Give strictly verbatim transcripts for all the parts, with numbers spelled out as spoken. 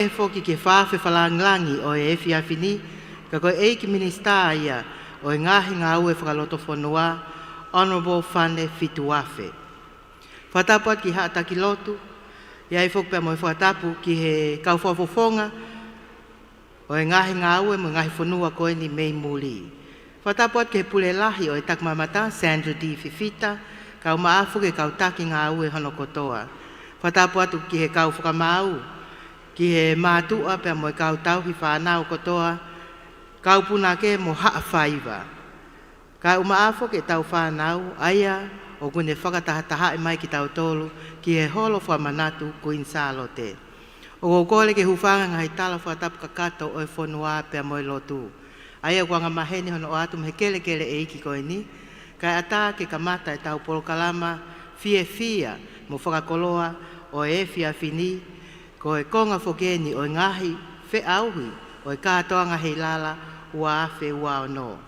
Pehē foki ki he fakafakalāngilangi ʻo e efiafi ni, ka ko e ʻEiki Minisitā ia ʻo e Ngaahi Ngāue Fakalotofonua, Honourable Fane Fituafe. Fakatapu atu ki he haʻa taki lotu, ʻi ai foki pea mo e fakatapu ki he kau fakafofonga ʻo e ngaahi ngāue mo e ngaahi fonua ko eni mei muli. Fakatapu atu ki he pule lahi ʻo e takimamata, Sandra D Fifita, kae ʻumaʻā foki e kau taki ngāue hono kotoa. Fakatapu atu ki he kau fakamaau, ki he mātuʻa pea mo e kau tauhi fānau kotoa, kau punake mo haʻa faiva. Kae ʻumaʻā foki ʻetau fānau, ʻa ia ʻoku ne fakatahatahaʻi mai kitautolu ki he holo fakamanatu Kuini Sālote. ʻOku ou kole ke hūfanga he ngaahi tala fakatapu kakato ʻo e fonua pea mo e lotu, ʻa ia ʻoku angamaheni hono ʻoatu mei he kelekele ʻeiki ko eni, kae ʻatā ke kamata ʻetau polokalama fiefia mo fakakoloa ʻo e efiafi ni, ko e konga foki eni ʻo e ngaahi feʻauhi ʻo e kātoanga Heilala ua afe ua ono.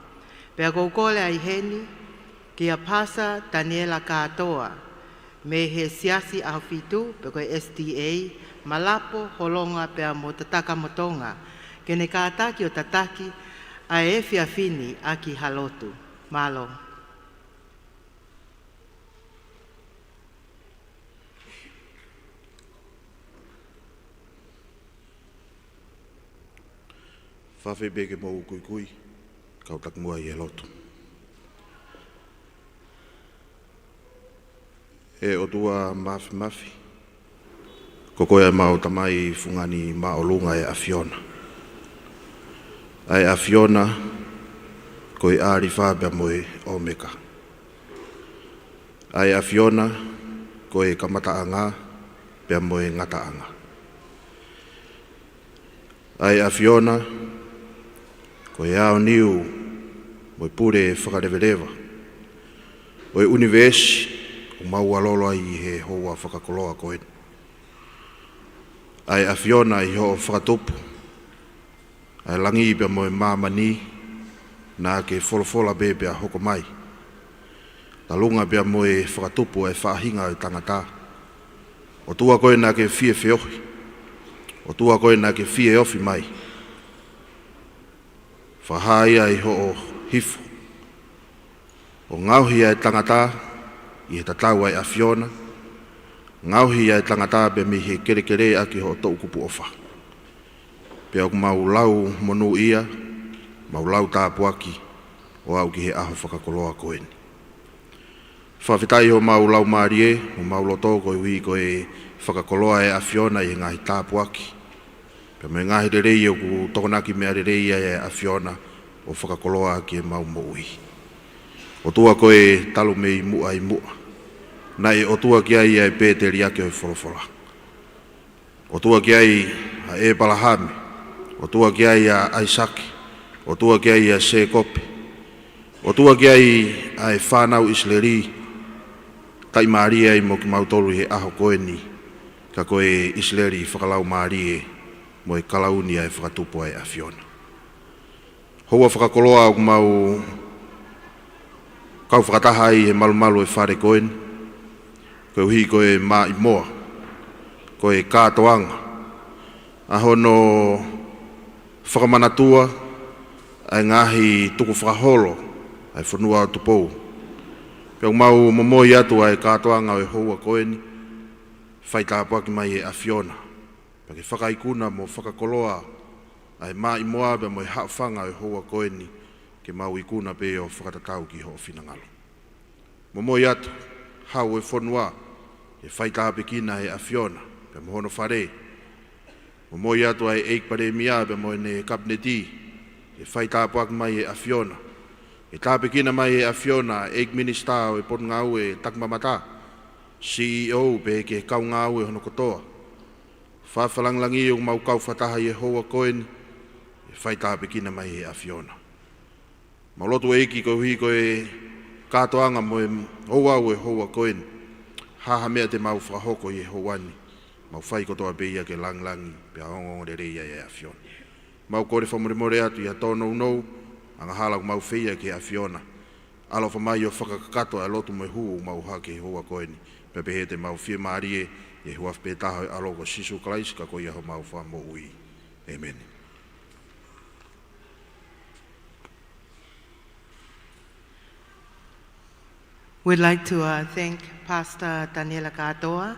Pea ʻoku ou kole ai heni kia Pasa Taniela Kātoa, mei he Siasi ʻAhofitu, pe ko e S D A, Malapo, Holonga, pea mo Tatakamotonga, ke ne kātaki ʻo tataki ʻa e efiafi ni ʻaki ha lotu. Mālō. Fafepe ke mou kuikui, kau taki muʻa ʻi he lotu. ʻE ʻOtua Māfimafi, ko koe ʻa ʻemau Tamai Fungani Māʻolunga, ʻe ʻAfiona. ʻA e ʻAfiona ko e ʻAlifa pea mo e ʻOmeka. ʻA e ʻAfiona ko e kamataʻanga pea mo e ngataʻanga. ʻA e ʻAfiona ko e aoniu mo e pule fakaleveleva ʻo e ʻunivēsi ʻoku mau ʻalolo ai ʻi he houa fakakoloa ko eni. ʻA e ʻAfiona, ʻi hoʻo fakatupu ʻa e langi pea mo e māmani, naʻa ke folofola pē pea hoko mai, talunga pea mo e fakatupu ʻa e faʻahinga ʻo e tangata. ʻOtua, ko koe naʻa ke fie feohi. ʻOtua, ko koe naʻa ke fie ofi mai. Fakahā ia ʻi hoʻo hifo ʻo ngaohi ʻa e tangata ʻi he tatau ʻa e ʻAfiona, ngaohi ʻa e tangata pea mei he kelekele ʻaki hoʻo toʻukupu ʻofa. Pea ʻoku mau lau monūʻia, mau lau tāpuaki ʻo aʻu ki he ʻaho fakakoloa ko eni. Fakafetaʻi homau laumālie mo homau loto koeʻuhi ko e fakakoloa ʻa e ʻAfiona ʻi he ngaahi tāpuaki pea mo e ngaahi lelei ʻoku tokonaki meʻa lelei ai ʻa e ʻAfiona ʻo fakakoloa ʻaki ʻemau moʻui. ʻOtua, ko e talu mei muʻa ʻi muʻa, naʻe ʻOtua ki ai ʻa e pēteliake ʻo e folofola. ʻOtua ki ai ʻa ʻĒpalahame, ʻOtua ki ai ʻa ʻAisake, ʻOtua ki ai ʻa Sēkope, ʻOtua ki ai ʻa e fānau ʻIsileli, taʻimālie ai mo kimautolu ʻi he ʻaho ko eni, ka ko e ʻIsileli fakalaumālie mo e kalauni ʻa e fakatupu ʻa e ʻAfiona. Houa fakakoloa ʻoku mau kau fakataha ai he malumalu ʻo e fale ko eni, koeʻuhi ko e maʻimoa, ko e kātoanga, ʻa hono fakamanatua ʻa e ngaahi tukufakaholo ʻa e fonua ʻo Tupou. Pea ʻoku mau momoi atu ʻa e kātoanga ʻo e houa ko eni, fai tāpuaki mai ʻe ʻAfiona, pea ke fakaikuna mo fakakoloa ʻa e maʻimoa pea mo e haʻofanga ʻo e houa ko eni, ke mau ikuna pē ʻo fakatatau ki hoʻo finangalo. Momoi atu, hau ʻo e fonua, ke fai tāpuekina ʻe ʻAfiona pea mo hono fale. Momoi atu ʻa e ʻEiki Palēmia pea mo ʻene Kapineti, ke fai tāpuaki mai ʻe ʻAfiona, ke tāpuekina mai ʻe ʻAfiona ʻa e ʻEiki Minisitā ʻo e Potungāue Takimamata, C E O, pehē ki he kau ngāue hono kotoa. Fakafakalāngilangi ʻoku mau kau fakataha ʻi he houa ko eni, ke fai tāpuekina mai ʻe ʻAfiona. Mau lotu, ʻEiki, koeʻuhi ko e kātoanga mo e ouau ʻo e houa ko eni, ha ha meʻa te mau fakahoko ʻi he houa ni, mau fai kotoa pē ia ke lāngilangi pea ongoongolelei ai ʻa e ʻAfiona. Mau kole fakamolemole atu ʻi ha tōnounou angahala ʻoku mau feia ki he ʻAfiona. ʻAloʻofa mai ʻo fakakakato ʻa e lotu mo e hū ʻoku mau ʻohake he houa ko eni, pea pehē te mau fiemālie ʻI he huafa pē taha ʻo e ʻAlo ko Sīsū Kalaisi, ka ko ia homau Fakamoʻui. ʻĒmeni. We'd like to, uh, thank Pastor Taniela Katoa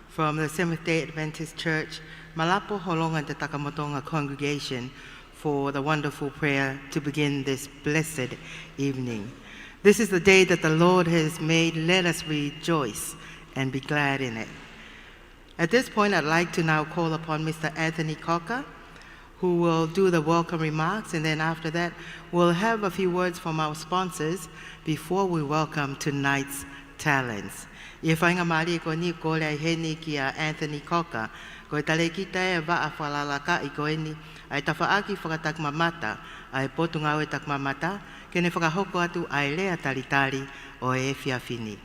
from the Seventh-day Adventist Church, Malapo, Holonga, and Takamotonga Congregation for the wonderful prayer to begin this blessed evening. This is the day that the Lord has made. Let us rejoice and be glad in it. At this point, I'd like to now call upon Mister Anthony Cocker, who will do the welcome remarks, and then after that, we'll have a few words from our sponsors before we welcome tonight's talents. ʻI he faingamālie ko eni, kole ai heni kia Anthony Cocker, ko e talēkita ʻo e vaʻa fakalalakaʻi ko eni ʻa e tafaʻaki fakatakimamata ʻa e Potungāue Takimamata, ke ne fakahoko atu ʻa e lea talitali ʻo e efiafi ni.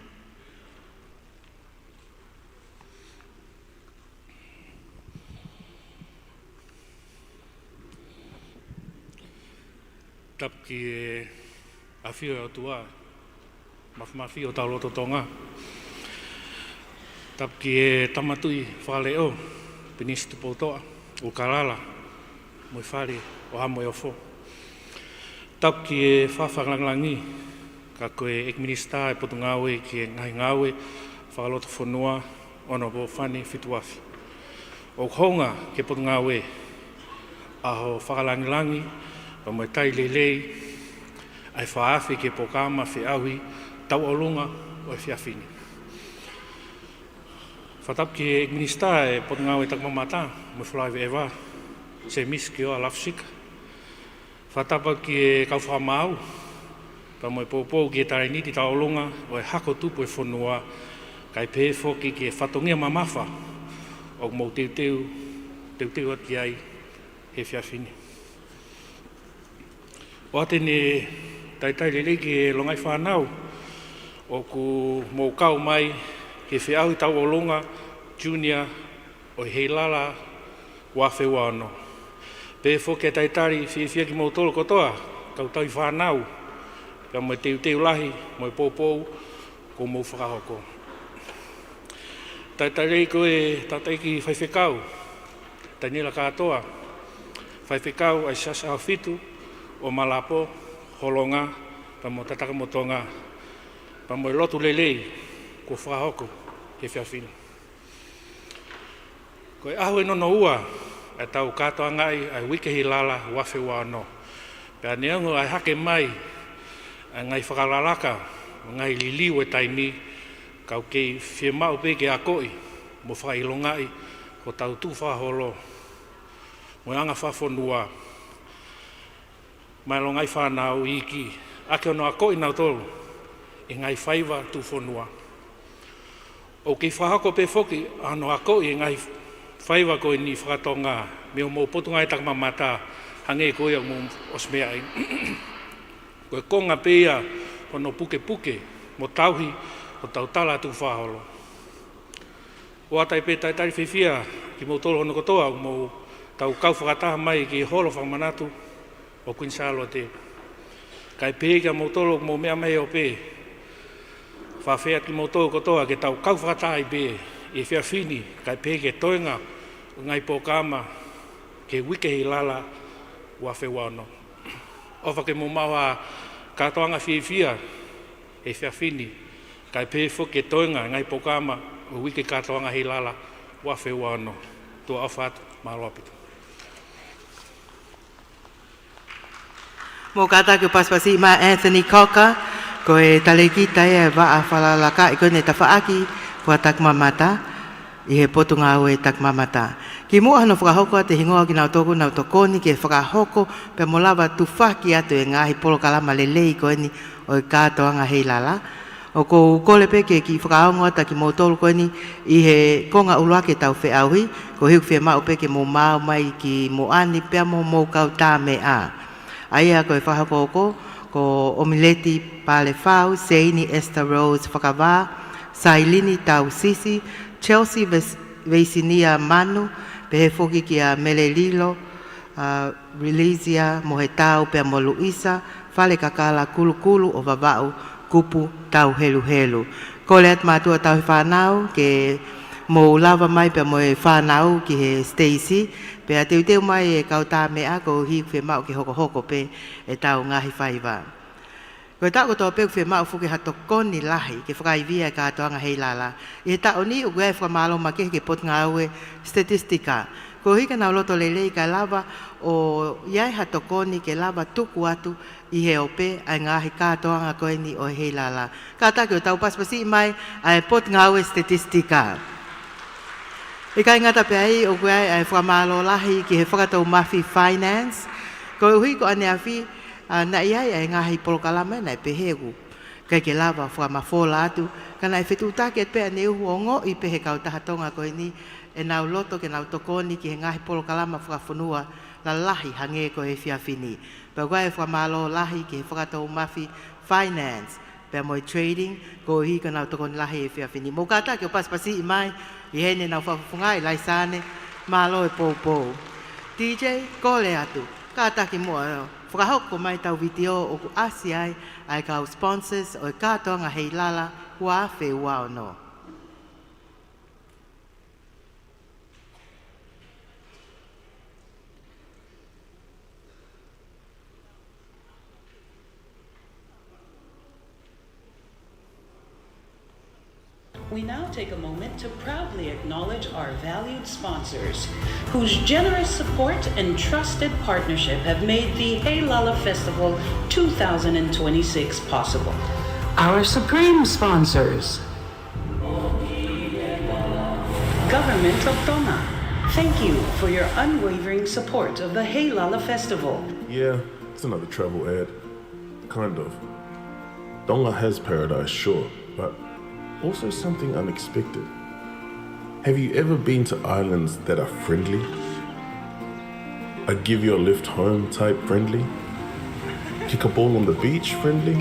Tapu ki he ʻafio ʻa e ʻOtua, māfimafi ʻo hotau loto Tonga. Tapu ki he Tama Tuʻi Fakaleʻo, Pilinisi Tupoutoʻa ʻUlukalala, mo e Fale ʻo Haʻa Moheofo. Tapu ki he Fakalāngilangi, ka ko e ʻEiki Minisitā ʻo e Potungāue ki he Ngaahi Ngāue Fakalotofonua, ʻOnōpō Fani Fituafi. ʻOku hounga ki he Potungāue ʻa hoʻo fakalāngilangi pea mo e tali lelei ʻa e fakaafeʻi ki he polokalama feʻauhi tauʻolunga ʻo e efiafi ni. Fakatapu ki he Minisitā ʻo e Potungāue Takimamata mo e Folau ʻEveʻeva, Semisi Keoa Lafusika. Fakatapu ki he kau fakamaau, pea mo e poupou ki he talēniti tauʻolunga ʻo e hako tupu ʻo e fonua, kae pehē foki ki he fatongia mamafa ʻoku mou teuteu, teuteu atu ki ai he efiafi ni. ʻOatu eni e talitali lelei ki he longaʻi fānau ʻoku mou kau mai ki he feʻauhi tauʻolunga Junior ʻo e Heilala ua afe ua ono. Pehē foki e talitali fiefia kimoutolu kotoa, kau tauhi fānau, pea mo e teuteu lahi mo e poupou kuo mou fakahoko. Talitali lelei ki he Tangataʻeiki Faifekau Taniela Katoa, Faifekau ʻa e Siasi ʻAhofitu ʻo Malapo, Holonga, pea mo Takamotonga, pea mo e lotu lelei kuo fakahoko he efiafi ni. Ko e ʻaho ʻe nono ua ʻetau kātoangaʻi ʻa e Uike Heilala ua afe ua ono. Pea neongo ʻa e hake mai ʻa e ngaahi fakalalaka, ngaahi liliu ʻo e taimi, ka ʻoku kei fiemaʻu pē ke akoʻi mo fakaʻilongaʻi hotau tukufakaholo mo e anga fakafonua, mo e longaʻi fānau iiki, ʻaki hono akoʻi kinautolu ʻi he ngaahi faiva tuʻufonua. ʻOku kei fakahoko pē foki ʻa hono akoʻi e ngaahi faiva ko eni fakatonga mei hoʻomou Potungāue Takimamata, hangē ko ia ʻoku mou ʻosi meaʻi. Ko e konga pē ia hono pukepuke mo tauhi hotau tala tukufakaholo. ʻOatu ai pē talitali fiefia kimoutolu hono kotoa ʻoku mou tau kau fakataha mai ki he holo fakamanatu ʻo Kuini Sālote. Kae pehē kiate kimoutolu ʻoku mou meʻa mai he ope. Fakaafeʻi atu kimoutolu kotoa ke tau kau fakataha ai pē ʻi he efiafi ni, kae pehē ki he toenga ʻo e ngaahi polokalama ki he Uike Heilala ua afe ua ono. ʻOfa ke mou maʻu ha kātoanga fiefia he efiafi ni, kae pehē foki ki he toenga e ngaahi polokalama ʻo e Uike Kātoanga Heilala ua afe ua ono. Tuʻa ʻofa atu, mālō ʻaupito. Mou kātaki ʻo pasipasi mai Anthony Cocker, ko e talēkita ia ʻo e vaʻa fakalalakaʻi ko eni ʻo e tafaʻaki fakatakimamata ʻi he Potungāue Takimamata. Kimuʻa hono fakahoko atu e hingoa ʻo kinautolu ʻoku nau tokoni ke fakahoko pea mo lava tufaki atu e ngaahi polokalama lelei ko eni ʻo e Kātoanga Heilala, ʻoku ou kole pē ke kiʻi fakaongo atu kimoutolu ko eni ʻi he konga ʻuluaki ʻetau feʻauhi, koeʻuhi ʻoku fiemaʻu pē ke mou maau mai ki muʻa ni pea mo homou kau tā meʻa. ʻA ia ko e fakahoko hoko, ko ʻOmileti Palefau, Seini Esther Rose Fakavā, Sailini Tausisi, Chelsea Ves-, Veisinia Manu, pehē foki kia Melelilo, ʻa, Relisia Mohetau pea mo Luisa Falekakala Kulukulu ʻo Vavaʻu Kupu Tauheluhelu. Kole atu mātuʻa tauhi fānau ke Mou lava mai pea mo e fānau ki he siteisi, pea teuteu mai e kau tā meʻa koeʻuhi ʻoku fiemaʻu ke hokohoko pē ʻetau ngaahi faiva. Ko e taʻu kotoa pē ʻoku fiemaʻu foki ha tokoni lahi ke fakaivia e kātoanga Heilala. ʻI he taʻu ni ʻoku ʻi ai e fakamālō makehe ki he Potungāue Statistika. Koeʻuhi ka nau loto lelei kae lava ʻo ʻi ai ha tokoni ke lava tuku atu ʻi he ope ʻa e ngaahi kātoanga ko eni ʻo e Heilala. Kātaki ʻo tau pasipasiʻi mai ʻa e Potungāue Statistika. ʻIkai ngata pē ai ʻoku ʻi ai ʻa e fakamālō lahi ki he Fakatoumafi Finance. Koeʻuhi ko ʻaneafi, ʻa, naʻe ʻi ai ʻa e ngaahi polokalama naʻe pehē ʻoku ʻikai ke lava fakamafola atu, ka naʻe fetuʻutaki atu pē ʻaneuhu ʻo ongoʻi pē he kautaha Tonga ko eni ʻenau loto ke nau tokoni ki he ngaahi polokalama fakafonua lalahi hangē ko e efiafi ni. Pea ʻoku ʻi ai e fakamālō lahi ki he Fakatoumafi Finance pea mo e Trading, koeʻuhi ko ʻenau tokoni lahi he efiafi ni. Mou kātaki ʻo pasipasiʻi mai ʻi heʻenau fakafofongaʻi laisane, mālō e poupou. D J, kole atu, kātaki muʻa ʻo fakahoko mai ʻetau vitiō ʻoku ʻasi ai ʻa e kau sponsors ʻo e kātoanga Heilala ua afe ua ono. We now take a moment to proudly acknowledge our valued sponsors, whose generous support and trusted partnership have made the Heilala Festival two thousand twenty-six possible. Our supreme sponsors. Government of Tonga, thank you for your unwavering support of the Heilala Festival. Yeah, it's another travel ad. Kind of. Tonga has paradise, sure, but also something unexpected. Have you ever been to islands that are friendly? A give you a lift home type friendly? Kick a ball on the beach friendly?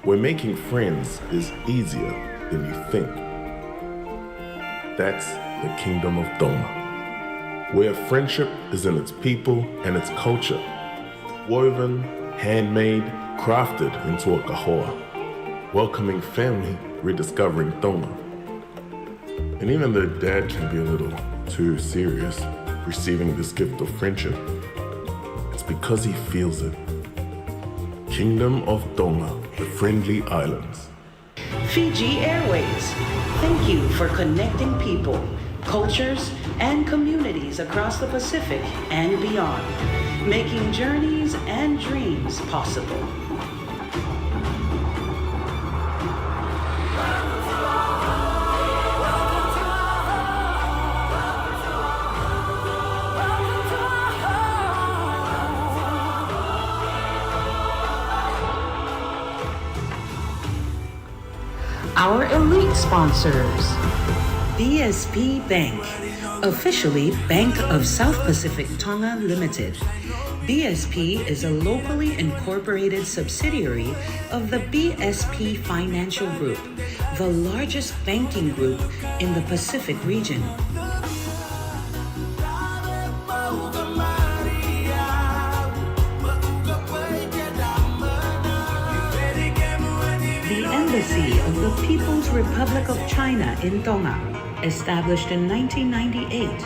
Where making friends is easier than you think. That's the Kingdom of Tonga, where friendship is in its people and its culture. Woven, handmade, crafted into a kahoa. Welcoming family, rediscovering Tonga. And even though Dad can be a little too serious receiving this gift of friendship, it's because he feels it. Kingdom of Tonga, the friendly islands. Fiji Airways, thank you for connecting people, cultures, and communities across the Pacific and beyond, making journeys and dreams possible. Our elite sponsors. B S P Bank, officially Bank of South Pacific Tonga Limited. B S P is a locally incorporated subsidiary of the B S P Financial Group, the largest banking group in the Pacific region. The Embassy of the People's Republic of China in Tonga, established in nineteen ninety-eight,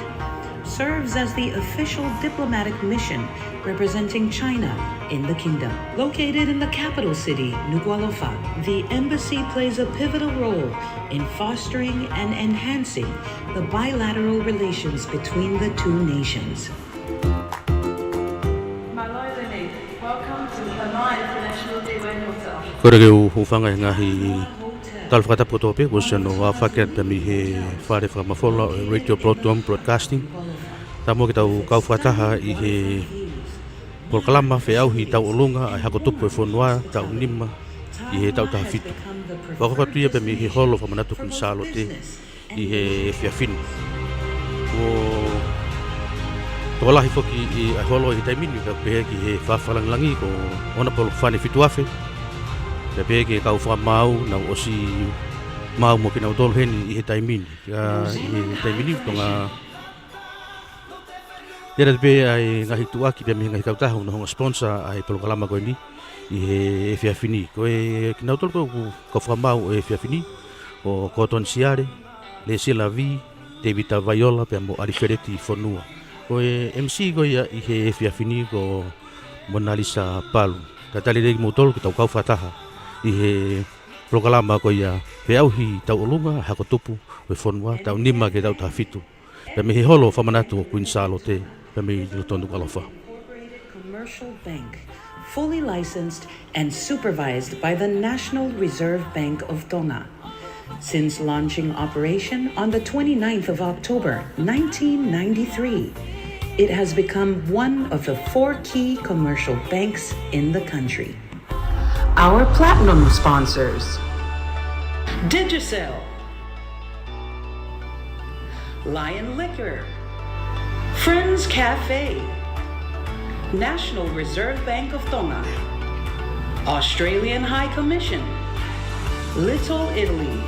serves as the official diplomatic mission representing China in the kingdom. Located in the capital city, Nukuʻalofa, the embassy plays a pivotal role in fostering and enhancing the bilateral relations between the two nations. Mālō e Lene. Welcome to Hanoi International Gateway Hotel. Kole ke u hūfanga he ngaahi tala fakatapu kotoa pē kuo ʻosi hono aofaki atu mei he fale fakamafola ʻo e Radio Proton Broadcasting. Tapu mo kitautolu kau fakataha ʻi he polokalama feʻauhi tauʻolunga ʻa e Hako Tupu ʻo e Fonua taʻu nima ʻi he taʻu taha fitu. Fakahoko atu ia pē mei he holo fakamanatu Kuini Sālote ʻi he efiafi ni. Kuo tokolahi foki ʻa e holo ʻi he taimi ni, pea pehē ki he fakalangilangi ko e onopolo fāne fitu afe. Pea pehē ki he kau fakamaau naʻa nau ʻosi maau mo kinautolu heni ʻi he taimi ni. Ka ʻi he taimi ni, Tonga Tera te pē ʻa e ngaahi tuʻuaki pea mei he ngaahi kautaha ʻoku nau hanga ʻo sponsor ʻa e polokalama ko eni ʻi he efiafi ni. Ko e kinautolu ko ē ʻoku kau fakamaau ʻi he efiafi ni, ko Kotoni Siale, Lesila Vī, Tēvita Vaiola, pea mo ʻAlifeleti Fonua. Ko e M C ko ia ʻi he efiafi ni ko Monalisa Palu. Talitali lelei kimoutolu ke tau kau fakataha ʻi he polokalama ko ia Feʻauhi Tauʻolunga, Hako Tupu ʻo e Fonua, taʻu nima ki he taʻu taha fitu. Pea mei he holo fakamanatu ʻo Kuini Sālote, pea mei loto Nukuʻalofa. Incorporated commercial bank, fully licensed and supervised by the National Reserve Bank of Tonga. Since launching operation on the twenty-ninth of October nineteen ninety-three, it has become one of the four key commercial banks in the country. Our platinum sponsors: Digicel, Lion Liquor, Friends Cafe, National Reserve Bank of Tonga, Australian High Commission, Little Italy,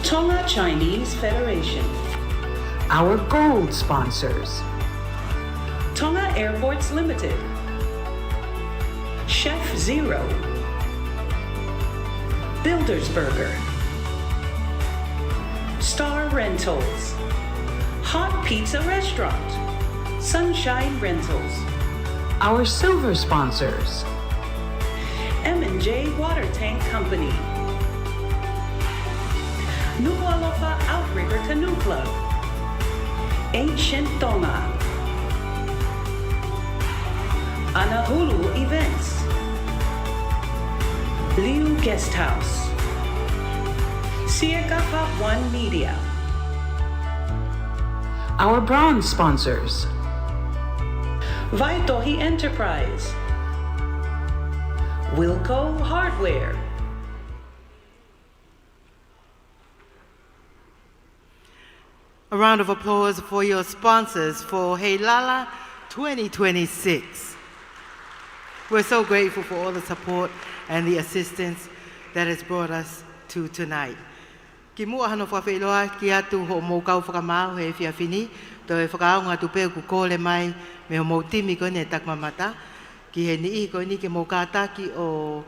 Tonga Chinese Federation. Our gold sponsors: Tonga Airports Limited, Chef Zero, Builders Burger, Star Rentals, Hot Pizza Restaurant, Sunshine Rentals. Our silver sponsors: M and J Water Tank Company, Nukuʻalofa Outrigger Canoe Club, Ancient Tonga, Anahulu Events, Liu Guest House, Siekafa One Media. Our bronze sponsors: Vaitohi Enterprise, Wilco Hardware. A round of applause for your sponsors for Heilala twenty twenty-six. We're so grateful for all the support and the assistance that has brought us to tonight. Kimuʻa hano fakafeʻiloaki atu hoʻomou kau fakamaau he efiafi ni, toe fakaʻaonga atu pē ʻoku kole mai mei hoʻomou timi ko eni ʻa e Takimamata ki he niʻihi ko eni ke mou kātaki ʻo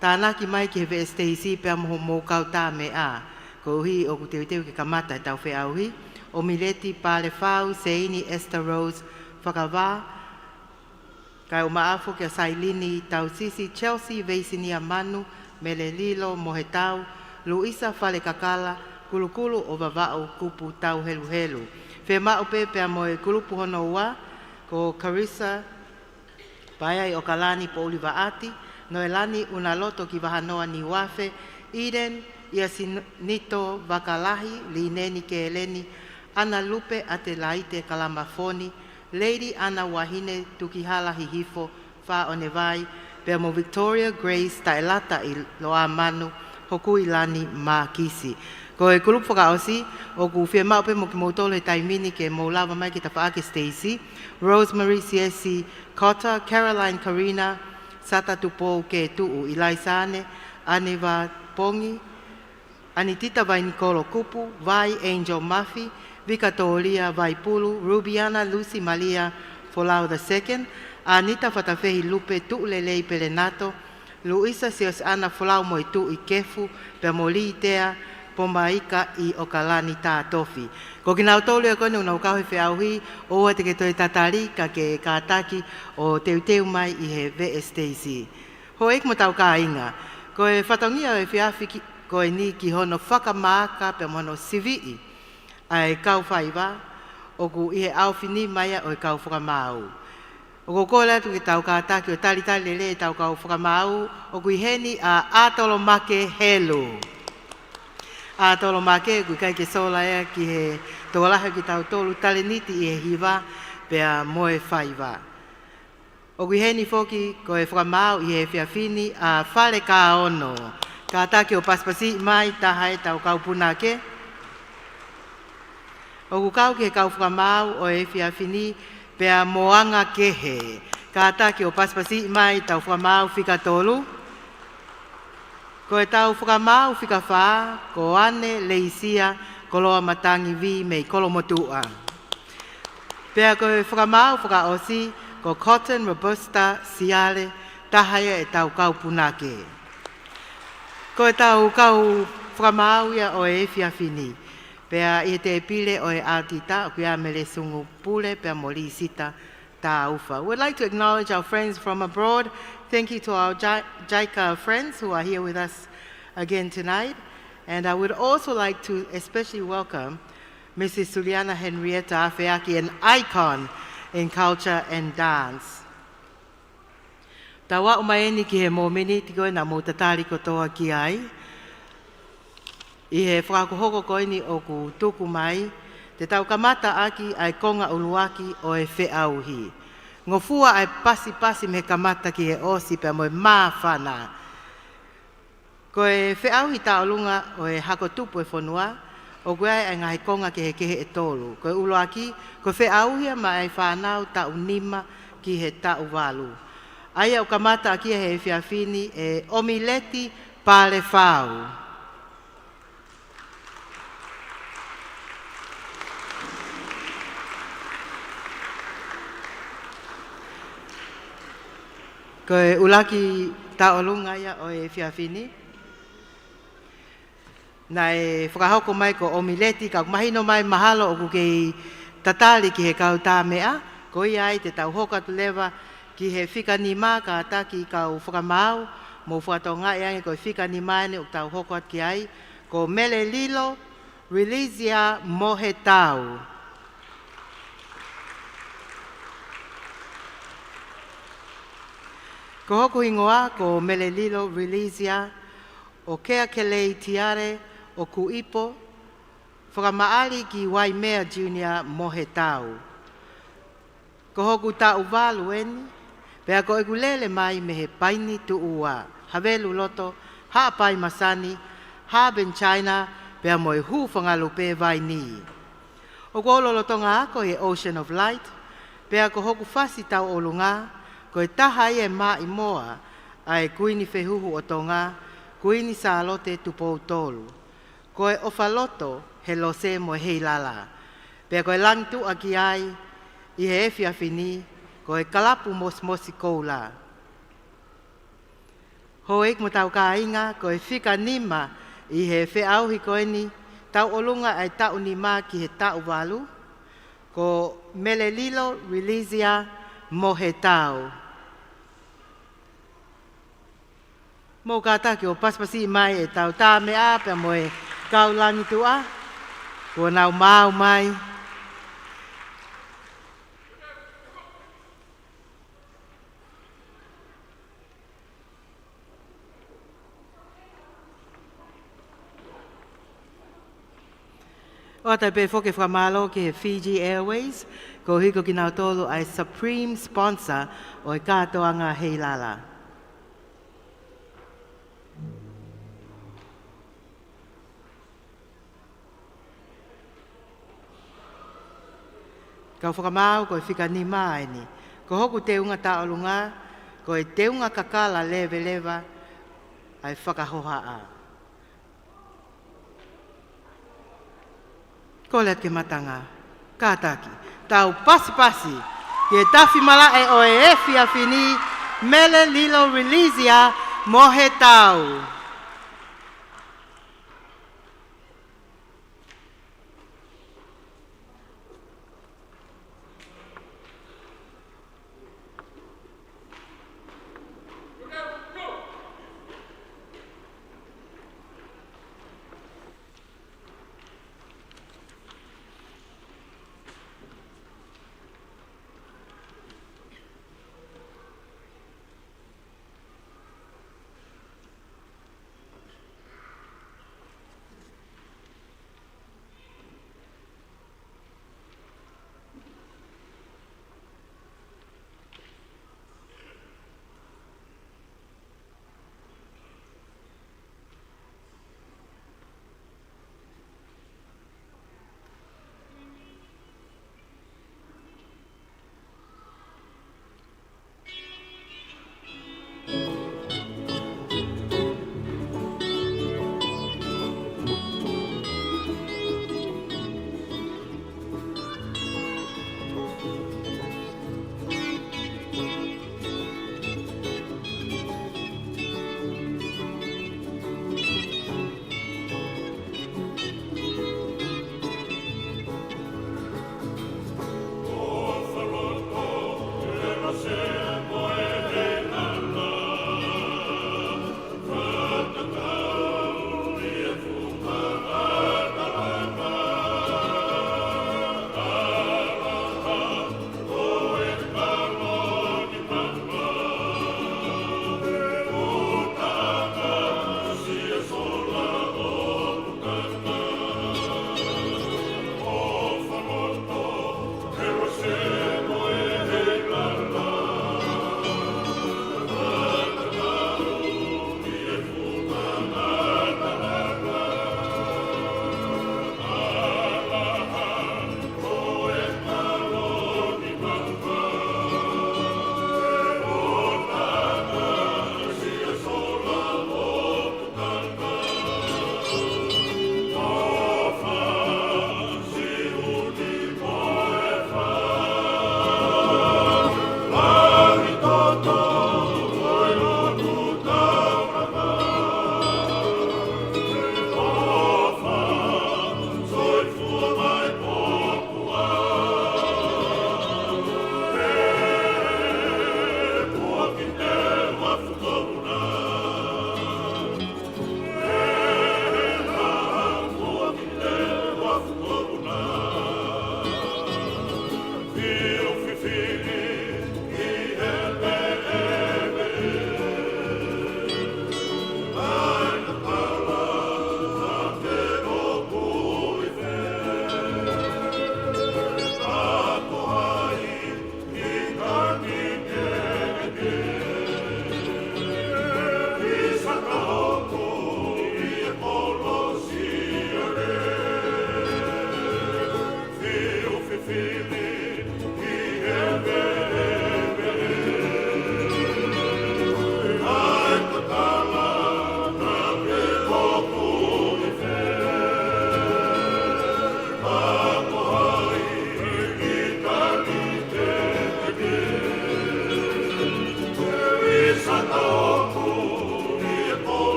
tānaki mai ki he veʻe siteisi pea mo hoʻomou kau tā meʻa. Koeʻuhi ʻoku teuteu ke kamata ʻetau feʻauhi. ʻOmileti Palefau, Seini Esther Rose Fakavā, kae ʻumaʻā foki ʻa Sailini Tausisi, Chelsea Veisinia Manu, Mele Lilo Mohetau, Luisa Falekakala, Kulukulu ʻo Vavaʻu Kupu Tauheluhelu. Fiemaʻu pē pea mo e kulupu hono ua, ko Carissa Paea ʻi ʻOkalani, Poʻuli Vaʻati, Noelani Unaloto ki Vahanoa, Niuafe, Eden ʻIasinito Vakalahi, Lineni Keleni, Ana Lupe Atelaite Kalamafoni, Lady Ana Wahine Tukihala Hihifo Faʻonevai, pea mo Victoria Grace Taʻelata ʻi Loʻamanu, Hokuilani Mākisi. Ko e kulupu fakaʻosi, ʻoku fiemaʻu pē mo kimoutolu he taimi ni ke mou lava mai ki he tafaʻaki siteisi: Rosemary Siesi Cotter, Caroline Karina, Sata Tupou Ketuʻu, ʻIlaisane ʻAniva Pongi, ʻAnitita Vainikolo Kupu, Vai Angel Mafi, Vikatolia Vaipulu, Rubiana Lucy Malia Folau the second, ʻAnita Fatafehi Lupe, Tuʻulelei Pelenato, Luisa Siosiana Folau Moetuʻi Kefu, pea mo Litea Pomaika ʻi ʻOkalani Tātofi. Ko kinautolu ia ko eni ʻoku nau kau he feʻauhi, ʻoua te ke toe tatali ka ke kātaki ʻo teuteu mai ʻi he veʻe siteisi. Houʻeiki mo hotau kāinga, ko e fatongia ʻo e efiafi ki-, ko eni ki hono fakamaaka pea mo hono siviʻi ʻa e kau faiva, ʻoku ʻi he ʻaofi ni mai ʻa e kau fakamaau. ʻOku ou kole atu ke tau kātaki ʻo talitali lelei ʻetau kau fakamaau, ʻoku ʻi heni ʻa ʻAtolomake Helu. ʻAtolomake, ʻoku ʻikai ke sola ia ki he tokolahi ʻo kitautolu, taleniti ʻi he hiva pea mo e faiva. ʻOku ʻi heni foki ko e fakamaau ʻi he efiafi ni ʻa Falekaono. Kātaki ʻo pasipasiʻi mai taha ʻetau kau punake. ʻOku kau ki he kau fakamaau ʻo e efiafi ni pea mo Anga Kehe. Kātaki ʻo pasipasiʻi mai ʻetau fakamaau fika tolu. Ko ʻetau fakamaau fika fā, ko Ane Leisia Koloamatangi Vī mei Kolomotuʻa. Pea ko e fakamaau fakaʻosi, ko Cotton Robusta Siale, taha ia ʻetau kau punake. Ko ʻetau kau fakamaau ia ʻo e efiafi ni. Pea ʻi he tēpile ʻo e ʻaotita, ʻoku ʻi ai ʻa Mele Sungu Pule pea mo Lisita Taufa. We'd like to acknowledge our friends from abroad. Thank you to our Ji-, JICA friends who are here with us again tonight. And I would also like to especially welcome Missus Suliana Henrietta Afeaki, an icon in culture and dance. Tau aʻu mai eni ki he mōmeniti ko ē naʻa mou tatali kotoa ki ai. ʻI he fakahokohoko ko eni ʻoku tuku mai, te tau kamata ʻaki ʻa e konga ʻuluaki ʻo e feʻauhi. Ngofua ʻa e pasipasi mei he kamata ki he ʻosi pea mo e māfana. Ko e feʻauhi tauʻolunga ʻo e hako tupu e fonua, ʻoku ʻi ai ʻa e ngaahi konga kehekehe ʻe tolu. Ko e ʻuluaki, ko e feʻauhi ia maʻa e fānau taʻu nima ki he taʻu valu. ʻA ia ʻoku kamata ʻaki ia he efiafi ni ʻe ʻOmileti Palefau. Ko e ʻuluaki tauʻolunga ia ʻo e efiafi ni. Naʻe fakahoko mai ko ʻOmileti, ka ʻoku mahino mai mahalo ʻoku kei tatali ki he kau tā meʻa, ko ia ai te tau hoko atu leva ki he fika nima. Kātaki kau fakamaau, mou fakatokangaʻi ange ko e fika nima eni ʻoku tau hoko atu ki ai, ko Melelilo Relizia Mohetau. Ko hoku hingoa ko Melelilo Relizia ʻo Keakelei Tiare ʻo Kuipo, fakamaʻali ki Waimea Junior Mohetau. Ko hoku taʻu valu eni, pea ko ʻeku lele mai mei he Paini Tuʻua, Haveluloto, Haʻapai Masani, Harbin China, pea mo e Hūfangalupe Vainī. ʻOku ou lolotonga ako he Ocean of Light, pea ko hoku fasi tauʻolunga, ko e taha ia e maʻimoa ʻa e Kuini Fehuhu ʻo Tonga, Kuini Sālote Tupou Tolu. Ko e ʻofa loto he Lose mo e Heilala. Pea ko e langituʻa ki ai ʻi he efiafi ni, ko e Kalapu Mosimosi Koula. Houʻeiki mo hotau kāinga, ko e fika nima ʻi he feʻauhi ko eni, tauʻolunga ʻa e taʻu nima ki he taʻu valu, ko Melelilo Relizia Mohetau. Mou kātaki ʻo pasipasi mai ʻetau tā meʻa pea mo e kau langituʻa, kuo nau maau mai. ʻOatu pē foki e fakamālō ki he Fiji Airways, koeʻuhi ko kinautolu ʻa e supreme sponsor ʻo e kātoanga Heilala. Kau fakamaau, ko e fika nima eni. Ko hoku teunga tauʻolunga, ko e teunga kakala leveleva ʻa e fakahohaʻa. Kole atu ke matanga. Kātaki. Tau pasipasi ki he tafi malaʻe ʻo e efiafi ni, Melelilo Relizia Mohetau.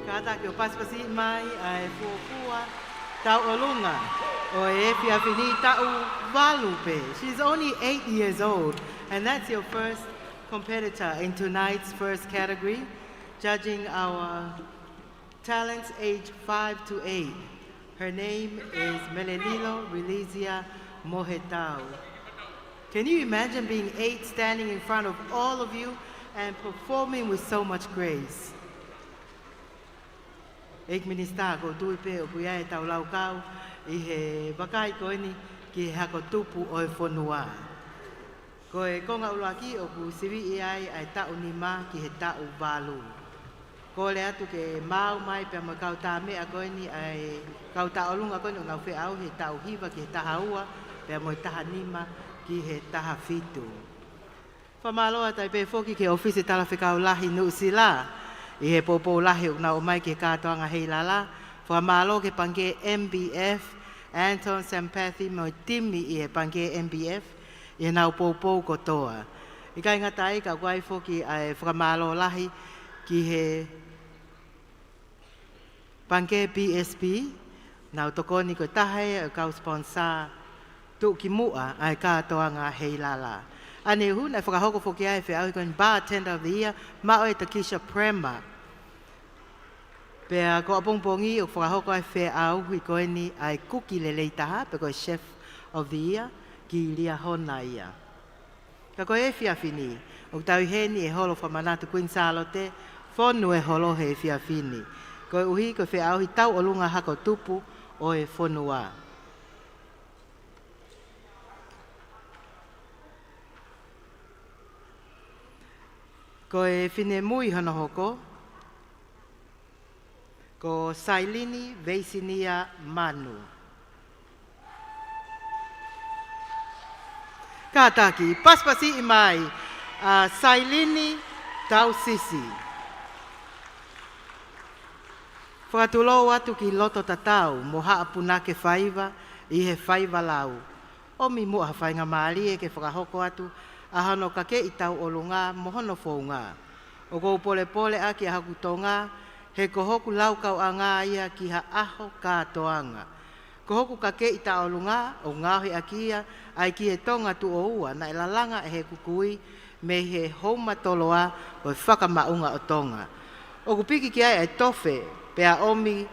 Kātaki ʻo pasipasi mai ʻa e fuofua tauʻolunga ʻo e efiafi ni, taʻu valu pē. She's only eight years old, and that's your first competitor in tonight's first category, judging our talents aged five to eight. Her name is Melelilo Relizia Mohetau. Can you imagine being eight, standing in front of all of you and performing with so much grace? ʻEiki Minisitā, ʻoku ou tui pē ʻoku ʻi ai ʻetau laukau ʻi he vakai ko eni ki he hako tupu ʻo e fonua. Ko e konga ʻuluaki ʻoku siviʻi ai ʻa e taʻu nima ki he taʻu valu. Kole atu ke maau mai pea mo e kau tā meʻa ko eni, ʻa e kau tauʻolunga ko eni ʻoku nau feʻauhi he taʻu hiva ki he taha ua, pea mo e taha nima ki he taha fitu. Fakamālō atu ai pē foki ki he ʻŌfisi Talafekau Lahi Nuʻusila ʻi he poupou lahi ʻoku nau ʻomai ki he kātoanga Heilala. Fakamālō ki he Pangikē M B F, Anton Sampathy mo e timi ʻi he Pangikē M B F ʻi heʻenau poupou kotoa. ʻIkai ngata ai, ka ʻoku ʻi ai foki ʻa e fakamālō lahi ki he Pangikē P S P, nau tokoni ko e taha ia ʻo e kau sponsor tuʻukimuʻa ʻa e kātoanga Heilala. ʻAnehu naʻe fakahoko foki ai e feʻauhi ko eni Bartender of the Year, maʻu ʻe Takisha Prema. Pea ko ʻapongipongi ʻoku fakahoko ai e feʻauhi ko eni ʻa e kuki lelei taha, pe ko e Chef of the Year, ki Liahona ia. Ka ko e efiafi ni, ʻoku tau ʻi heni he holo fakamanatu Kuini Sālote, fonu e holo he efiafi ni. Koeʻuhi ko e feʻauhi tauʻolunga hako tupu ʻo e fonua. Ko e finemui hono hoko, ko Sailini Veisinia Manu. Kātaki, pasipasiʻi mai ʻa Sailini Tausisi. Fakatulou atu ki loto tatau mo haʻa punake faiva ʻi he faiva lau. ʻOmi muʻa ha faingamālie ke fakahoko atu ʻa hono kakeʻi tauʻolunga mo hono founga. ʻOku ou polepole ʻaki ʻa hoku tonga, he ko hoku laukauʻanga ia ki ha ʻaho kātoanga. Ko hoku kakeʻi tauʻolunga, ʻoku ngaohi ʻaki ia ʻa e Kie Tonga Tuʻo Ua, naʻe lalanga ʻe heʻeku kui mei he Houma Toloa ʻo e Fakamaʻunga ʻo Tonga. ʻOku piki ki ai ʻa e tofe, pea ʻomi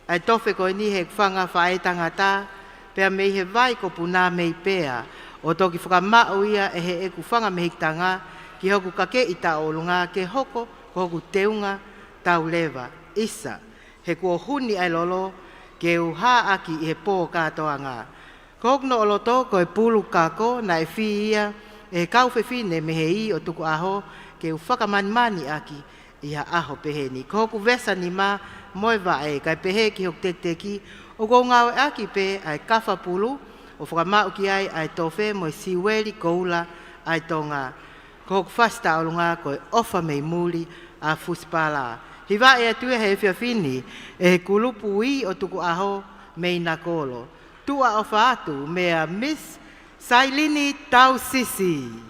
ʻa e tofe ko eni heʻeku fanga faʻētangata, pea mei he vai ko Puna mei Pea, ʻo toki fakamaʻu ia ʻe heʻeku fanga mehikitanga ki hoku kakeʻi tauʻolunga ke hoko ko hoku teunga tauleva, ʻisa, he kuo huni ʻa e lolo, ke u hā ʻaki ʻi he pō kātoanga. Ko hoku noʻo loto ko e pulu kako naʻe fī ia ʻe he kau fefine mei he iʻi ʻo Tukuʻaho ke u fakamanimani ʻaki ʻi ha ʻaho pehē ni. Ko hoku vesa nima mo e vaʻe, kae pehē ki hoku tekiteki, ʻoku ou ngāueʻaki pē ʻa e kafa pulu ʻo fakamaʻu ki ai ʻa e tofe mo e siueli koula ʻa e Tonga. Ko hoku fasi tauʻolunga ko e ʻOfa mei Muli ʻa Fusipala. Hivaʻi atu ia he efiafi ni ʻe he kulupu iʻi ʻo Tukuʻaho mei Nakolo. Tuʻa ʻofa atu meia Miss Sailini Tausisi.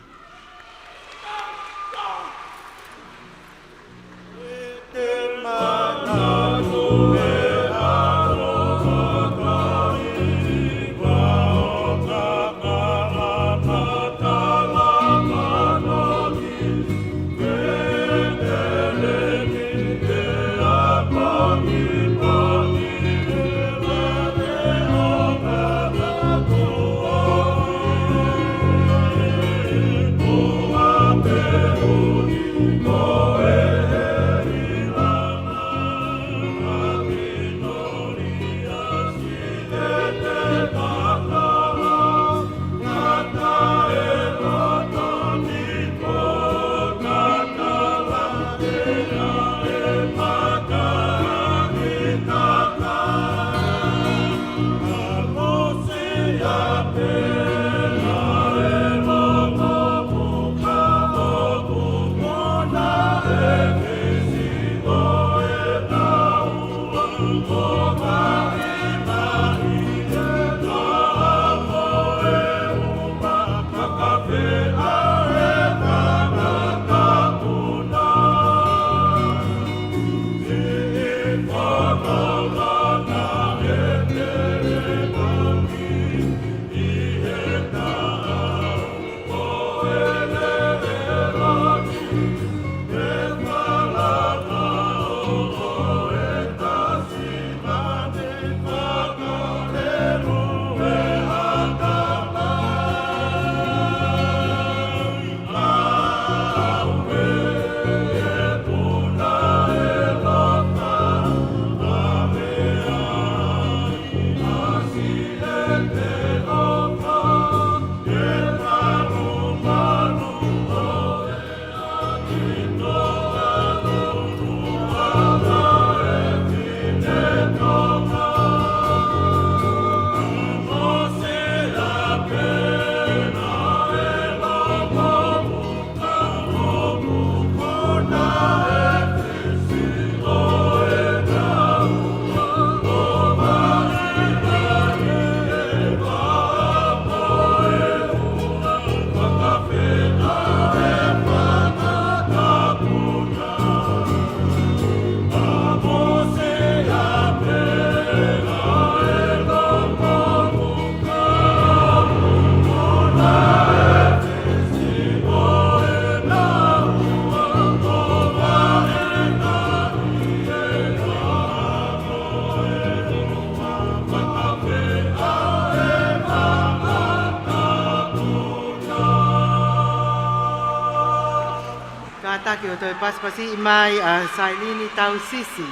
Kātaki ʻo toe pasipasiʻi mai ʻa Sailini Tausisi.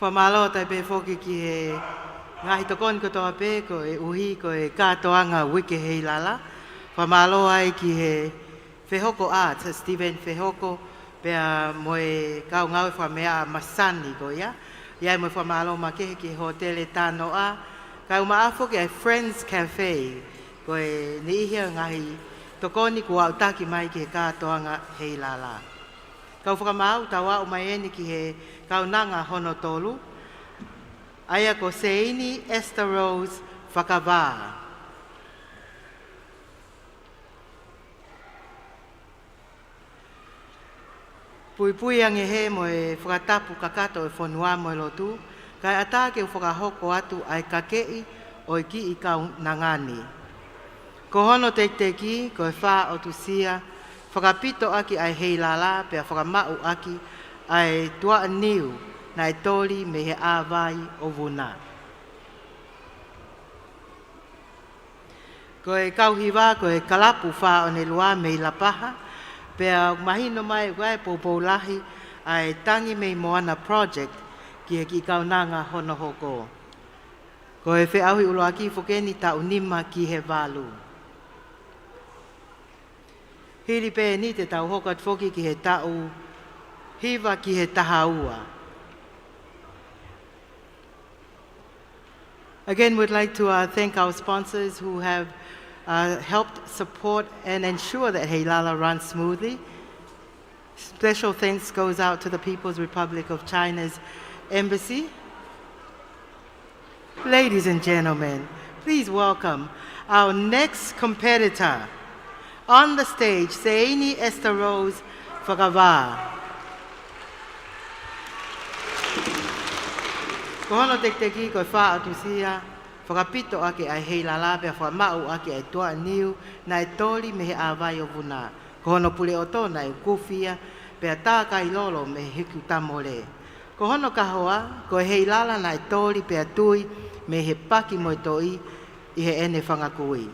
Fakamālō atu pē foki ki he ngaahi tokoni kotoa pē koeʻuhi ko e kātoanga Uike Heilala. Fakamālō ai ki he Fehoko Arts, Steven Fehoko, pea mo e kau ngāue fakameaʻa masani ko ia. ʻI ai mo e fakamālō makehe ki he Hōtele Tanoa, kae ʻumaʻā foki ʻa e Friends Cafe, ko e niʻihi ʻa e ngaahi tokoni kuo aʻutaki mai ki he kātoanga Heilala. Kau fakamaau, tau aʻu mai eni ki he kaunanga hono tolu, ʻa ia ko Seini Esther Rose Fakavā. Puipui ange he mo e fakatapu kakato e fonua mo e lotu, kae ʻatā ke u fakahoko atu ʻa e kakeʻi ʻo e kiʻi kaunanga ni. Ko hono tekiteki, ko e fā ʻotu sia, fakapito ʻaki ʻa e Heilala pea fakamaʻu ʻaki ʻa e tuaʻaniu naʻe toli mei he ʻāvai ʻo Vuna. Ko e kau hiva, ko e Kalapu Fā ʻo Nelua mei Lapaha, pea ʻoku mahino mai ʻoku ʻi ai e poupou lahi ʻa e Tangi mei Moana Project ki he kiʻi kaunanga hono hoko. Ko e feʻauhi ʻuluaki foki eni taʻu nima ki he valu. Hili pē eni te tau hoko atu foki ki he taʻu hiva ki he taha ua. Again, we'd like to, uh, thank our sponsors who have, uh, helped support and ensure that Heilala runs smoothly. Special thanks goes out to the People's Republic of China's Embassy. Ladies and gentlemen, please welcome our next competitor on the stage, Seini Esther Rose Fakavā. Ko hono tekiteki, ko e fā ʻotu sia, fakapito ʻaki ʻa e Heilala pea fakamaʻu ʻaki ʻa e tuaʻaniu naʻe toli mei he ʻāvai ʻo Vuna. Ko hono puleʻoto naʻe ʻukufi ia pea tākai lolo mei he Hiku Tamole. Ko hono kahoa, ko e Heilala naʻe toli pea tui mei he Paki mo e Toʻi ʻi heʻene fanga kui.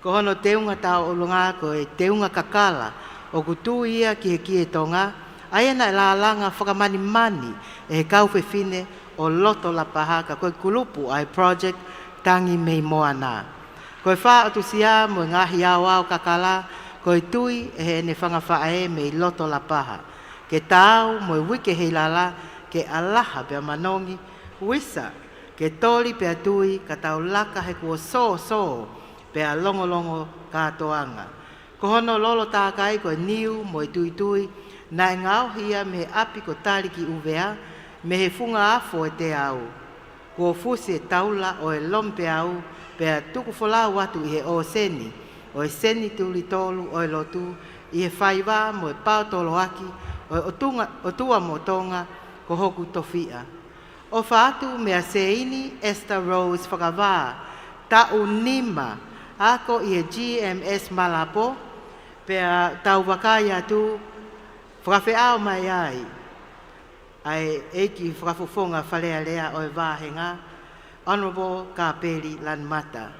Ko hono teunga tauʻolunga ko e teunga kakala ʻoku tui ia ki he Kie Tonga, ʻa ia naʻe lālanga fakamanimani ʻe he kau fefine ʻo loto Lapaha, ka ko e kulupu ʻa e Project Tangi mei Moana. Ko e fā ʻotu sia mo e ngaahi aoao kakala, ko e tui ʻe heʻene fanga faʻē mei loto Lapaha, ke taau mo e Uike Heilala ke ʻalaha pea manongi, uisa ke toli pea tui ka tau laka he kuo sōsō pea longolongo kātoanga. Ko hono lolo tākai ko e niu mo e tuitui, naʻe ngaohi ia mei he ʻapi ko Tali ki ʻUvea, mei he funga afo ʻo e teau. Kuo fusi e taula ʻo e lomipeau, pea tuku folau atu ʻi he ʻōseni ʻo e senituli tolu ʻo e lotu, ʻi he faiva mo e paotoloaki ʻo e ʻOtunga, ʻOtua mo Tonga, ko hoku tofiʻa. ʻOfa atu meia Seini Esther Rose Fakavā, taʻu nima, ako ʻi he G M S Malapo, pea tau vakai atu, fakafeʻao mai ai ʻa e ʻEiki Fakafofonga Fale Alea ʻo e Vāhenga, Honourable Kāpeli Lanumata.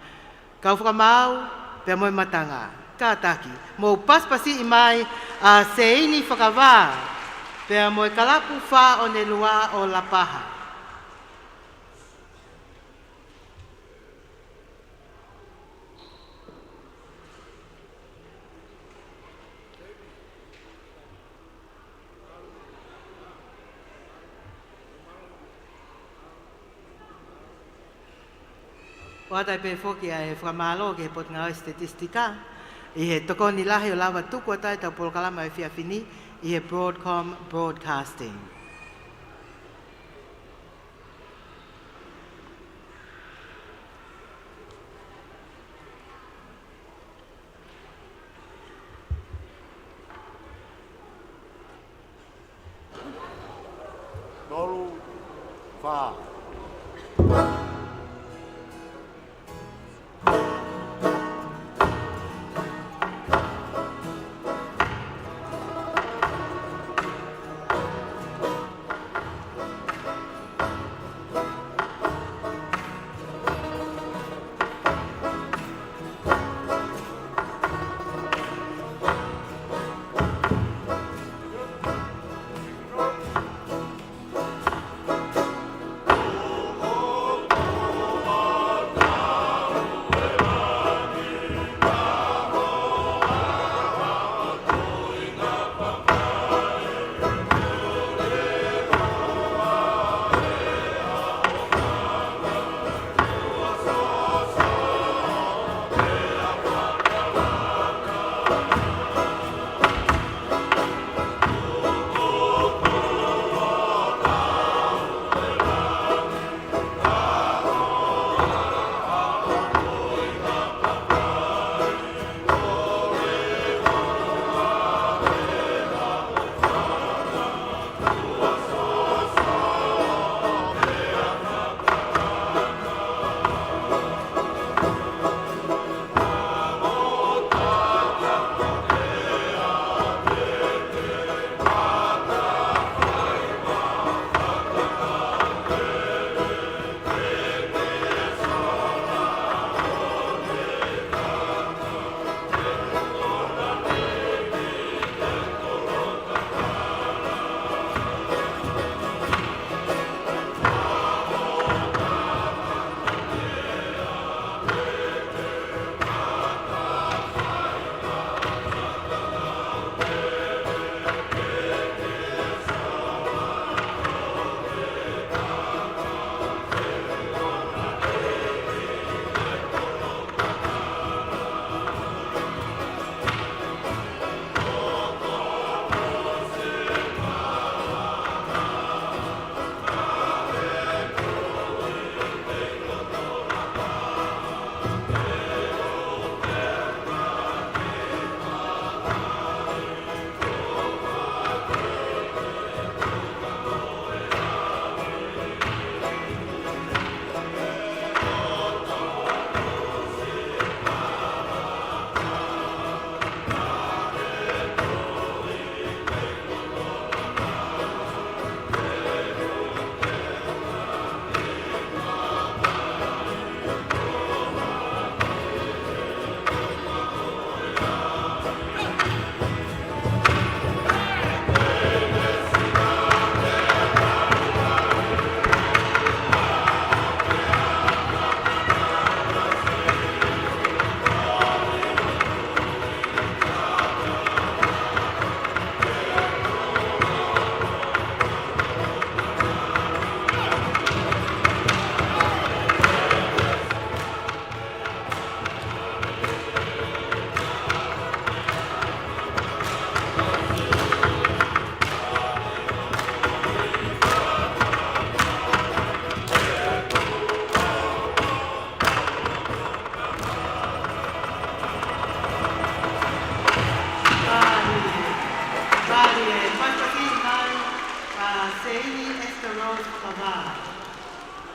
Kau fakamaau pea mo e matanga, kātaki, mou pasipasiʻi mai ʻa Seini Fakavā, pea mo e Kalapu Fā ʻo Nelua ʻo Lapaha. ʻOatu ai pē foki ʻa e fakamālō ki he Potungāue Statistika ʻi he tokoni lahi ʻo lava tuku atu ai ʻetau polokalama ʻo e efiafi ni ʻi he Broadcom Broadcasting. Tolu, fā.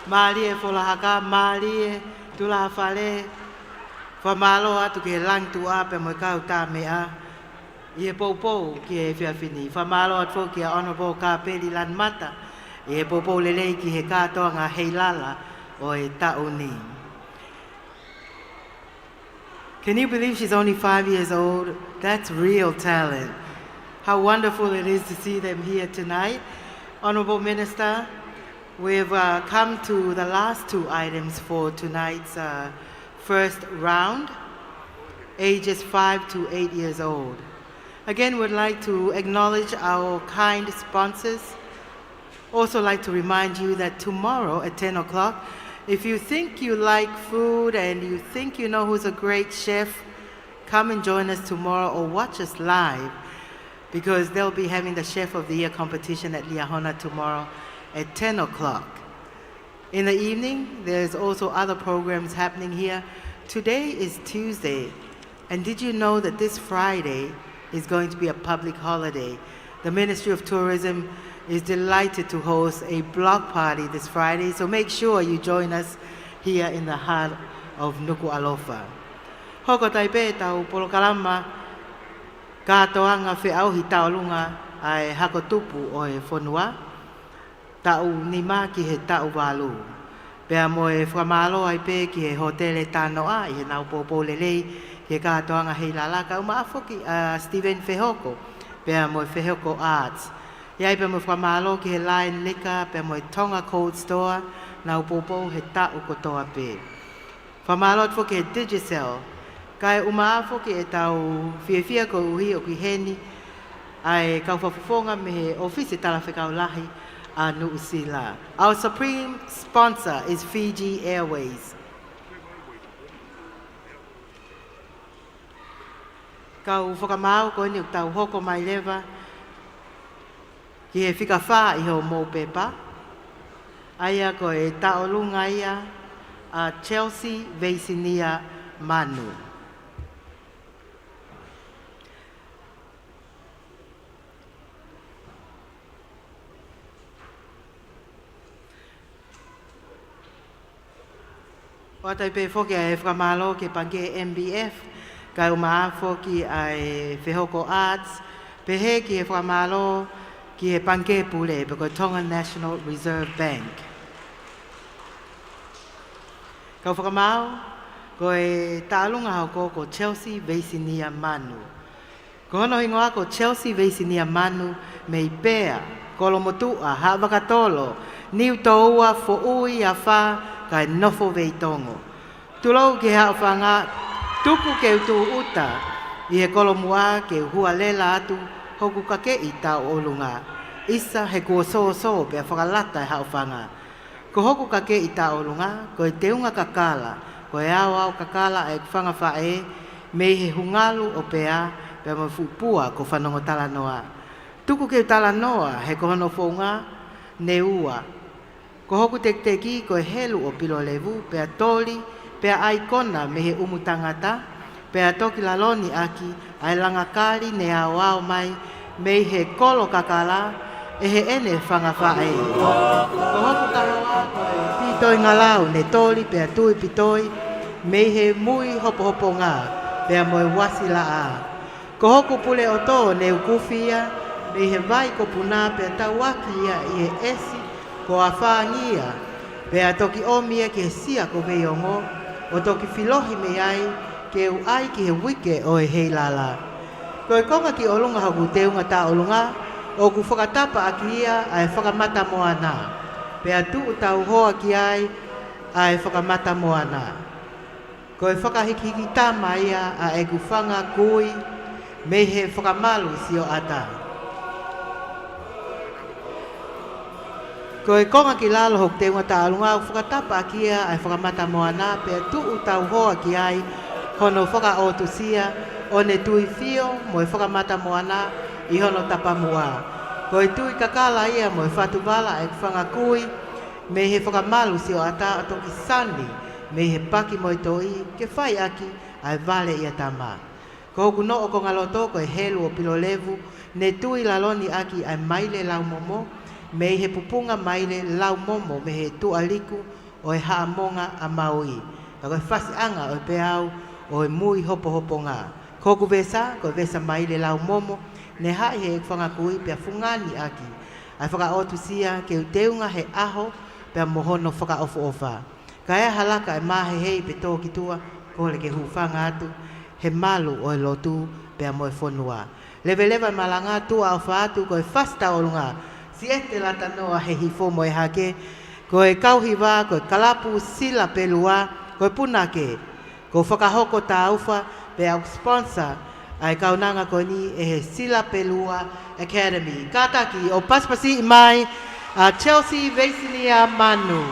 Mālie Folahaka, mālie Tulafale, fakamālō atu ki he Langituʻa pea mo e kau tā meʻa ʻi he poupou ki he efiafi ni. Fakamālō atu foki kia Honourable Kapeli Lanumata ʻi he poupou lelei ki he kātoanga heilala ʻo e taʻu ni. Can you believe she's only five years old? That's real talent. How wonderful it is to see them here tonight. Honourable Minister, we've uh, come to the last two items for tonight's uh, first round, ages five to eight years old. Again, we'd like to acknowledge our kind sponsors. Also like to remind you that tomorrow at ten o'clock, if you think you like food and you think you know who's a great chef, come and join us tomorrow or watch us live, because they'll be having the Chef of the Year competition at Liahona tomorrow at ten o'clock. In the evening, there's also other programs happening here. Today is Tuesday, and did you know that this Friday is going to be a public holiday? The Ministry of Tourism is delighted to host a block party this Friday, so make sure you join us here in the heart of Nukuʻalofa. Hoko atu ai pē ʻetau polokalama kātoanga feʻauhi tauʻolunga ʻa e hako tupu ʻo e fonua, taʻu nima ki he taʻu valu. Pea mo e fakamālō ai pē ki he Hōtele Tānoʻa ʻi heʻenau poupou lelei ki he kātoanga heilala, kae ʻumaʻā foki ʻa Steven Fehoko pea mo e Fehoko Arts. ʻI ai pea mo e fakamālō ki he Lion Liquor pea mo e Tonga Cold Store, nau poupou he taʻu kotoa pē. Fakamālō atu foki he Digicel. Kae ʻumaʻā foki ʻetau fiefia koeʻuhi ʻoku ʻi heni ʻa e kau fakafofonga mei he ʻŌfisi Talafekau Lahi ʻa Nuʻusila. Our supreme sponsor is Fiji Airways. Kau fakamaau, ko eni ʻoku tau hoko mai leva ki he fika fā ʻi hoʻomou pepa. ʻA ia ko e tauʻolunga ia ʻa Chelsea Veisinia Manu. ʻOatu ai pē foki ʻa e fakamālō ki he Pangikē M B F, kae ʻumaʻā foki ʻa e Fehoko Arts, pehē ki he fakamālō ki he Pangikē Pule, pe ko e Tonga National Reserve Bank. Kau fakamaau, ko e tauʻolunga hoko ko Chelsea Veisinia Manu. Ko hono hingoa ko Chelsea Veisinia Manu, mei Pea, Kolomotuʻa, Haʻavakatolo, Niutoua, Foʻui, Afā, kae nofo Veitongo. Tulou ki he haʻofanga, tuku ke u tūʻuta ʻi he kolomuʻa ke u hualela atu hoku kakeʻi tauʻolunga. ʻIsa he kuo sōsō pea fakalata e haʻofanga. Ko hoku kakeʻi tauʻolunga, ko e teunga kakala, ko e aoao kakala ʻa ʻeku fanga faʻē, mei he hungalu ʻo Pea, pea mo e fuʻu pua ko Fanongotalanoa. Tuku ke u talanoa, he ko hono founga, ne ua. Ko hoku tekiteki, ko e helu ʻo Pilolevu, pea toli, pea ʻaikona mei he ʻumu tangata, pea toki laloni ʻaki ʻa e langa kali ne aoao mai mei he kolo kakala ʻe heʻene fanga faʻē. Ko hoku kahoa ko e pitoi ngalau ne toli pea tui pitoi mei he mui hopohoponga pea mo e uasi laʻā. Ko hoku pule ʻoto ne u kufi ia mei he vai ko Puna pea tauaki ia ʻi he ʻesi ko Afāngia, pea toki ʻomi ia ki he sia ko Veiongo, ʻo toki filohi mei ai ke u ʻai ki he uike ʻo e heilala. Ko e konga ki ʻolunga hoku teunga tauʻolunga, ʻoku fakatapa ʻaki ia ʻa e fakamata moana, pea tuʻu tauhoa ki ai ʻa e fakamata moana. Ko e fakahikihiki tama ia ʻa ʻeku fanga kui mei he fakamalu sioʻata. Ko e konga ki lalo hoku teunga tauʻolunga ʻoku fakatapa ʻaki ia ʻa e fakamata moana pea tuʻu tauhoa ki ai hono fakaʻotusia ʻo ne tui fio mo e fakamata moana ʻi hono tapamuʻa. Ko e tui kakala ia mo e fatuvala ʻeku fanga kui mei he fakamalu sioʻata ʻo toki sani mei he paki mo e toʻi ke fai ʻaki ʻa e vale ʻia tama. Ko hoku noʻo kongaloto ko e helu ʻo Pilolevu ne tui laloni ʻaki ʻa e maile laumomo Mei he pupunga maile laumomo mei he tuʻa liku ʻo e Haʻamonga ʻa Maui, ka ko e fasiʻanga ʻo e peau ʻo e mui hopohoponga. Ko hoku vesa, ko e vesa maile laumomo, ne haʻi heʻeku fanga kui pea fungani ʻaki ʻa e fakaʻotusia ke u teunga he ʻaho pea mo hono fakaʻofoʻofa. Kae ʻi ai ha laka ʻe māhehei pe tō ki tuʻa, kole ke hūfanga atu he malu ʻo e lotu pea mo e fonua. Leveleva e malanga, tuʻa ʻofa atu ko e fasi tauʻolunga, Siete Latanoa Hehifo mo e hake, ko e kau hiva, ko e kalapu Sila Pelua, ko e punake, ko e fakahoko taufa, pea ʻoku sponsor ʻa e kaunanga ko eni ʻe he Sila Pelua Academy. Kātaki ʻo pasipasiʻi mai ʻa Chelsea Veisinia Manu.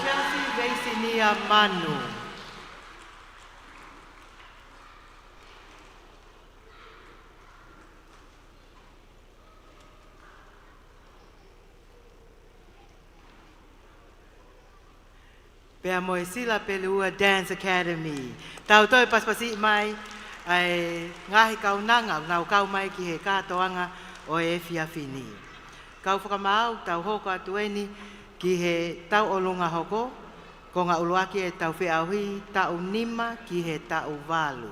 Chelsea Veisinia Manu. Pea mo e Sila Pelua Dance Academy. Tau toe pasipasiʻi mai ʻa e ngaahi kaunanga, nau kau mai ki he kātoanga ʻo e efiafi ni. Kau fakamaau, tau hoko atu eni ki he tauʻolunga hoko, konga ʻuluaki ʻetau feʻauhi, taʻu nima ki he taʻu valu.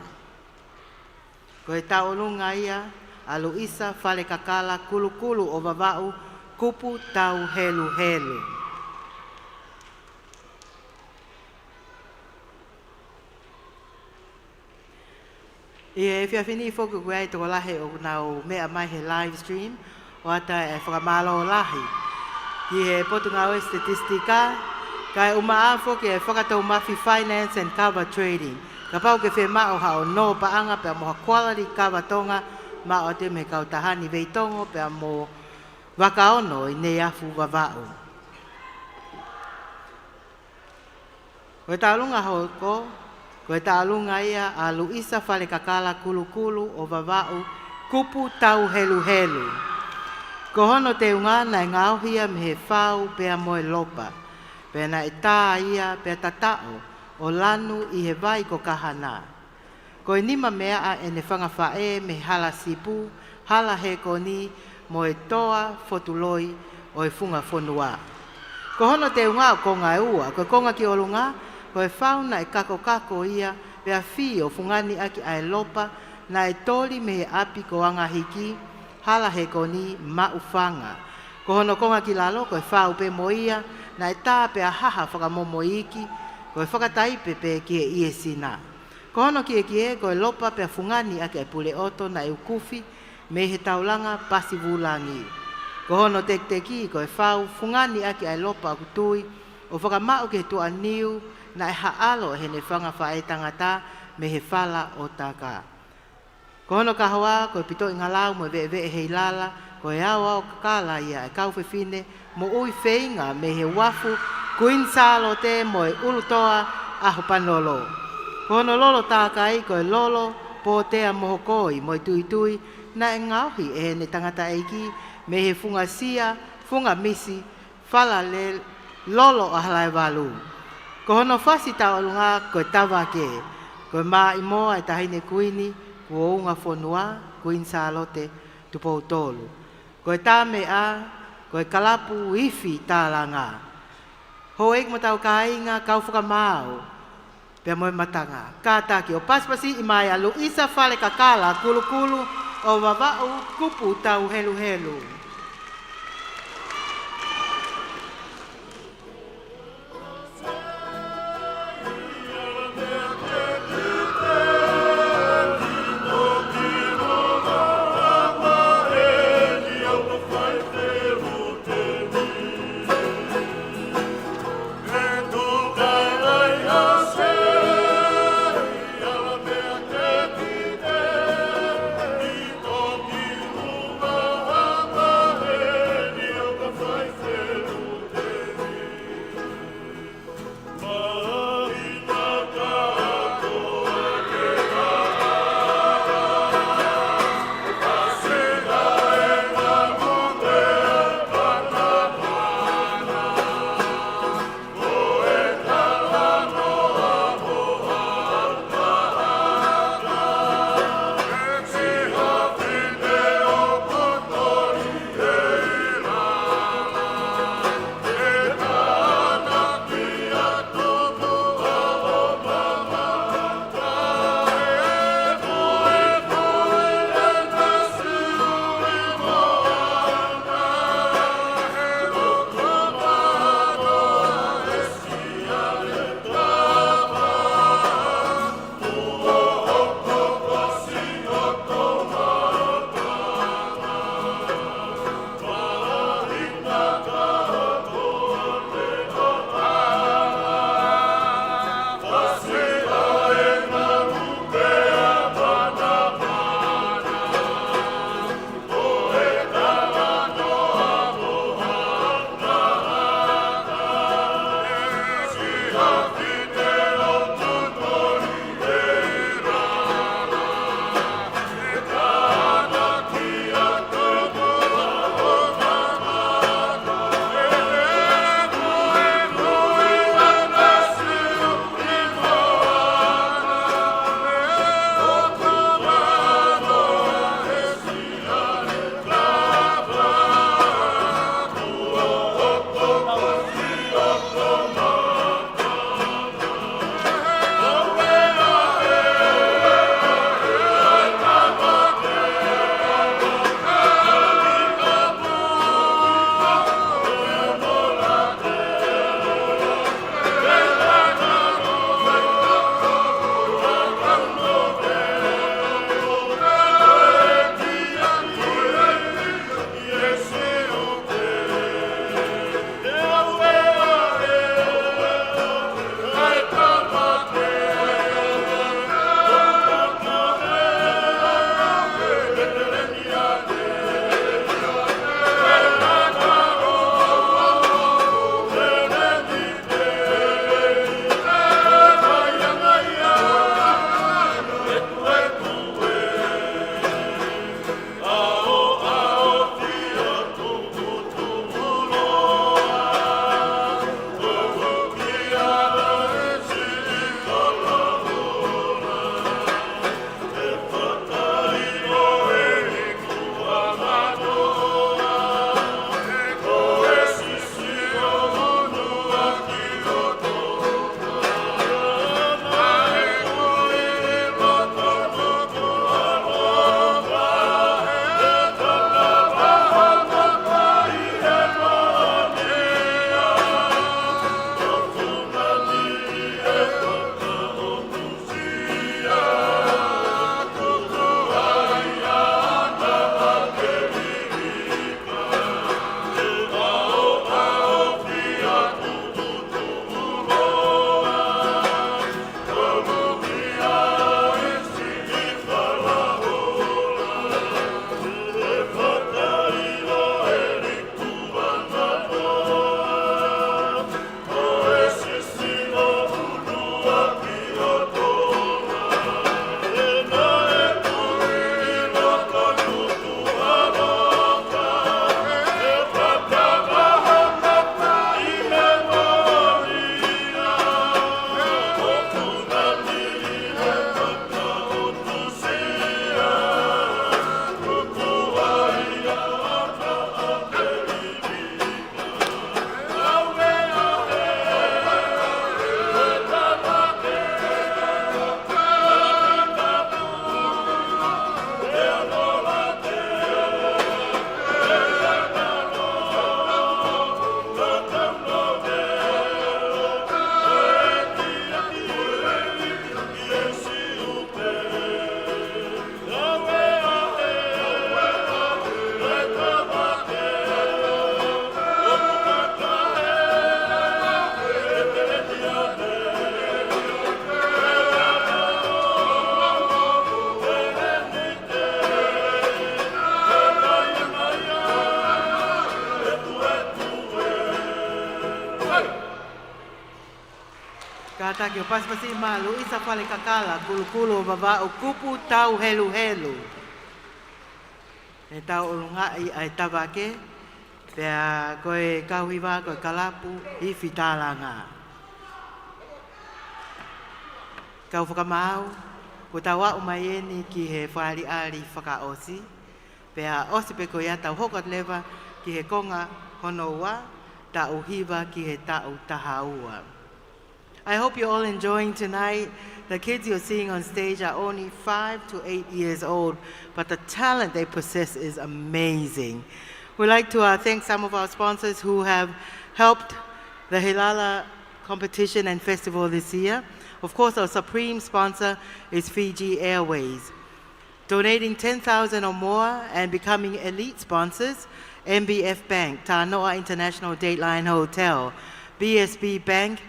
Ko e tauʻolunga ia ʻa Luisa Falekakala Kulukulu ʻo Vavaʻu, kupu tau heluhelu. ʻI he efiafi ni foki ʻoku ʻi ai e tokolahi ʻoku nau meʻa mai he live stream, ʻoatu e fakamālō lahi ki he Potungāue Statistika, kae ʻumaʻā foki e Fakatoumafi Finance and Kava Trading. Kapau ʻoku ke fiemaʻu haʻo nō paʻanga pea mo ha quality kava Tonga, maʻu atu mei he kautaha ni, Veitongo pea mo Vaka Ono ʻi Neiafu, Vavaʻu. Ko e tauʻolunga hoko, ko e tauʻolunga ia ʻa Luʻisa Falekakala Kulukulu ʻo Vavaʻu, Kupu Tauheluhelu. Ko hono teunga naʻe ngaohi ia mei he fau pea mo e lopa, pea naʻe tā ia pea tataʻo ʻo lanu ʻi he vai ko Kahana. Ko e nima meaʻa ʻene fanga faʻē mei he hala Sipu, hala Hekoni, mo e toa Fotuloi ʻo e funga fonua. Ko hono teunga ʻo konga ʻe ua, ko e konga ki ʻolunga, ko e fau naʻe kakokako ia, pea fī ʻo fungani ʻaki ʻa e lopa naʻe toli mei he ʻapi ko Angahiki, hala Hekoni, Maʻufanga. Ko hono konga ki lalo, ko e fau pē mo ia naʻe tā pea haha fakamomoiiki, ko e fakataipe pē ki he ʻiesina. Ko hono kiekie, ko e lopa pea fungani ʻaki ʻa e pule ʻoto naʻe ukufi mei he taulanga Pasivulangi. Ko hono tekiteki, ko e fau fungani ʻaki ʻa e lopa ʻoku tui ʻo fakamaʻu ki he tuʻaniu naʻe haʻalo ʻe heʻene fanga faʻē tangata mei he fala ʻo Taka. Ko hono kahoa, ko e pitoʻi ngalau mo e veʻeveʻe heilala, ko e aoao kakala ia ʻa e kau fefine moʻui feinga mei he uafu Kuini Sālote mo e ʻUlutoa ʻAhopanolo. Ko hono lolo tākai, ko e lolo pōtea mo hokoi mo e tuitui naʻe ngaohi ʻe heʻene tangataʻeiki mei he funga sia, funga misi, fala lolo ʻa Halaevalu. Ko hono fasi tauʻolunga, ko e tavake, ko e maʻimoa ʻa e Taʻahine Kuini kuo unga fonua, Kuini Sālote Tupou Tolu. Ko e tā meʻa, ko e kalapu ifi tālanga. Houʻeiki mo hotau kāinga, kau fakamaau pea mo e matanga, kātaki ʻo pasipasiʻi mai ʻa Luʻisa Falekakala Kulukulu ʻo Vavaʻu, Kupu Tauheluhelu. Taki ʻo pasipasi malu, Isa Falekakala, Kulukulu ʻo Vavaʻu, kupu tau heluhelu. ʻE tau ʻolungaʻi ʻa e tavake, pea ko e kau hiva ko e Kalapu Ifi Talanga. Kau fakamaau, kuo tau aʻu mai eni ki he fakaʻaliʻali fakaʻosi, pea ʻosi pē ko ia tau hoko atu leva ki he konga hono ua, taʻu hiva ki he taʻu taha ua. I hope you're all enjoying tonight. The kids you're seeing on stage are only five to eight years old, but the talent they possess is amazing. We'd like to, uh, thank some of our sponsors who have helped the Helala competition and festival this year. Of course, our supreme sponsor is Fiji Airways, donating ten thousand or more and becoming elite sponsors: M B F Bank, Tanoa International Dateline Hotel, B S B Bank,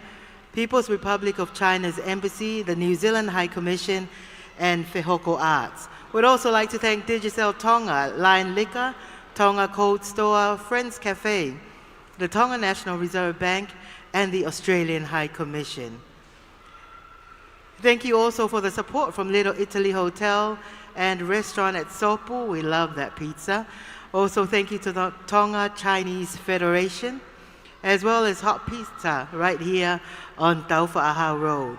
People's Republic of China's Embassy, the New Zealand High Commission, and Fehoko Arts. We'd also like to thank Digicel Tonga, Lion Liquor, Tonga Cold Store, Friends Cafe, the Tonga National Reserve Bank, and the Australian High Commission. Thank you also for the support from Little Italy Hotel and Restaurant at Sopu. We love that pizza. Also, thank you to the Tonga Chinese Federation, as well as Hot Pizza right here on Taufaʻāhau Road.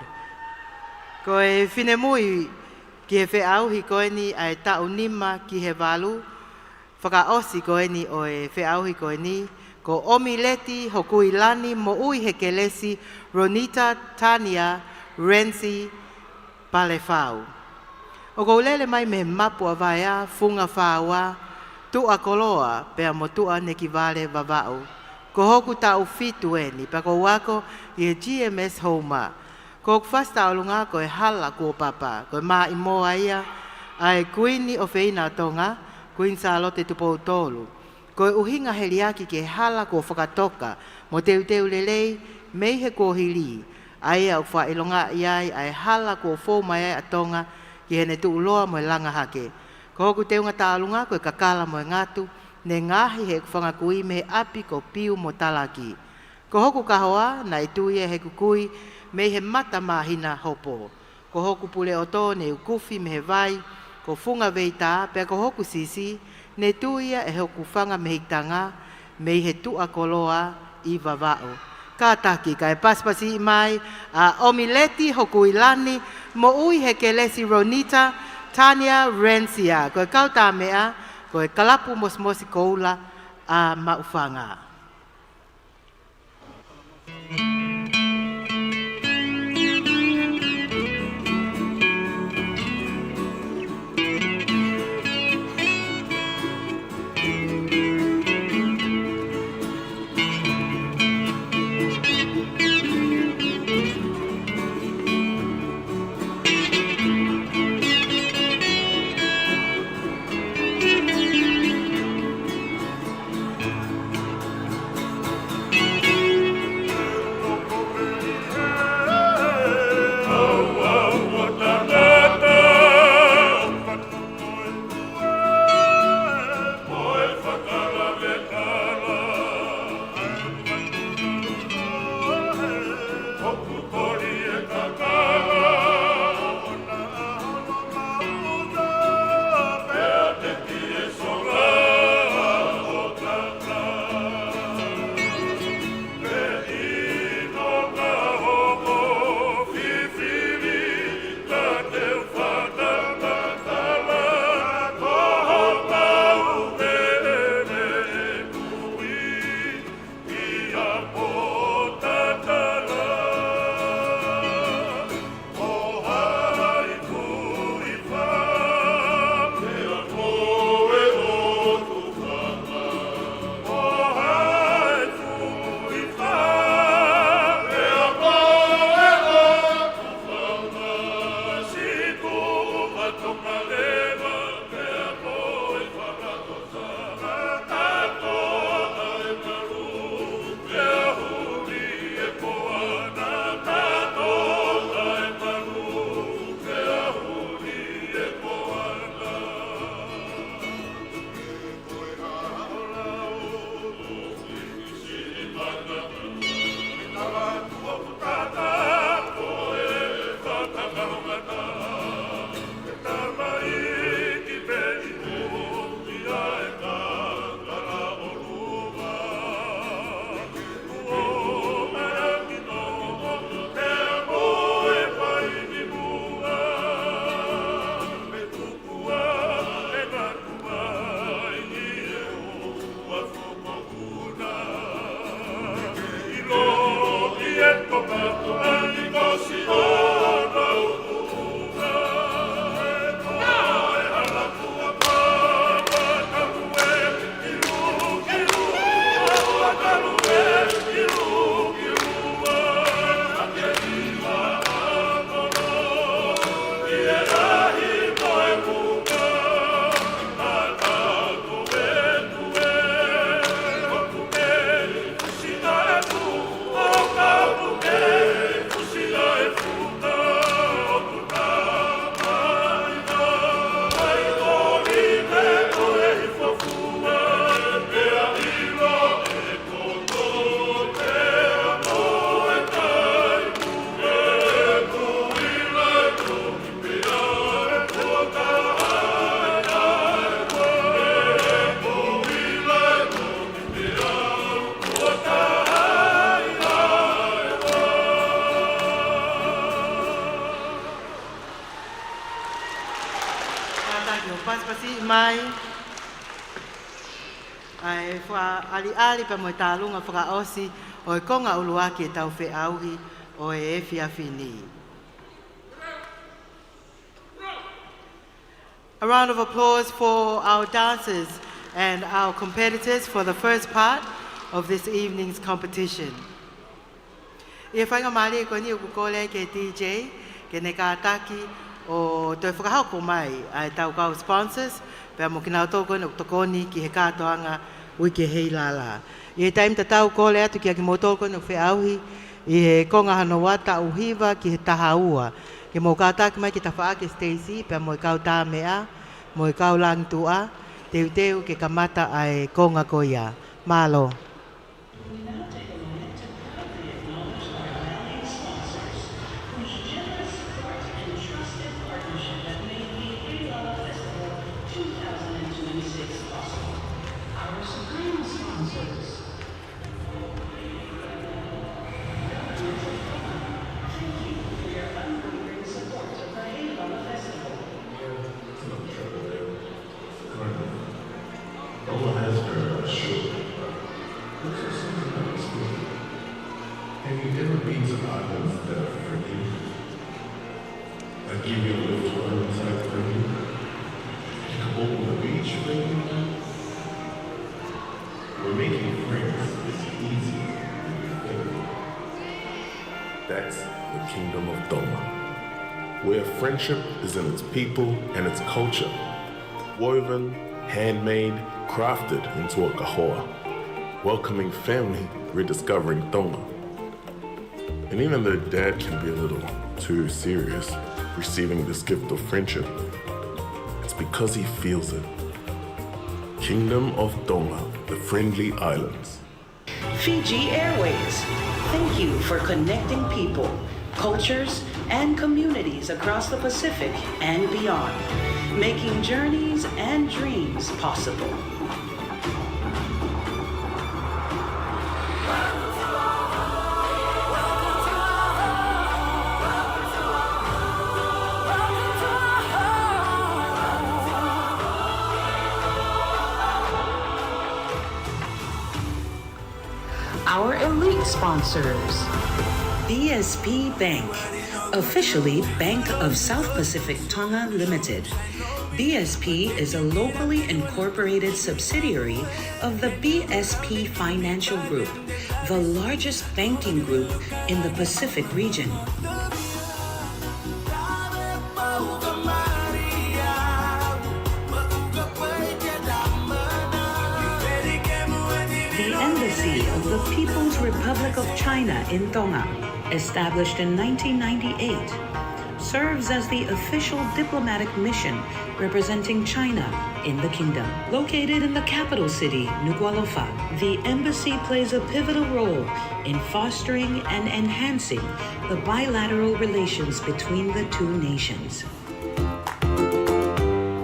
Ko e finemui ki he feʻauhi ko eni ʻa e taʻu nima ki he valu, fakaʻosi ko eni ʻo e feʻauhi ko eni, ko ʻOmileti Hokuilani Moʻui Hekelesi Ronita Tania Rensi Palefau. ʻOku ou lele mai mei he mapu ʻa Vaea, Funga Faua, Tuʻa Koloa, pea mo Tuʻa Nekivale Vavaʻu. Ko hoku taʻu fitu eni, pea ʻoku ou ako ʻi he G M S Houma. Ko hoku fasi tauʻolunga ko e Hala Kuo Papa, ko e maʻimoa ia ʻa e Kuini ʻofeina ʻo Tonga, Kuini Sālote Tupou Tolu. Ko e ʻuhinga he liʻaki ki he hala kuo fakatoka mo teuteu lelei mei he kuohili, ʻa ia ʻoku fakaʻilongaʻi ai ʻa e hala kuo fou mai ai ʻa Tonga ki heʻene tuʻuloa mo e langa hake. Ko hoku teunga tauʻolunga ko e kakala mo e ngatu, ne ngaohi heʻeku fanga kui mei he ʻapi ko Piu mo Talaki. Ko hoku kahoa, naʻe tui ia heʻeku kui mei he mata māhina hopo. Ko hoku puleʻoto ne ukufi mei he vai ko Funga Veita, pea ko hoku sisi, ne tui ia ʻe hoku fanga mehikitanga mei he Tuʻa Koloa ʻi Vavaʻu. Kātaki kae pasipasiʻi mai ʻa ʻOmileti Hokuilani Moʻui Hekelesi Ronita Tania Rensia, ko e kau tāmeʻa, ko e Kalapu Mosimosi Koula ʻa Maʻufanga. ʻIo, pasipasi mai ʻa e fakaʻaliʻali pea mo e tālunga fakaʻosi ʻo e konga ʻuluaki ʻetau feʻauhi ʻo e efiafi ni. A round of applause for our dancers and our competitors for the first part of this evening's competition. ʻI he faingamālie ko eni ʻoku kole ki he D J ke ne kātaki ʻo toe fakahoko mai ʻa e tau kau sponsors, pea mo kinautolu ko eni ʻoku tokoni ki he kātoanga Uike Heilala. ʻI he taimi tatau kole atu kia kimoutolu ko eni ʻoku feʻauhi ʻi he konga hono ua taʻu hiva ki he taha ua, ke mou kātaki mai ki he tafaʻaki ʻo Stacy pea mo e kau tāmeʻa mo e kau langituʻa, teuteu ke kamata ʻa e konga ko ia. Mālō. We now take a moment to proudly acknowledge our valued sponsors, whose generous support and trusted partnership have made the Heilala Festival two thousand twenty-six possible. Our supreme sponsors. Thank you for your unwavering support of the Heilala Festival. Tonga has her, uh, short, but this is something unexpected. Have you ever been to islands that are friendly? That give you a lift home type friendly? Like a walk on the beach friendly? We're making friends is easier than you think. That's the Kingdom of Tonga, where friendship is in its people and its culture. Woven, handmade, crafted into a kahoa. Welcoming family, rediscovering Tonga. And even though Dad can be a little too serious receiving this gift of friendship, it's because he feels it. Kingdom of Tonga, the friendly islands. Fiji Airways, thank you for connecting people, cultures, and communities across the Pacific and beyond, making journeys and dreams possible. Our elite sponsors, B S P Bank, officially Bank of South Pacific Tonga Limited. B S P is a locally incorporated subsidiary of the B S P Financial Group, the largest banking group in the Pacific region. The Embassy of the People's Republic of China in Tonga, established in nineteen ninety-eight, serves as the official diplomatic mission representing China in the kingdom. Located in the capital city, Nukuʻalofa, the embassy plays a pivotal role in fostering and enhancing the bilateral relations between the two nations.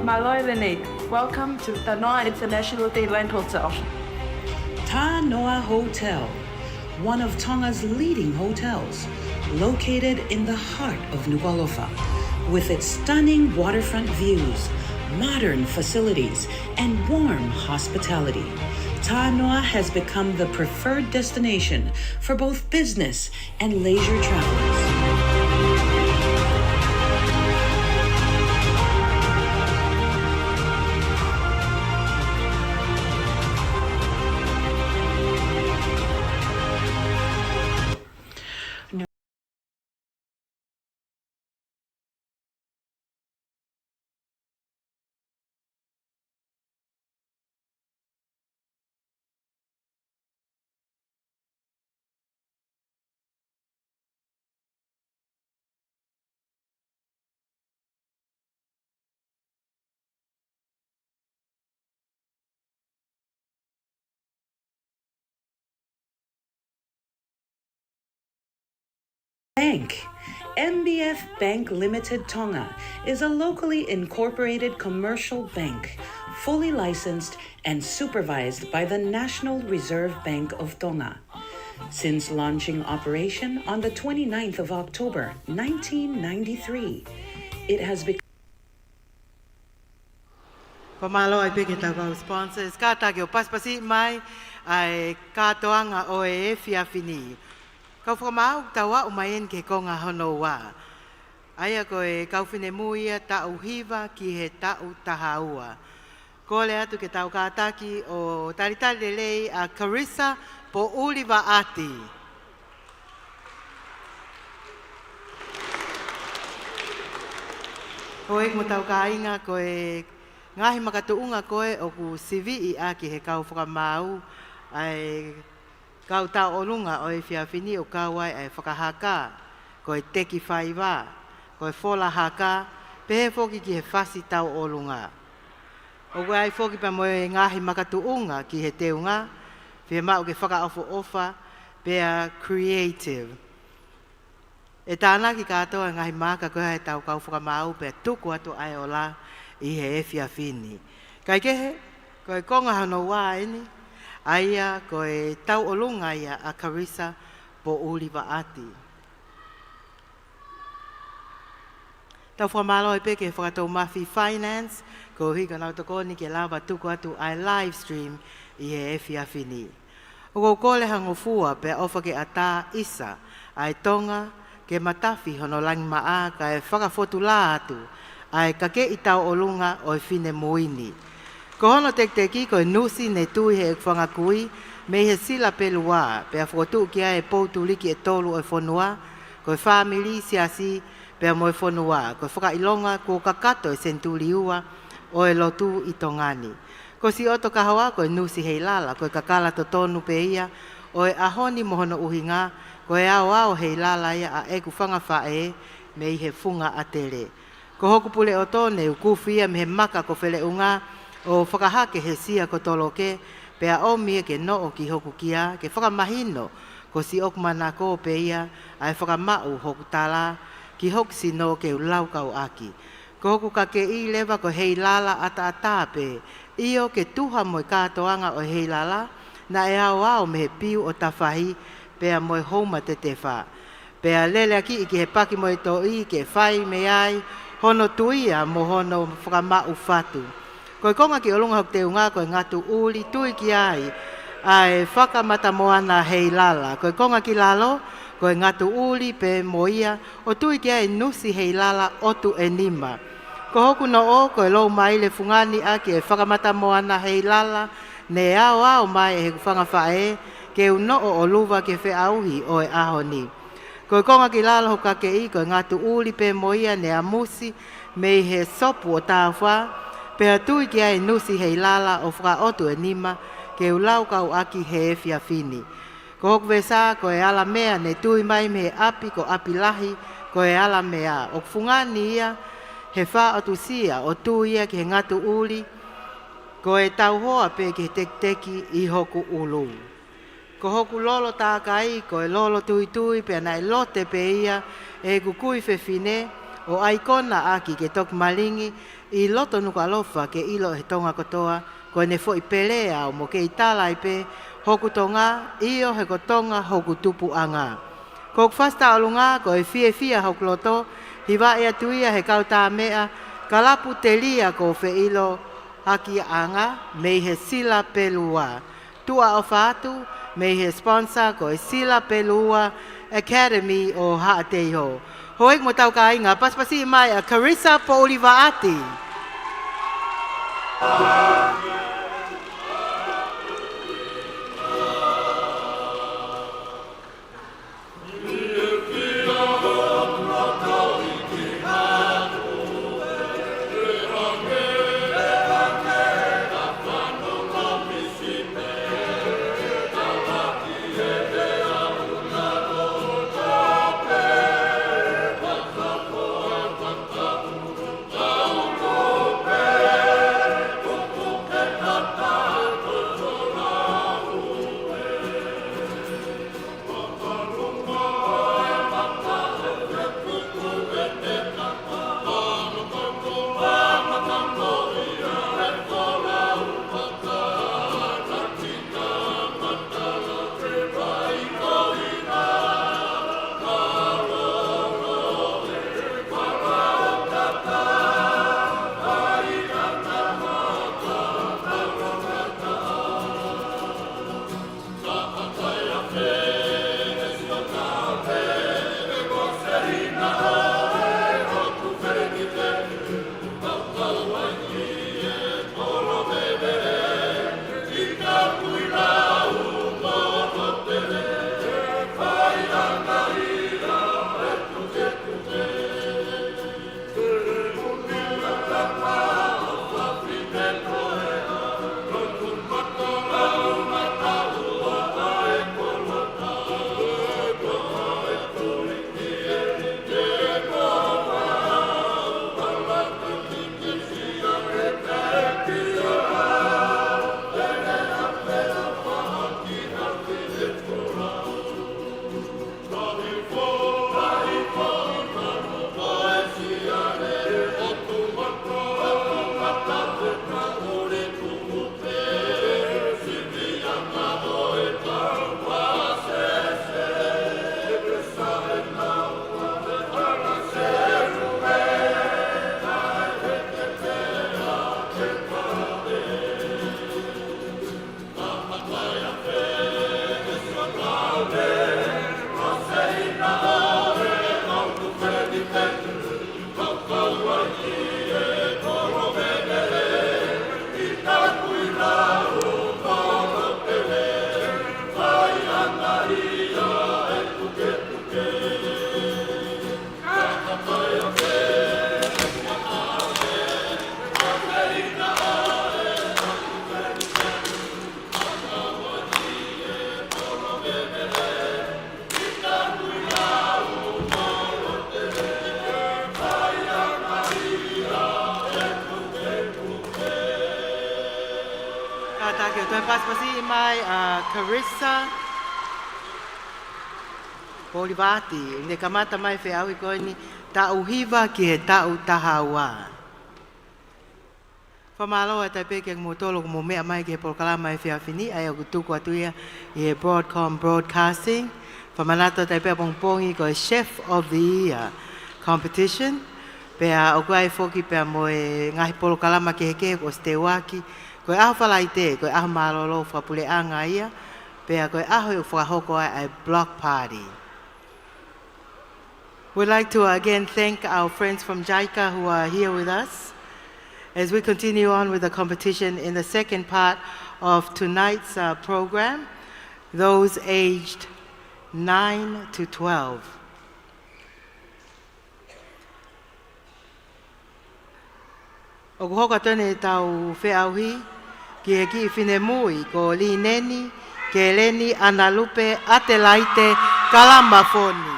Mālō e Leni. Welcome to Tanoa International Day Land Hotel. Tanoa Hotel, one of Tonga's leading hotels, located in the heart of Nukuʻalofa. With its stunning waterfront views, modern facilities, and warm hospitality, Tanoa has become the preferred destination for both business and leisure travelers. Bank. M B F Bank Limited Tonga is a locally incorporated commercial bank, fully licensed and supervised by the National Reserve Bank of Tonga. Since launching operation on the twenty-ninth of October nineteen ninety-three, it has become Fakamālō ai pē ki he tau kau sponsors, kātaki ʻo pasipasi mai ʻa e kātoanga ʻo e efiafi ni. Kau fakamaau, tau aʻu mai eni ki he konga hono ua. ʻA ia ko e kau finemui ia taʻu hiva ki he taʻu taha ua. Kole atu ke tau kātaki ʻo talitali lelei ʻa Carissa Poʻuli Vaʻati. Houʻeiki mo hotau kāinga, ko e ngaahi makatuʻunga ko ē ʻoku siviʻi ʻaki ʻe he kau fakamaau ʻa e kau tauʻolunga ʻo e efiafi ni, ʻo kau ai ʻa e fakahaka, ko e teki faiva, ko e fola haka, pehē foki ki he fasi tauʻolunga. ʻOku ʻi ai foki pea mo e ngaahi makatuʻunga ki he teunga, fiemaʻu ke fakaʻofoʻofa pea creative. ʻE tānaki kātoa e ngaahi maaka ko ē ʻa e tau kau fakamaau pea tuku atu ʻa e ola ʻi he efiafi ni. Kae kehe, ko e konga hono ua eni, ʻa ia ko e tauʻolunga ia ʻa Carissa Poʻuli Vaʻati. Tau fakamālō ai pē ki he Fakatoumafi Finance, koeʻuhi ko ʻenau tokoni ke lava tuku atu ʻa e live stream ʻi he efiafi ni. ʻOku ou kole ha ngofua pea ʻofa ke ʻatā ʻisa ʻa e Tonga ke matafi hono langimaʻa kae fakafotulā atu ʻa e kakeʻi tauʻolunga ʻo e finemui ni. Ko hono tekiteki ko e nusi ne tui heʻeku fanga kui mei he Sila Pelua, pea fokotuʻu ki ai e pou tuliki ʻe tolu ʻo e fonua, ko e fāmili, siasi, pea mo e fonua, ko e fakaʻilonga kuo kakato e senituli ua ʻo e lotu ʻi Tonga ni. Ko Sioto Kahoa ko e nusi heilala, ko e kakala totonu pē ia ʻo e ʻaho ni mo hono ʻuhinga, ko e aoao heilala ia ʻa ʻeku fanga faʻē mei he Funga ʻAtele. Ko hoku puleʻoto ne ukufi ia mei he maka ko Feleʻunga ʻo fakahake he sia ko Toloke, pea ʻomi ia ke noʻo ki hoku kia, ke fakamahino ko siʻoku manako pē ia ʻa e fakamaʻu hoku tala ki hoku sino ke u laukau ʻaki. Ko hoku kakeʻi leva ko e heilala ʻataʻatā pē, ʻio ke tuha mo e kātoanga ʻo e heilala, naʻe aoao mei he piu ʻo tafahi, pea mo e houma tetefa. Pea lele ʻaki ki he paki mo e toʻi ke fai mei ai hono tuia mo hono fakamaʻu fatu. Ko e konga ki ʻolunga hoku teunga ko e ngatu ʻuli, tui ki ai ʻa e fakamatamoana heilala. Ko e konga ki lalo, ko e ngatu ʻuli pē mo ia, ʻo tui ki ai e nusi heilala ʻotu ʻe nima. Ko hoku noʻo, ko e lou maile fungani ʻaki e fakamatamoana heilala ne aoao mai ʻe heʻeku fanga faʻē ke u noʻo ʻo luva ki he feʻauhi ʻo e ʻaho ni. Ko e konga ki lalo hoku kakeʻi, ko e ngatu ʻuli pē mo ia ne amusi mei he sopu ʻo Tāufa, pea tui ki ai e nusi heilala ʻo fakaʻotu ʻe nima ke u laukau ʻaki he efiafi ni. Ko hoku vesa, ko e alamea ne tui mai mei he ʻapi ko ʻApilahi, ko e alamea. ʻOku fungani ia he fā ʻotu sia, ʻo tui ia ki he ngatu ʻuli, ko e tauhoa pē ki he tekiteki ʻi hoku ʻulu. Ko hoku lolo tākai, ko e lolo tuitui, pea naʻe lote pē ia ʻe heʻeku kui fefine ʻo ʻaikona ʻaki ke toki malingi ʻi loto Nukuʻalofa ke ʻilo ʻe he Tonga kotoa, ko ʻene foʻi pele au mo kei tala ai pē hoku Tonga, ʻio he ko Tonga hoku tupuʻanga. Ko hoku fasi tauʻolunga, ko e fiefia hoku loto, hivaʻi atu ia he kau tā meʻa, kalapu telia ko Feʻilo Hakiaʻanga mei he Sila Pelua. Tuʻa ʻofa atu mei he sponsor ko e Sila Pelua Academy ʻo Haʻateiho. Houʻeiki mo hotau kāinga, pasipasi mai ʻa Carissa Poʻuli Vaʻati. Toe pasipasi mai ʻa Carissa Polivati, ne kamata mai feʻauhi ko eni taʻu hiva ki he taʻu taha ua. Fakamālō atu pē kiate kimoutolu ʻoku mou meʻa mai ki he polokalama efiafi ni, ʻa ia ʻoku tuku atu ia ʻi he Broadcom Broadcasting. Fakamanatu atu pē ʻapongipongi ko e Chef of the Year Competition. Pea ʻoku ʻi ai foki pea mo e ngaahi polokalama kehekehe kuo ʻosi teuaki. Ko e ʻaho Falaite, ko e ʻaho mālōlō fakapuleʻanga ia. Pea ko e ʻaho ʻe fakahoko ai ʻa e block party. We'd like to again thank our friends from JICA who are here with us as we continue on with the competition in the second part of tonight's, uh, program, those aged nine to twelve. ʻOku hoko atu eni ʻetau feʻauhi ki he kiʻi finemui ko Lineni Keleni Analupe Atelaite Kalamafoni.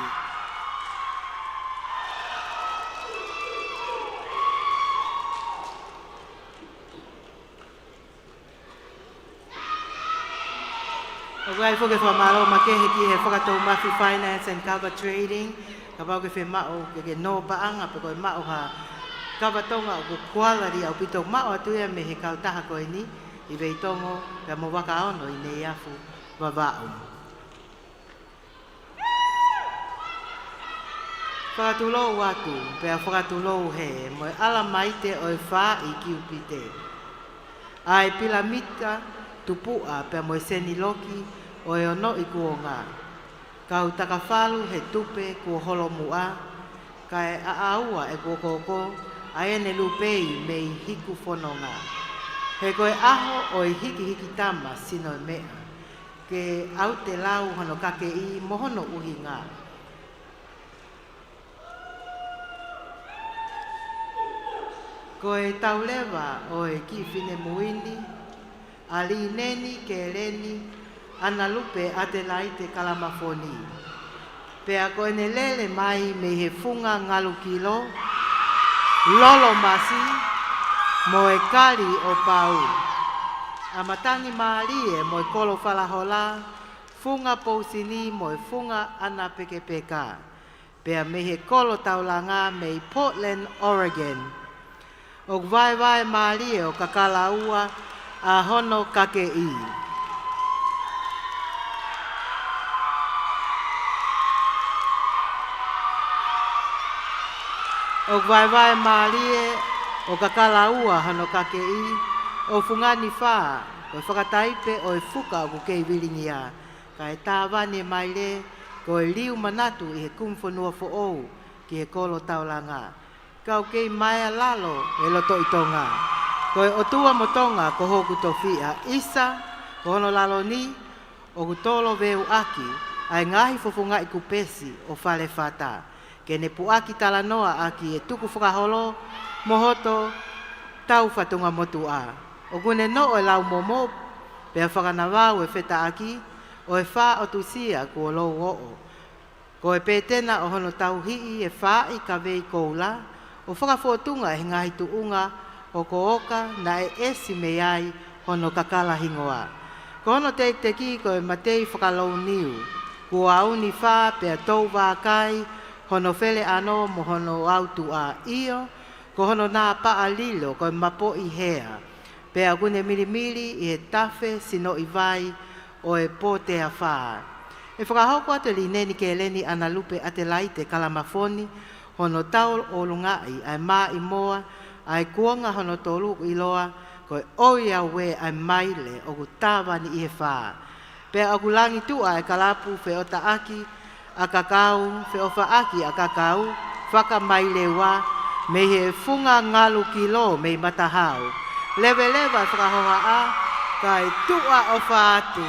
ʻOku ʻi ai foki e fakamālō makehe ki he Fakatoumafi Finance and Kava Trading, kapau ʻoku ke fiemaʻu ke ke nō paʻanga pe ko e maʻu ha kava Tonga ʻoku quality ʻaupito, maʻu atu ia mei he kautaha ko eni ʻi Veitongo pea mo Vakaono ʻi Neiafu, Vavaʻu. Fakatulou atu, pea fakatulou hē, mo e ʻalamaite ʻo e faaʻi Kiupite. ʻA e pilamita tupuʻa pea mo e seniloki ʻo e onoʻi kuonga. Kau takafalu he tupe kuo holomuʻa, kae ʻaʻaua ʻeku okooko ʻa ʻene lupei mei Hikufononga. He ko e ʻaho ʻo e hikihiki tama sino e meʻa, ke ʻautelau hono kakeʻi mo hono ʻuhinga. Ko e tauleva ʻo e kiʻi finemui ni, ʻa Lineni Keleni Analupe Atelaite Kalamafoni. Pea ko ʻene lele mai mei he funga ngalu kilo, lolo masi, mo e kali ʻo pau. ʻA matangi mālie mo e kolo falahola, funga pousini mo e funga ʻana pekepeka. Pea mei he kolo taulanga mei Portland, Oregon. ʻOku vaevae mālie ʻo kakala ua ʻa hono kakeʻi. ʻOku vaevae mālie ʻo kakala ua hono kakeʻi, ʻo fungani fā, ko e fakataipe ʻo e fuka ʻoku kei vilingia. Kae tāvani e maile, ko e liu manatu ʻi he kumi fonua foʻou ki he kolo taulanga. Kau kei maea lalo e lotoʻi Tonga. Ko e ʻOtua mo Tonga ko hoku tofiʻa, ʻisa, ko hono lalo ni, ʻoku tolo veuʻaki ʻa e ngaahi fofongaʻi kupesi ʻo Falefata. Ke ne puʻaki talanoa ʻaki e tukufakaholo mo hoto tau fatunga motuʻa. ʻOku ne noʻo e lau momo, pea fakanavau e fetaʻaki ʻo e fā ʻotusia kuo lou oʻo. Ko e petena ʻo hono tauhi e faaʻi kavei koula, ʻo fakafōtunga he ngaahi tuʻunga ʻo ko oka naʻe ʻesi mei ai hono kakala hingoa. Ko hono tekiteki ko e matei fakalouniu, kuo auni fā pea tou vākai hono feleʻano mo hono autuʻa, ʻio, ko hono nāpaʻa lilo ko e mapoʻi hea. Pea ʻoku ne milimili ʻi he tafe sinoʻi vai ʻo e pote afā. ʻE fakahoko atu ʻe Lineni Keleni Analupe Atelaite Kalamafoni hono tau ʻolungaʻi ʻa e māʻimoa ʻa e kuonga hono tolu ʻoku ʻiloa ko e ʻOiauē ʻa e maile ʻoku tāvani ʻi he fā. Pea ʻoku langi tuʻa e kalapu feʻotaʻaki ʻa kakau, feʻofaʻaki ʻa kakau, fakamaileua, mei he funga ngalu kilo mei Matahau. Leveleva e fakahohaʻa, kae tuʻa ʻofa atu.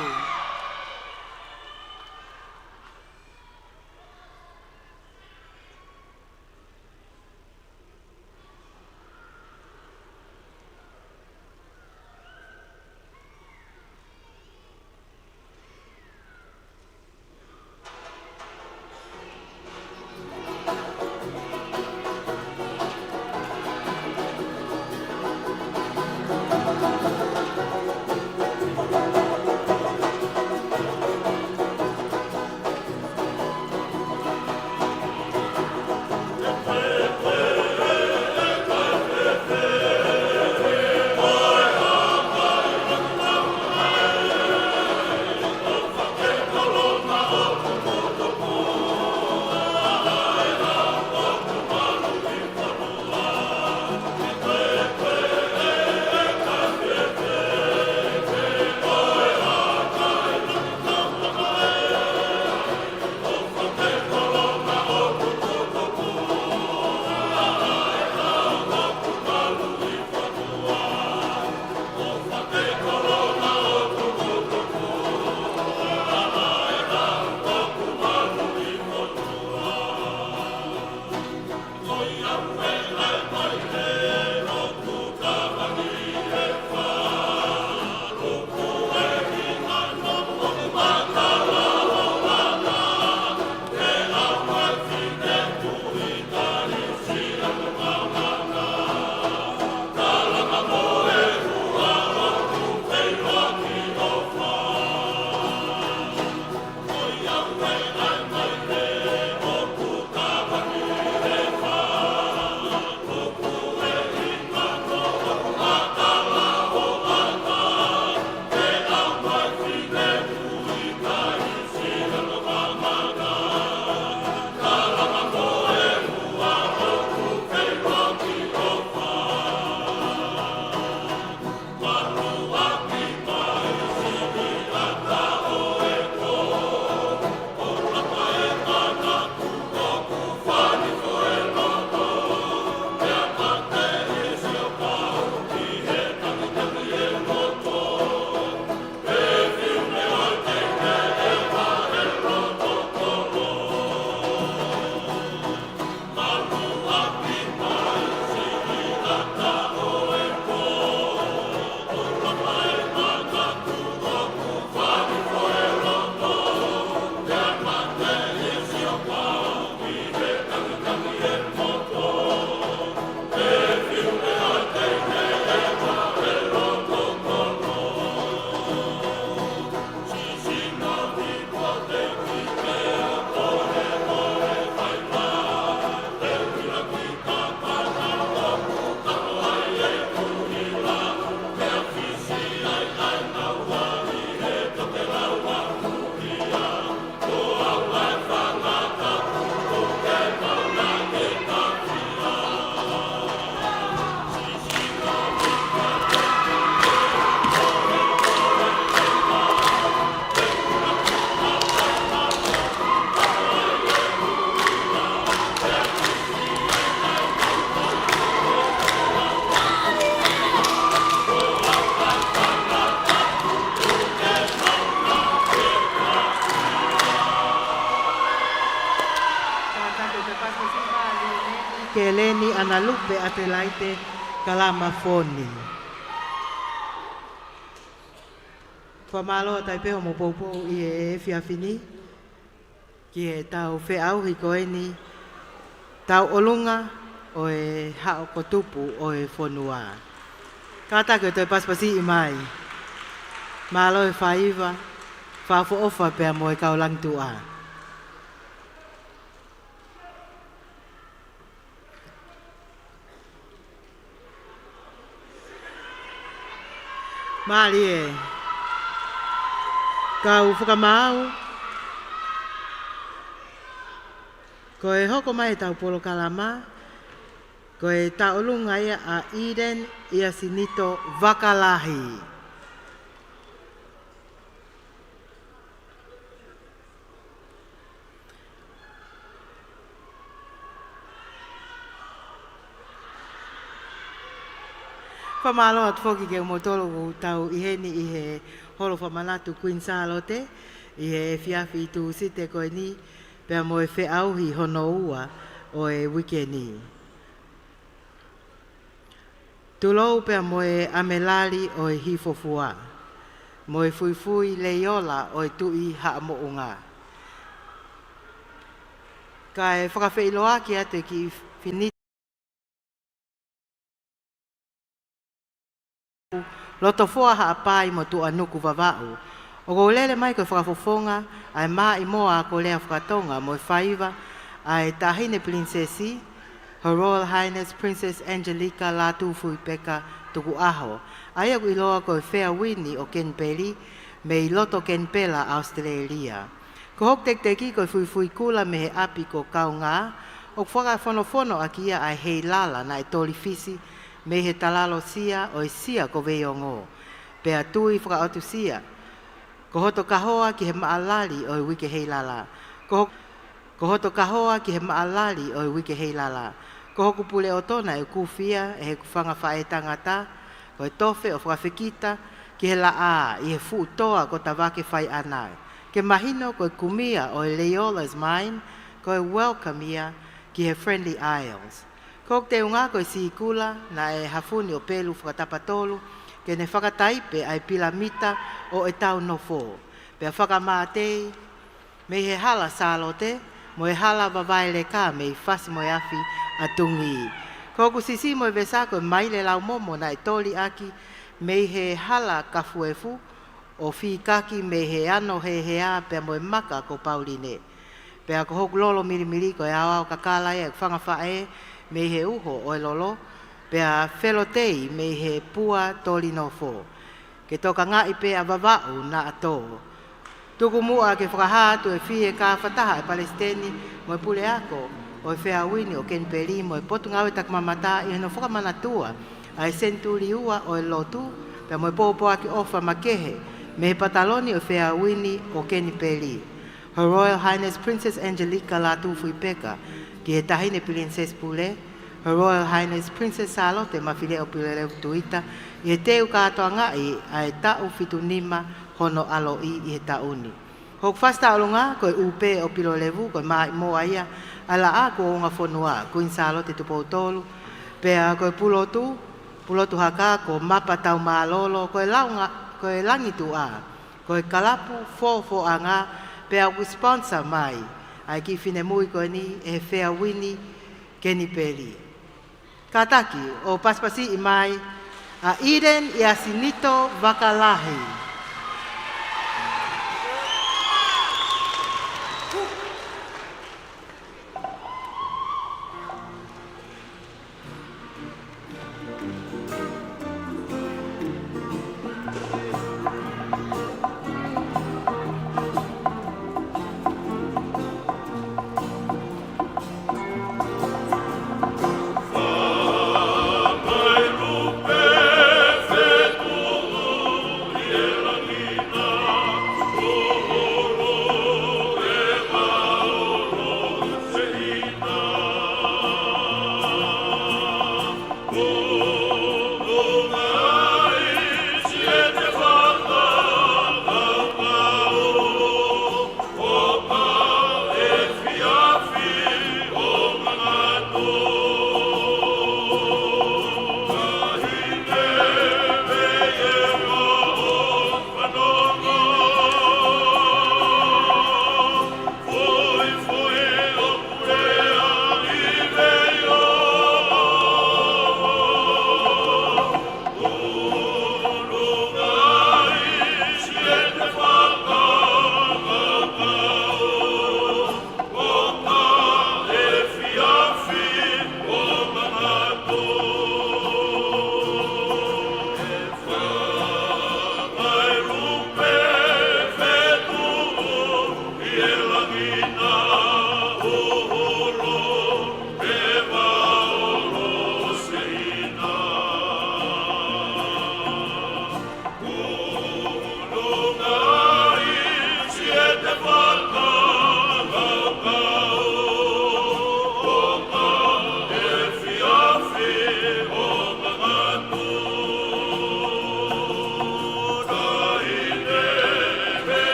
Leni Ana Lupe Atelaite Kalamafoni. Fakamālō atu ai pē hoʻomo poupou ʻi he efiafi ni ki heʻetau feʻauhi ko eni, Tauʻolunga ʻo e Haʻo ko Tupu ʻo e Fonua. Kātaki ʻo toe pasipasiʻi mai. Mālō e faiva, fakaʻofoʻofa pea mo e kau langituʻa. Mālie. Kau fakamaau, ko e hoko mai ʻetau polokalama, ko e tauʻolunga ia ʻa Eden ʻIasinito Vakalahi. Fakamālō atu foki kiate kimoutolu ʻoku tau ʻi heni ʻi he Holo Fakamanatu Kuini Sālote, ʻi he efiafi Tūsite ko eni, pea mo e feʻauhi hono ua ʻo e uike ni. Tulou pea mo e ʻAmelali ʻo e Hifofua, mo e Fuifui Leiola ʻo e Tuʻi Haʻamoʻunga. Kae fakafeʻiloaki atu e kiʻi finiti Lotofoa Haʻapai mo Tuʻanuku Vavaʻu. ʻOku ou lele mai ko e fakafofonga ʻa e Maʻimoa ko Lea Fakatonga mo e faiva ʻa e Taʻahine Pilinisesi, Her Royal Highness Princess Angelika Lātūfuipeka Tukuʻaho, ʻa ia ʻoku ʻiloa ko e Fea Uini ʻo Kenipeli, mei loto Kenipela, ʻAositelēlia. Ko hoku tekiteki ko e fuifui kula mei he ʻapi ko Kaungā, ʻoku fakafonofonoʻaki ia ʻa e heilala naʻe toli fisi mei he talalosia ʻo e Sia ko Veiongo, pea tui fakaʻotusia. Ko hoto kahoa ki he maʻalali ʻo e uike heilala. Ko ho-, ko hoto kahoa ki he maʻalali ʻo e uike heilala. Ko hoku puleʻoto naʻe ʻukufi ia ʻe heʻeku fanga faʻē tangata, ko e tofe ʻo fakafekita ki he laʻā ʻi he fuʻu toa ko Tavake Faiʻana, ke mahino ko e kumi ia ʻo e Leiola's Mine, ko e welcome ia ki he Friendly Isles. Ko hoku teunga ko e sīkula naʻe hafuni ʻo Pelu Fakatapatolu, ke ne fakataipe ʻa e pilamita ʻo ʻetau nofo, pea fakamātei mei he hala Sālote, mo e hala Vavaeleka mei Fasi mo e Afi ʻa Tungī. Ko hoku sisi mo e vesa ko e maile laumomo naʻe toli ʻaki mei he hala Kafuefu, ʻo fīkaki mei he ano hehea pea mo e maka ko Pauline. Pea ko hoku lolo milimili ko e aoao kakala ia ʻeku fanga faʻē mei he uho ʻo e lolo, pea felotei mei he pua toli nofo. Ke tokangaʻi pē ʻa Vavaʻu naʻa tō. Tuku muʻa ke fakahā atu e fiekafa taha ʻa e Palesiteni mo e Puleako ʻo e Fea Uini ʻo Kenipeli mo e Potungāue Takimamata ʻi hono fakamanatua ʻa e senituli ua ʻo e lotu, pea mo e pōpoaki ʻofa makehe mei he pataloni ʻo e Fea Uini ʻo Kenipeli, Her Royal Highness Princess Angelika Lātūfuipeka, ki he Taʻahine Pilinisesi Pule, Her Royal Highness Princess Sālote Mafileʻo Pilolevu Tuita, ʻi he teu kātoangaʻi ʻa e taʻu fitu nima hono ʻaloʻi ʻi he taʻu ni. Hoku fasi tauʻolunga ko e ʻUpe ʻo Pilolevu, ko e maʻimoa ia ʻa e Laʻā kuo Ungafonua, Kuini Sālote Tupou Tolu, pea ko e pulotu, pulotu haka ko Mapa Taumālolo, ko e launga, ko e langituʻa, ko e kalapu fofoʻanga, pea ʻoku sponsor mai ʻa e kiʻi finemui ko eni ʻe he Fea Uini Kenipeli. Kātaki ʻo pasipasiʻi mai ʻa Eden ʻIasinito Vakalahi.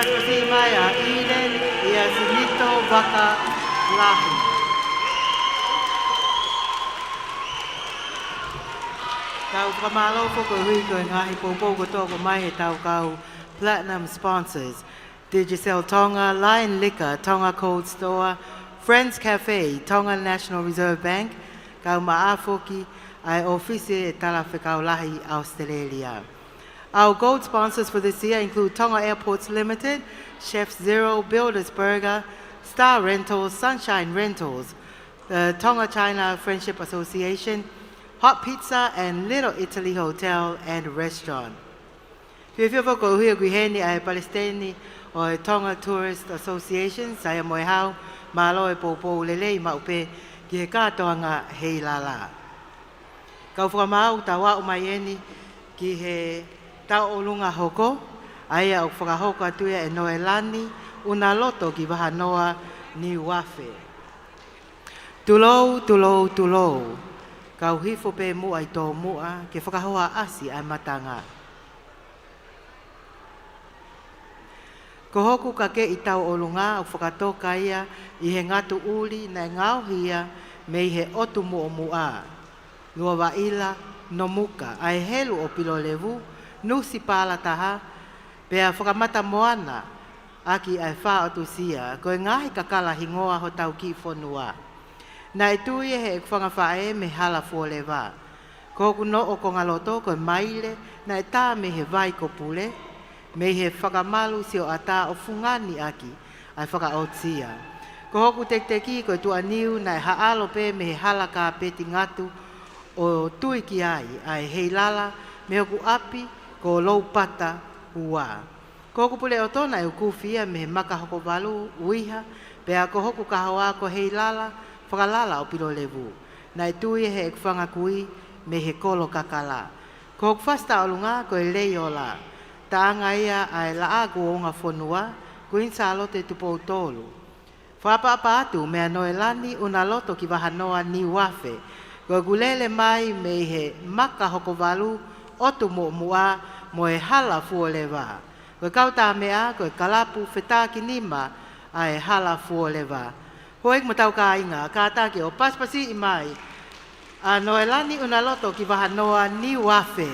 Siʻi mai ʻa ʻIleni ʻIasinito Vakalahi. Kau fakamālō foki koeʻuhi ko e ngaahi poupou kotoa ʻoku ʻomai heʻetau kau platinum sponsors. Digicel Tonga, Lion Liquor, Tonga Cold Store, Friends Cafe, Tonga National Reserve Bank, kae ʻumaʻā foki ʻa e ʻŌfisi ʻo e Talafekau Lahi ʻAositelēlia. Our gold sponsors for this year include Tonga Airports Limited, Chef Zero, Builders Burger, Star Rentals, Sunshine Rentals, the Tonga China Friendship Association, Hot Pizza and Little Italy Hotel and Restaurant. Fiefia foki koeʻuhi ʻoku ʻi heni ʻa e Palesiteni ʻo e Tonga Tourist Association, Saia Moehau, mālō e poupou lelei maʻu pē ki he kātoanga Heilala. Kau fakamaau, tau aʻu mai eni ki he tauʻolunga hoko, ʻa ia ʻoku fakahoko atu ia ʻe Noelani ʻUnaloto ki Vahanoa, Niuafe. Tulou, tulou, tulou. Kau hifo pē muʻa ʻi tōmuʻa ke fakahohaʻasi ʻa e matanga. Ko hoku kakeʻi tauʻolunga ʻoku fakatoka ia ʻi he ngatu ʻuli naʻe ngaohi ia mei he ʻotu muʻomuʻa, Luavaʻila Nomuka, ʻa e helu ʻo Pilolevu, Nusi Pālataha, pea fakamata moana ʻaki ʻa e fā ʻotusia, ko e ngaahi kakala hingoa hotau kiʻi fonua. Naʻe tui ia heʻeku fanga faʻē mei Halafuoleva. Ko hoku noʻo kongaloto ko e maile naʻe tā mei he vai ko Pule, mei he fakamalu Sioʻata ʻo fungani ʻaki ʻa e fakaʻotusia. Ko hoku tekiteki ko e tuʻaniu naʻe haʻalo pē mei he hala kāpeti ngatu ʻo tui ki ai ʻa e Heilala mei hoku ʻapi ko Loupata ua. Ko hoku puleʻoto naʻe ukufi ia mei he Makahokovalu, ʻUiha, pea ko hoku kahoa ko Heilala Fakalala ʻo Pilolevu. Naʻe tui ia heʻeku fanga kui mei he kolo kakala. Ko hoku fasi tauʻolunga ko e Leiola. Taʻanga ia ʻa e Laʻā Kuonga Fonua, Kuini Sālote Tupou Tolu. Fakaʻapaʻapa atu meia Noelani ʻUnaloto ki Vahanoa, Niuafe. Ko ʻeku lele mai mei he Makahokovalu, ʻotu muʻomuʻa mo e Halafuoleva. Ko e kau tā meʻa ko e Kalapu Fetākinima ʻa e Halafuoleva. Houʻeiki mo hotau kāinga, kātaki ʻo pasipasiʻi mai ʻa Noelani ʻUnaloto ki Vahanoa, Niuafe.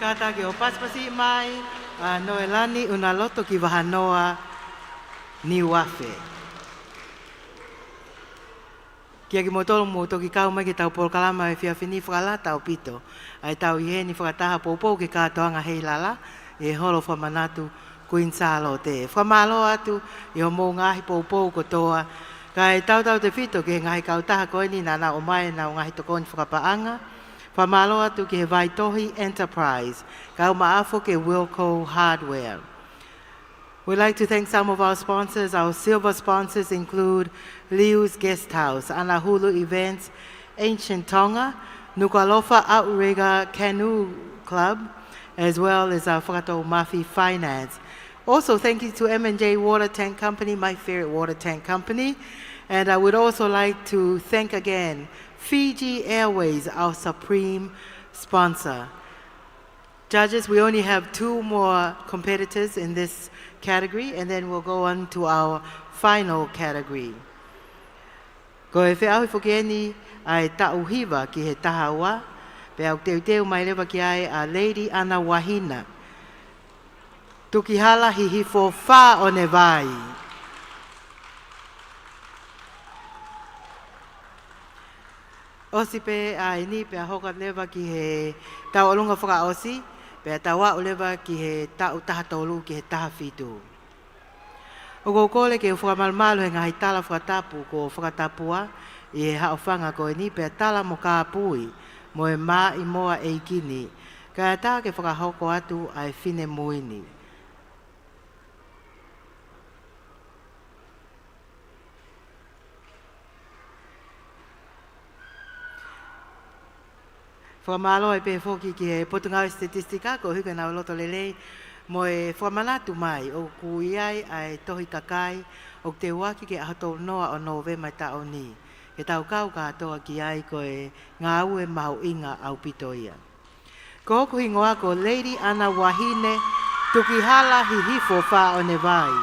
Kātaki ʻo pasipasi mai ʻa Noelani Unaloto ki Vahanoa, Niuafe. Kiate kimoutolu ʻoku mou toki kau mai ki heʻetau polokalama ʻo e efiafi ni, fakalata ʻaupito ʻa ʻetau ʻi heni fakataha poupou ki he kātoanga Heilala ʻi he holo fakamanatu Kuini Sālote. Fakamālō atu ʻi hoʻomou ngaahi poupou kotoa, kae tautautefito ki he ngaahi kautaha ko eni naʻa nau ʻomai ʻenau ngaahi tokoni fakapaʻanga. Fakamālō atu ki he Vaitohi Enterprise, kau maʻafu ki he Wilco Hardware. We'd like to thank some of our sponsors. Our silver sponsors include Liu's Guest House, Anahulu Events, Ancient Tonga, Nukuʻalofa Outrigger Canoe Club, as well as our Fakatoumafi Finance. Also, thank you to M and J Water Tank Company, my favorite water tank company. And I would also like to thank again Fiji Airways, our supreme sponsor. Judges, we only have two more competitors in this category, and then we'll go on to our final category. Ko e feʻauhi foki eni ʻa e taʻu hiva ki he taha ua, pea ʻoku teuteu mai leva ki ai ʻa Lady Ana Vahine, Tukihala Hihifo Fāʻonevai. ʻOsi pē ʻa eni pea hoko leva ki he tauʻolunga fakaʻosi, pea tau aʻu leva ki he taʻu taha tolu ki he taha fitu. ʻOku ou kole ke u fakamalumalu he ngaahi tala fakatapu kuo fakatapua ʻi he haʻofanga ko eni, pea tala mo kāpui mo e maʻimoa ʻeiki ni, kae ʻatā ke fakahoko atu ʻa e finemui ni. Fakamālō ai pē foki ki he Potungāue Sitetisika koeʻuhi ko ʻenau loto lelei mo e fakamanatu mai ʻoku ʻi ai ʻa e tohi kakai ʻoku teuaki ki he ʻaho tolu noa ʻo Nōvema ʻi he taʻu ni. Ke tau kau kātoa ki ai, ko e ngāue mahuʻinga ʻaupito ia. Ko hoku hingoa ko Lady Ana Vahine Tukihala Hihifo Fāʻonevai.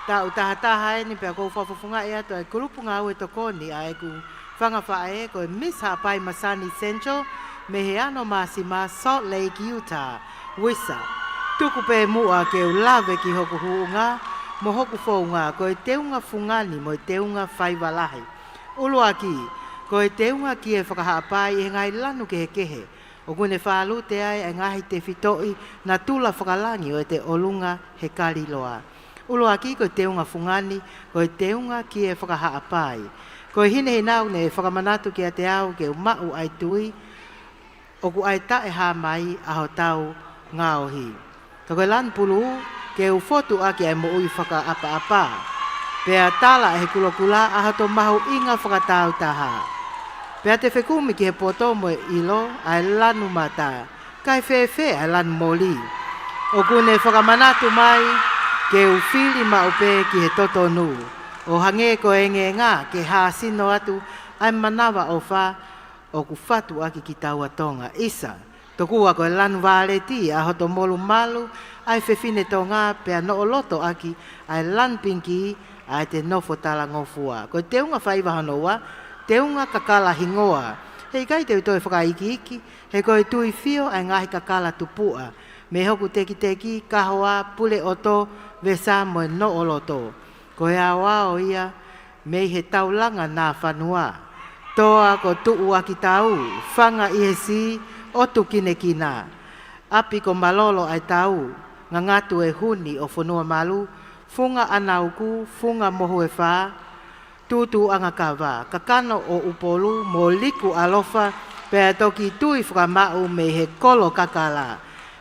Taʻu taha taha eni pea ʻoku ou fakafofongaʻi atu ʻa e kulupu ngāue tokoni ʻa ʻeku fanga faʻē ko e Miss Haʻapai Masani Central mei he Ano Māsima, Salt Lake, Utah. Uisa, tuku pē muʻa ke u lave ki hoku huʻunga mo hoku founga, ko e teunga fungani mo e teunga faiva lahi. ʻUluaki, ko e teunga kie fakahaʻapai ʻi he ngaahi lanu kehekehe, ʻoku ne fālute ai ʻa e ngaahi tefitoʻi natula fakalangi ʻo ʻete ʻolunga he kaliloa. ʻUluaki ko e teunga fungani, ko e teunga kie fakahaʻapai. Ko e hinehina ʻoku ne fakamanatu kiate au ke u maʻu ʻa e tui, ʻoku ʻai taʻehāmai ʻa hotau ngaohi. Ka ko e lanu pulū, ke u fotu ʻaki ʻa e moʻui fakaʻapaʻapa. Pea tala ʻe he kulokula ʻa hoto mahuʻinga fakatāutaha. Pea te fekumi ki he poto mo e ʻilo ʻa e lanu mata, kae fēfē ʻa e lanu moli. ʻOku ne fakamanatu mai ke u fili maʻu pē ki he totonu, ʻo hangē ko e engeenga ke hāsino atu ʻa e manavaʻofa ʻoku fatu ʻaki kitaua Tonga. ʻIsa, tokua ko e lanu vāleti ʻa hoto molumalu ʻa e fefine Tonga, pea noʻo loto ʻaki ʻa e lanu pingikī ʻa ʻete nofo talangofua. Ko e teunga faiva hono ua, teunga kakala hingoa. He ʻikai te u toe fakaikiiki, he ko e tuifio ʻa e ngaahi kakala tupuʻa mei hoku tekiteki, kahoa, pule ʻoto, vesa mo e noʻo loto. Ko e aoao ia mei he taulanga nāfanua. Toa ko Tuʻuakitau, fanga ʻi he sī, ʻOtu Kinekina, ʻApi ko Malolo ʻa e Tau, Ngangatu e Huni ʻo Fonuamalu, Funga ʻAnauku, Funga Mohuefā, Tūtūʻanga Kava, Kakano ʻo ʻUpolu, mo Liku ʻAlofa, pea toki tui fakamaʻu mei he Kolo Kakala.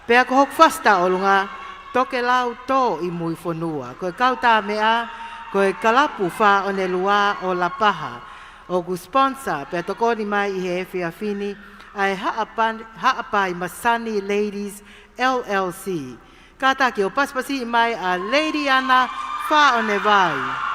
Pea ko hoku fasi tauʻolunga, Tokelau Tō ʻi Muifonua. Ko e kau tā meʻa, ko e Kalapu Fā ʻo Nelua ʻo Lapaha. ʻOku sponsor, pea tokoni mai ʻi he efiafi ni, ʻa e Haʻapa-, Haʻapai Masani Ladies L L C. Kātaki ʻo pasipasiʻi mai ʻa Lady Ana Fā ʻo Nevai.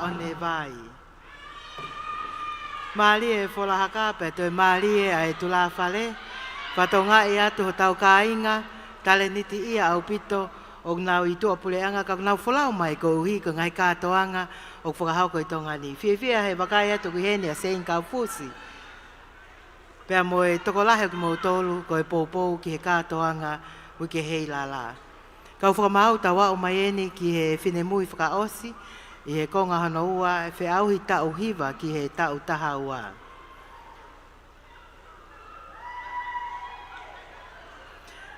ʻo ne vai. Mālie e fola haka pea toe mālie ʻa e tulāfale. Fakatokangaʻi atu hotau kāinga talēnitiʻia ʻaupito ʻoku nau ʻi tuʻapuleʻanga ka ʻoku nau folau mai koeʻuhi ko e ngaahi kātoanga ʻoku fakahoko ʻi Tonga ni. Fiefia he vakai atu ki heni ʻa Seini Kaufusi pea mo e tokolahi ʻo kimoutolu ko e poupou ki he kātoanga Uike Heilala. Kau fakamaau, tau aʻu mai eni ki he finemui fakaʻosi ʻi he konga hono ua, e feʻauhi taʻu hiva ki he taʻu taha ua.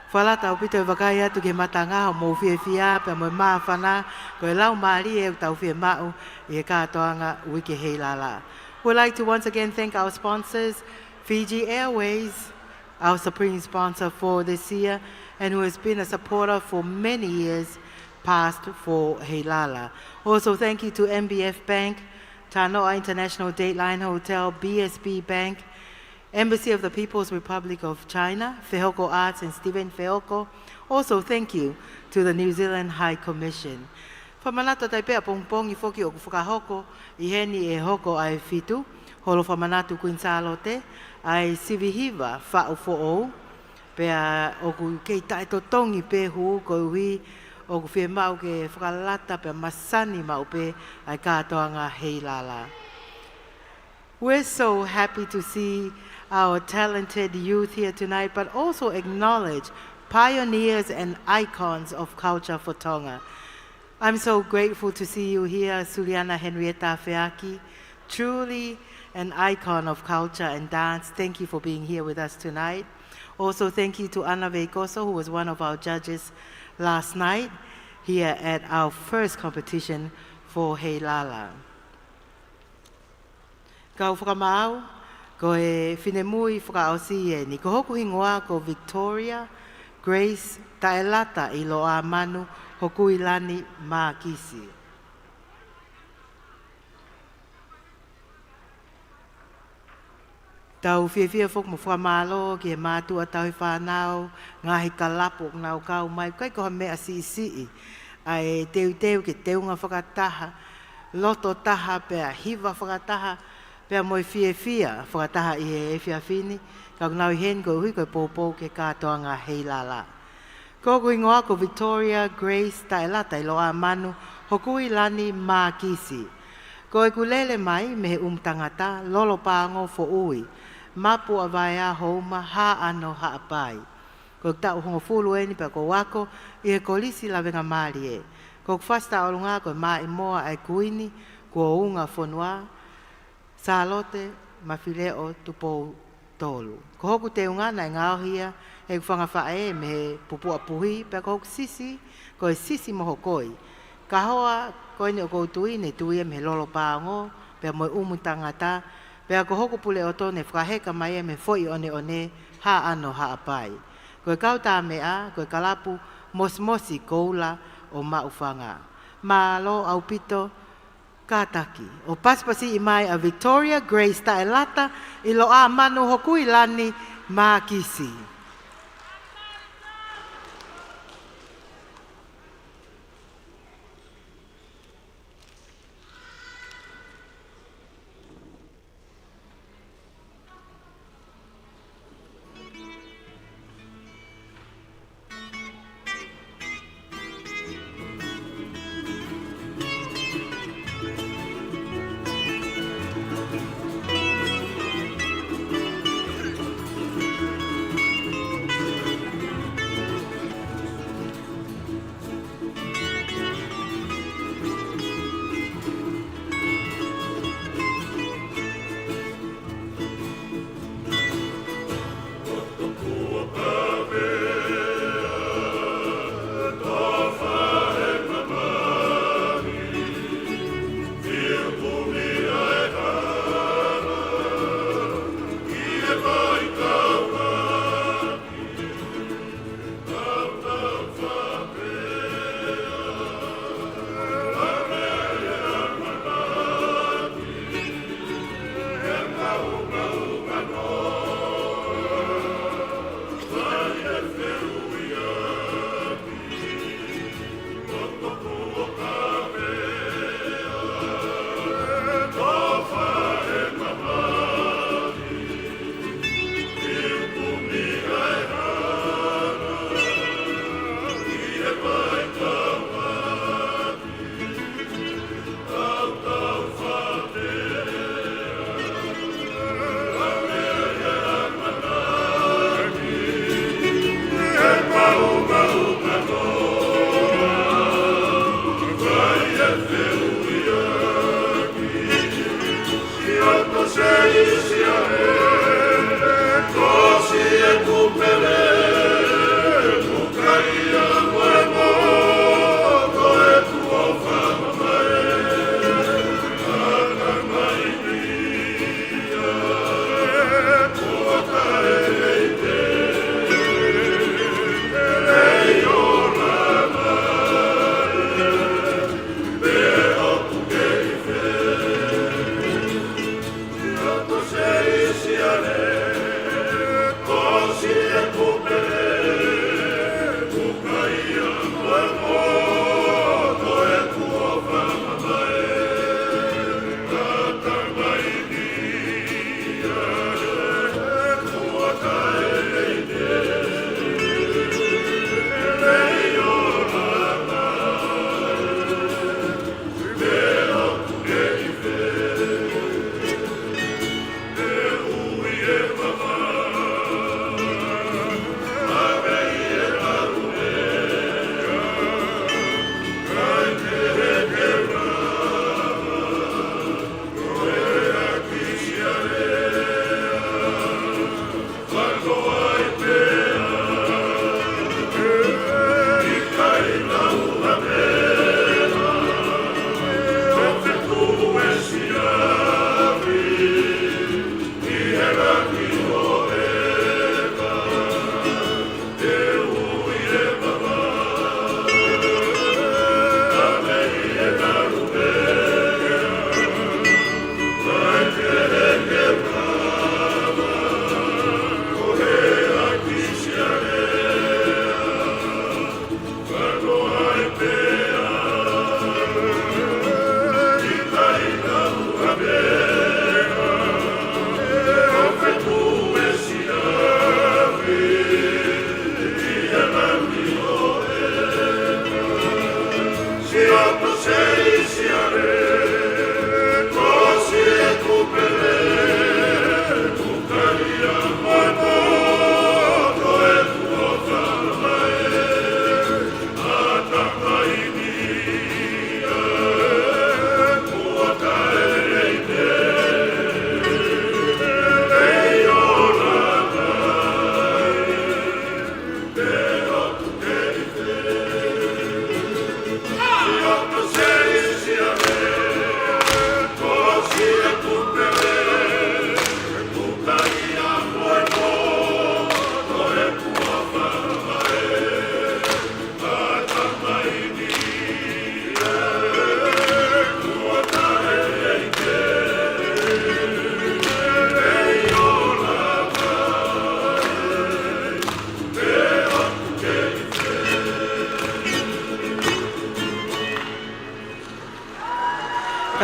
Fakalata ʻaupito e vakai atu ki he matangaho mo e fiefia pea mo e māfana, ko e laumālie ʻoku tau fiemaʻu ʻi he kātoanga Uike Heilala. We'd like to once again thank our sponsors, Fiji Airways, our supreme sponsor for this year, and who has been a supporter for many years past for Heilala. Also, thank you to M B F Bank, Tanoa International Dateline Hotel, B S B Bank, Embassy of the People's Republic of China, Fehoko Arts and Steven Fehoko. Also, thank you to the New Zealand High Commission. Fakamanatu atu ai pē ʻapongipongi foki ʻoku fakahoko ʻi heni e hoko ʻa e fitu holo fakamanatu Kuini Sālote, ʻa e sivi hiva faʻu foʻou, pea ʻoku kei taʻetotongi pē hū koeʻuhi ʻoku fiemaʻu ke fakalata pea masani maʻu pē ʻa e kātoanga Heilala. We're so happy to see our talented youth here tonight, but also acknowledge pioneers and icons of culture for Tonga. I'm so grateful to see you here, Suliana Henrietta Afeaki, truly an icon of culture and dance. Thank you for being here with us tonight. Also, thank you to Ana Veikoso, who was one of our judges last night here at our first competition for Heilala. Kau fakamaau, ko e finemui fakaʻosi eni. Ko hoku hingoa ko Victoria Grace Taʻelata ʻi Loʻamanu Hokuilani Mākisi. Tau fiefia foki mo fakamālō ki he mātuʻa tauhi fānau, ngaahi kalapu ʻoku nau kau mai, ʻikai ko ha meʻa siʻisiʻi ʻa e teuteu ke teunga fakataha, loto taha pea hiva fakataha, pea mo e fiefia fakataha ʻi he efiafi ni, ka ʻoku nau ʻi heni koeʻuhi ko e poupou ki he kātoanga Heilala. Ko hoku hingoa ko Victoria Grace Taʻelata ʻi Loʻamanu Hokuilani Mākisi. Ko ʻeku lele mai mei he ʻumu tangata, lolo pāongo foʻui, mapu ʻa Vaea Houma, Haʻano Haʻapai. Ko ʻeku taʻu hongofulu eni pea ʻoku ou ako ʻi he Kolisi Lavengamālie. Ko hoku fasi tauʻolunga ko e Maʻimoa ʻa e Kuini kuo unga fonua, Sālote Mafileʻo Tupou Tolu. Ko hoku teunga naʻe ngaohi ia ʻe heʻeku fanga faʻē mei he Pupuʻa Puhi, pea ko hoku sisi ko e Sisi Mohokoi. Kahoa ko eni ʻoku ou tui ne tui ia mei he lolo pāongo pea mo e ʻumu tangata, pea ko hoku puleʻoto ne fakaheka mai ia mei he foʻi ʻoneʻone Haʻano Haʻapai. Ko e kau tā meʻa ko e kalapu Mosimosi Koula ʻo Maʻufanga. Mālō ʻaupito, kātaki ʻo pasipasiʻi mai ʻa Victoria Grace Taʻelata ʻi Loʻamanu Hokuilani Mākisi.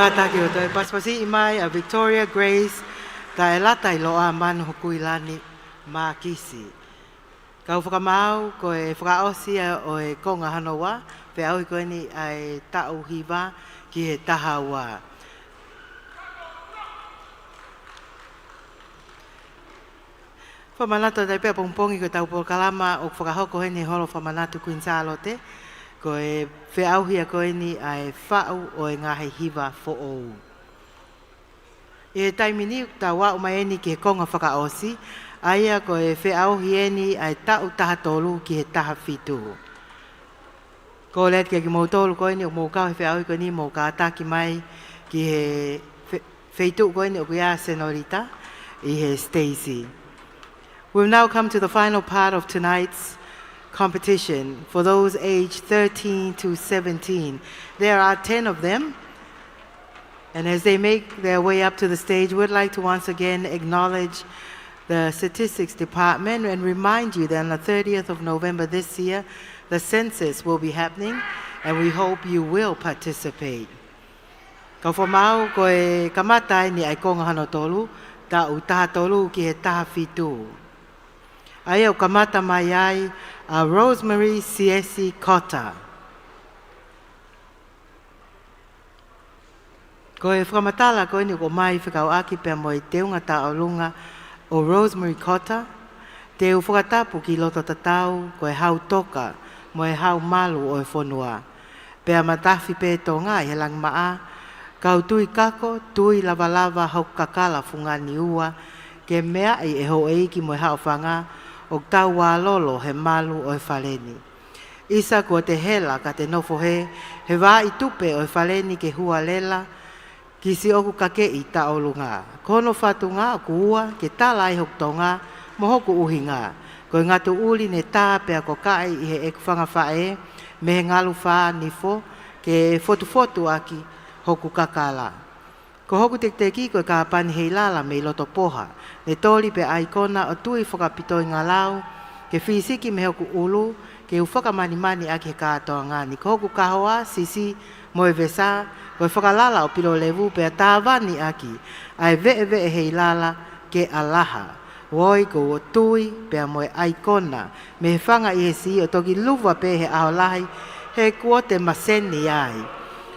Kātaki ʻo toe pasipasiʻi mai ʻa Victoria Grace Taʻelata ʻi Loʻa Manu Hokuilani Mākisi. Kau fakamaau, ko e fakaʻosi ia ʻo e konga hono ua, feʻauhi ko eni ʻa e taʻu hiva ki he taha ua. Fakamanatu atu ai pē ʻapongipongi ko ʻetau polokalama ʻoku fakahoko heni he Holo Fakamanatu Kuini Sālote, ko e feʻauhi ia ko eni ʻa e faʻu ʻo e ngaahi hiva foʻou. ʻI he taimi ni, tau aʻu mai eni ki he konga fakaʻosi, ʻa ia ko e feʻauhi eni ʻa e taʻu taha tolu ki he taha fitu. Kole atu kiate kimoutolu ko eni ʻoku mou kau he feʻauhi ko eni, mou kātaki mai ki he fe-, feituʻu ko eni ʻoku ʻi ai ʻa Senorita ʻi he siteisi. We've now come to the final part of tonight's competition for those aged thirteen to seventeen. There are ten of them. And as they make their way up to the stage, we'd like to once again acknowledge the Statistics Department and remind you that on the thirtieth of November this year, the census will be happening, and we hope you will participate. Kau fakamaau, ko e kamata eni ʻa e konga hono tolu, taʻu taha tolu ki he taha fitu. ʻA ia ʻoku kamata mai ai ʻa Rosemary Siesi Cotter. Ko e fakamatala ko eni ʻoku ʻomai fekauʻaki pea mo e teunga tauʻolunga ʻo Rosemary Cotter, te u fakatapu ki loto tatau, ko e hau toka mo e hau malu ʻo e fonua. Pea matafi pē Tonga ʻi he langi maʻa, kau tui kako, tui lavalava hoku kakala fungani ua, ke meaʻi ʻe houʻeiki mo e haʻofanga ʻoku tau ʻālolo he malu ʻo e fale ni. ʻIsa kuo te hela ka te nofo hē he vaaʻi tupe ʻo e fale ni ke hualela ki siʻoku kakeʻi tauʻolunga. Ko hono fatunga ʻoku ua ke tala ai hoku tonga mo hoku ʻuhinga. Ko e ngatu ʻuli ne tā pea ko kaʻi ʻi heʻeku fanga faʻē mei he ngalu fā nifo ke fotufotu ʻaki hoku kakala. Ko hoku tekiteki ko e kāpani Heilala mei Lotopoha, ne toli pē ʻaikona ʻo tui fakapitoingalau ke fisiki mei hoku ʻulu ke u fakamanimani ʻaki he kātoanga ni. Ko hoku kahoa, sisi mo e vesa, ko e fakalala ʻo Pilolevu pea tāvani ʻaki ʻa e veʻeveʻe Heilala ke ʻalaha. Ua ʻoi ko ʻeku tui pea mo e ʻaikona mei he fanga ʻi he sī ʻo toki luva pē he ʻaho lahi he kuo te maseni ai.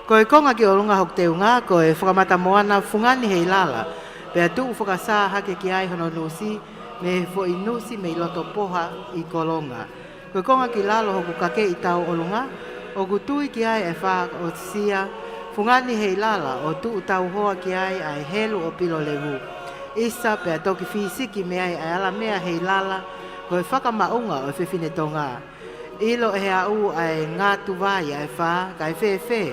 Ko e konga ki ʻolunga hoku teunga ko e fakamata moana fungani Heilala, pea tuʻu fakasā hake ki ai hono nusi mei he foʻi nusi mei Lotopoha ʻi Kolonga. Ko e konga ki lalo hoku kakeʻi tauʻolunga, ʻoku tui ki ai e fakaʻosia fungani Heilala ʻo tuʻu tauhoa ki ai ʻa e helu ʻo Pilolevu. ʻIsa pea toki fisiki mei ai ʻa e alamea Heilala, ko e fakamaʻunga ʻo e fefine Tonga. ʻIlo ʻe he aʻu ʻa e ngatu vai ʻa e fā, kae fēfē,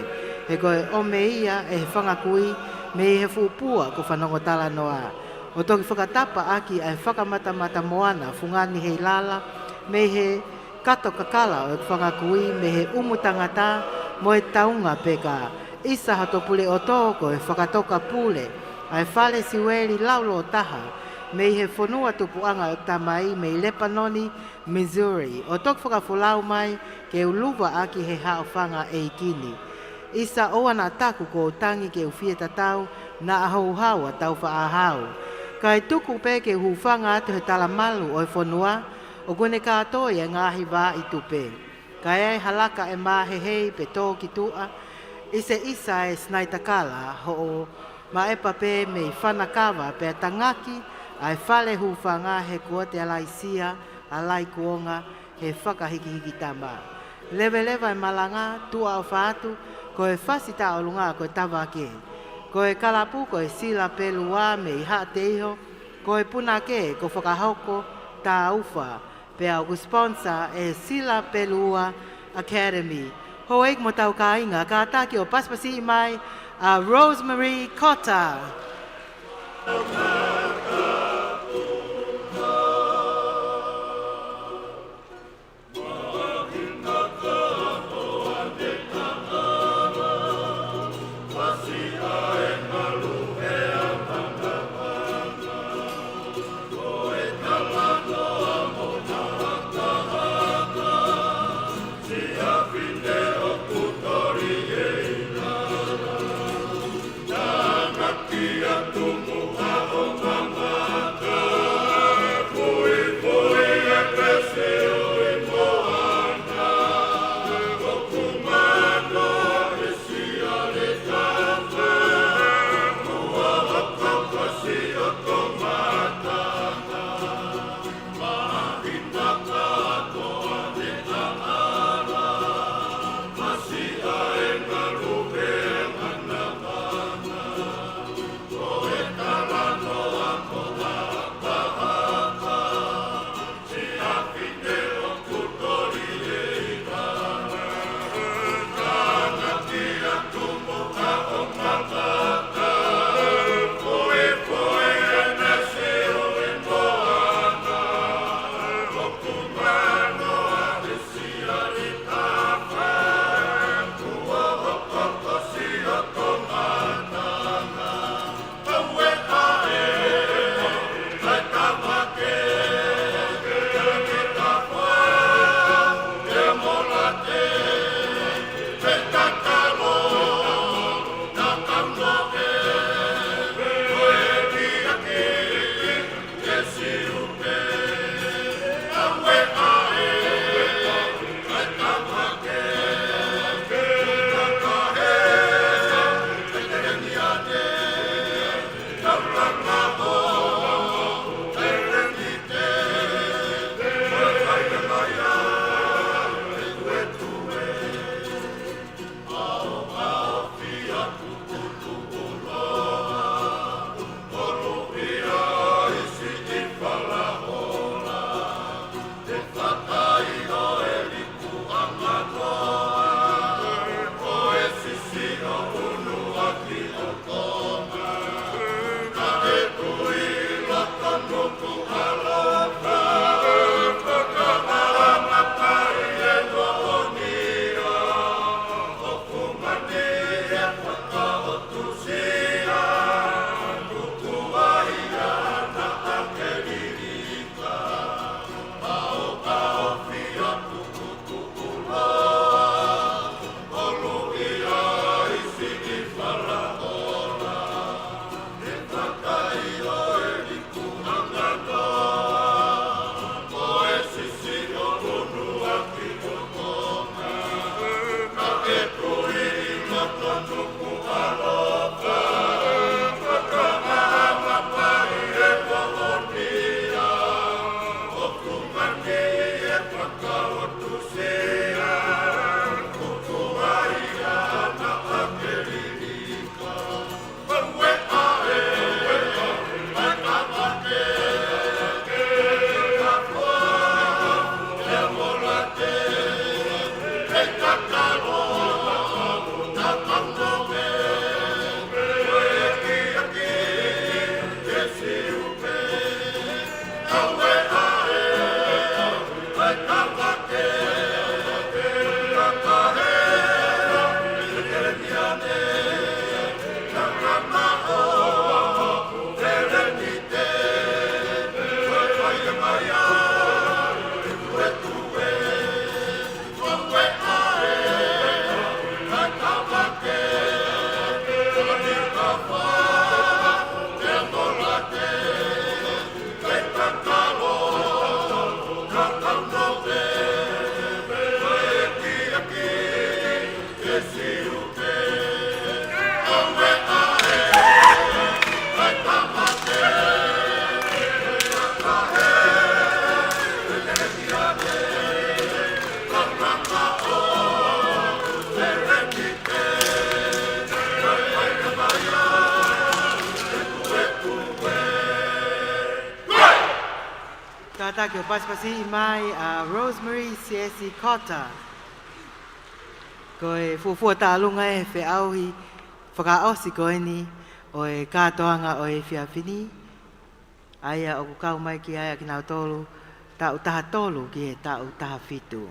he ko e ʻomi ia ʻe he fanga kui mei he fuʻu pua ko Fanongotalanoa. ʻO toki fakatapa ʻaki ʻa e fakamatamata moana fungani Heilala mei he kato kakala ʻo e fanga kui mei he ʻumu tangata mo e taunga peka. ʻIsa hoto pule ʻoto ko e fakatoka pule ʻa e fale Siueli laulōtaha mei he fonua tupuʻanga ʻo e tamai mei Lepanoni, Missouri, ʻo toki fakafolau mai ke u luva ʻaki he haʻofanga ʻeiki ni. ʻIsa ʻoua naʻa taku kuo u tangi ke u fie tatau, naʻa houhau ʻa Taufaʻāhau. Kae tuku pē ke u hūfanga atu he talamalu ʻo e fonua, ʻoku ne kātoi e ngaahi vaaʻi tupe. Kae ʻai ha laka ʻe māhehei pe tō ki tuʻa, ʻi se ʻisa e sinaitakala hoʻo maʻepa pē mei Fanakava pea tangaki ʻa e fale hūfanga he kuo te alaisia ʻa Laikuonga he fakahikihiki tama. Leveleva e malanga, tuʻa ʻofa atu, ko e fasi tauʻolunga ko e tavake. Ko e kalapu ko e sila pelua mei Haʻateiho, ko e punake ko Fakahoko Taufa, pea ʻoku sponsor ʻe Sila Pelua Academy. Houʻeiki mo hotau kāinga, kātaki ʻo pasipasiʻi mai ʻa Rosemary Cotter. Ke pasipasi mai ʻa Rosemary Siesi Cotter. Ko e fuofua tauʻolunga ʻe he feʻauhi fakaʻosi ko eni ʻo e kātoanga ʻo e efiafi ni. ʻA ia ʻoku kau mai ki ai ʻa kinautolu taʻu taha tolu ki he taʻu taha fitu.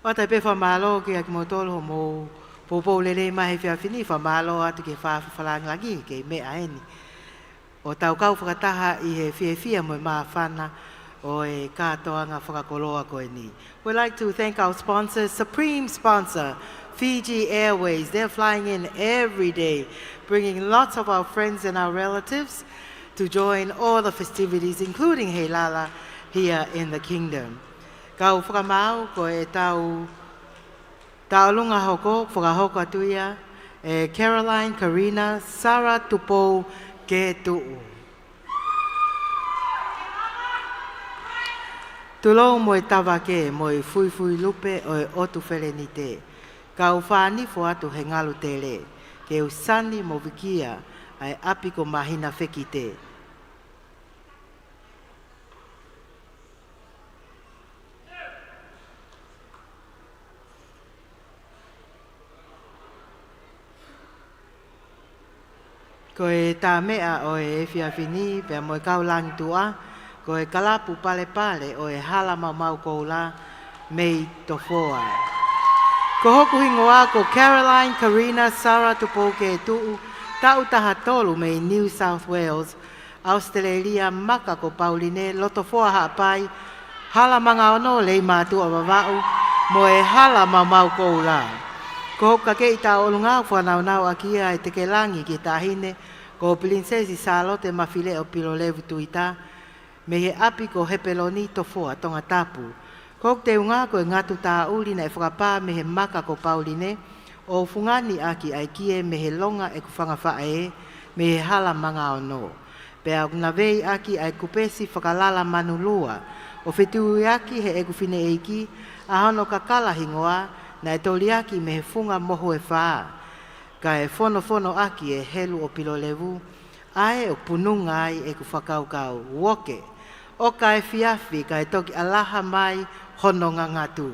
ʻOatu pē fakamālō kiate kimoutolu hoʻomou poupou lelei mai he efiafi ni, fakamālō atu ki he fafine fakalāngilangi kei meʻa eni ʻo tau kau fakataha ʻi he fiefia mo e māfana ʻo e kātoanga fakakoloa ko eni. We'd like to thank our sponsors, supreme sponsor, Fiji Airways. They're flying in every day, bringing lots of our friends and our relatives to join all the festivities, including Heilala here in the kingdom. Kau fakamaau, ko e tau tauʻolunga hoko, fakahoko atu ia ʻe Caroline Karina Sara Tupou Ketuʻu. Tulou mo e tavake mo e fuifui lupe ʻo e ʻOtu Felenite, kau fānifo atu he ngalu tele, ke u sani mo vikia ʻa e ʻapi ko Mahina Fekite. Ko e tāmeʻa ʻo e efiafi ni pea mo e kau langi tuʻa, ko e kalapu palepale ʻo e Hala Maumau Koula mei Tofoa. Ko hoku hingoa ko Caroline Karina Sara Tupou Ketuʻu, taʻu taha tolu mei New South Wales, ʻAositelēlia, maka ko Pauline, Lotofoa Haʻapai, Hala Mangaono, Leimātuʻa Vavaʻu, mo e Hala Maumau Koula. Ko hoku kakeʻi tauʻolunga ʻoku fanauʻi ʻaki ia ʻe Tekelangi ki he Taʻahine ko Pilinisesi Sālote Mafileʻo Pilolevu Tuita, mei he ʻapi ko Hepeloni, Tofoa, Tongatapu. Ko hoku teunga ko e ngatu tāʻuli naʻe fakapā mei he maka ko Pauline, ʻo fungani ʻaki ʻa e kie mei he longa ʻeku fanga faʻē, mei he Hala Mangaono. Pea ʻoku navei ʻaki ʻa e kupesi fakalala manulua, ʻo fetuiaki heʻeku fineʻeiki ʻa hono kakala hingoa, naʻe toliaki mei he funga Mohu ʻe Fā, kae fonofono ʻaki ʻe Helu ʻo Pilolevu, ʻa ē ʻoku pununga ai ʻeku fakakaukau. Uoke, ʻoka efiafi kae toki ʻalaha mai hono ngangatu.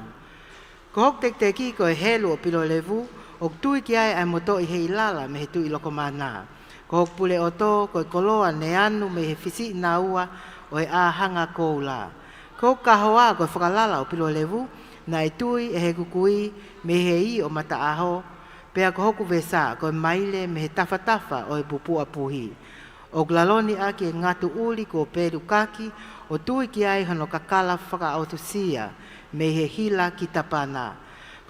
Ko hoku tekiteki ko e Helu ʻo Pilolevu, ʻoku tui ki ai ʻa e motoʻi Heilala mei he Tuʻi Lokomana. Ko hoku puleʻoto ko e koloa Neanu mei he Fisiʻinaua ʻo e ʻĀhanga Koula. Ko hoku kahoa ko e Fakalala ʻo Pilolevu, naʻe tui ʻe heʻeku kui mei he ī ʻo Mataʻaho, pea ko hoku vesa ko e Maile mei he Tafatafa ʻo e Pupuʻa Puhi. ʻOku laloni ʻaki e ngatu ʻuli kuo pelukaki, ʻo tui ki ai hono kakala fakaʻotusia mei he Hila ki Tapana.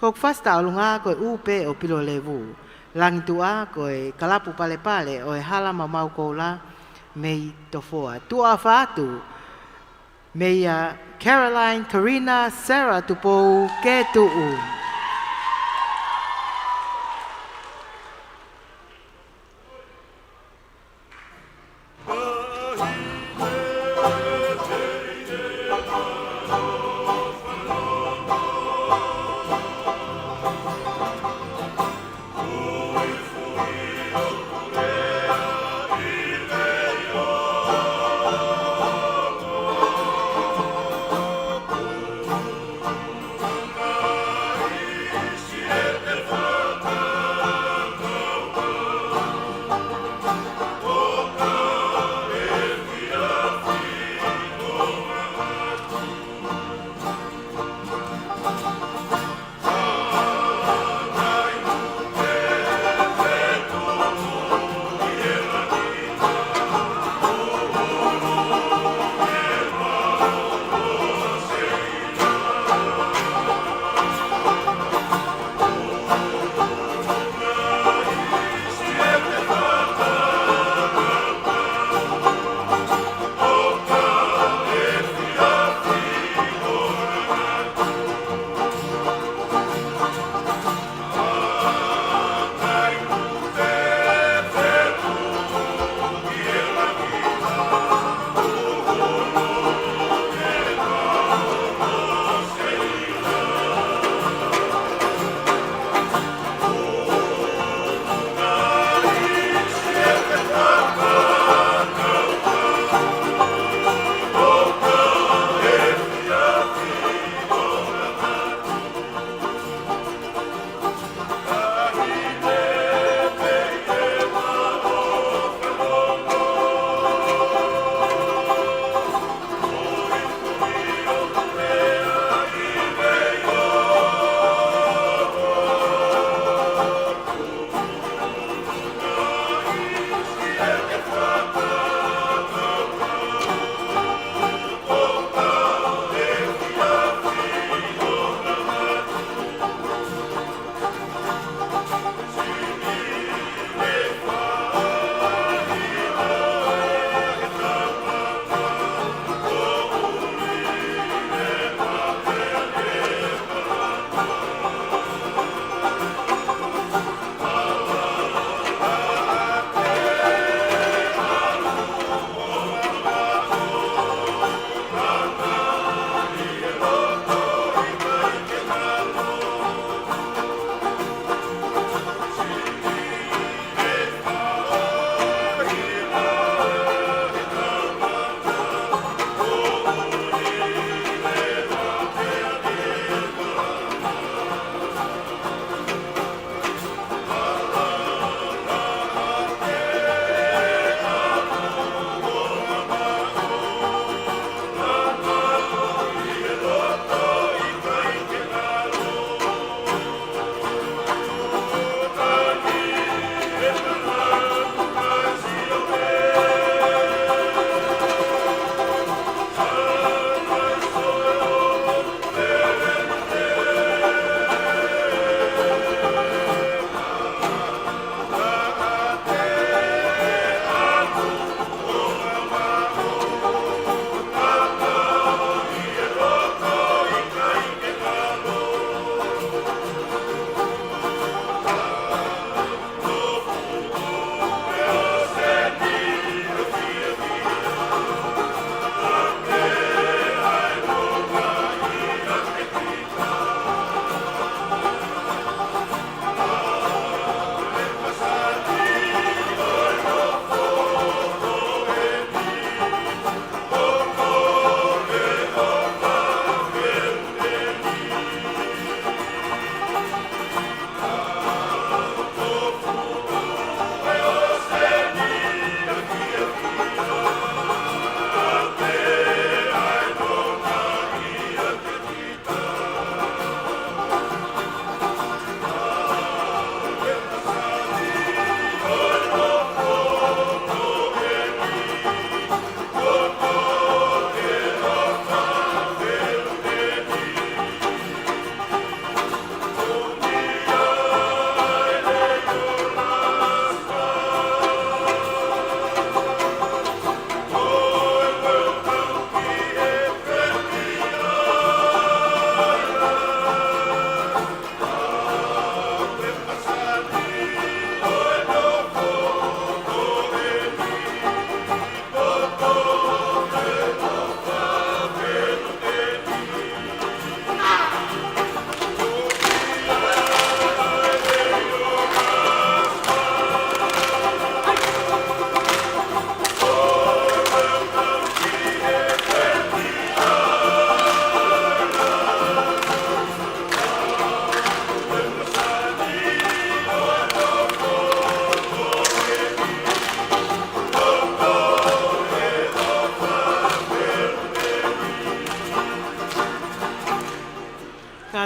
Ko hoku fasi tauʻolunga ko e ʻUpe ʻo Pilolevu. Langi tuʻa ko e kalapu palepale ʻo e Hala Maumau Koula mei Tofoa. Tuʻa ʻofa atu, meia Caroline Karina Sara Tupou Ketuʻu.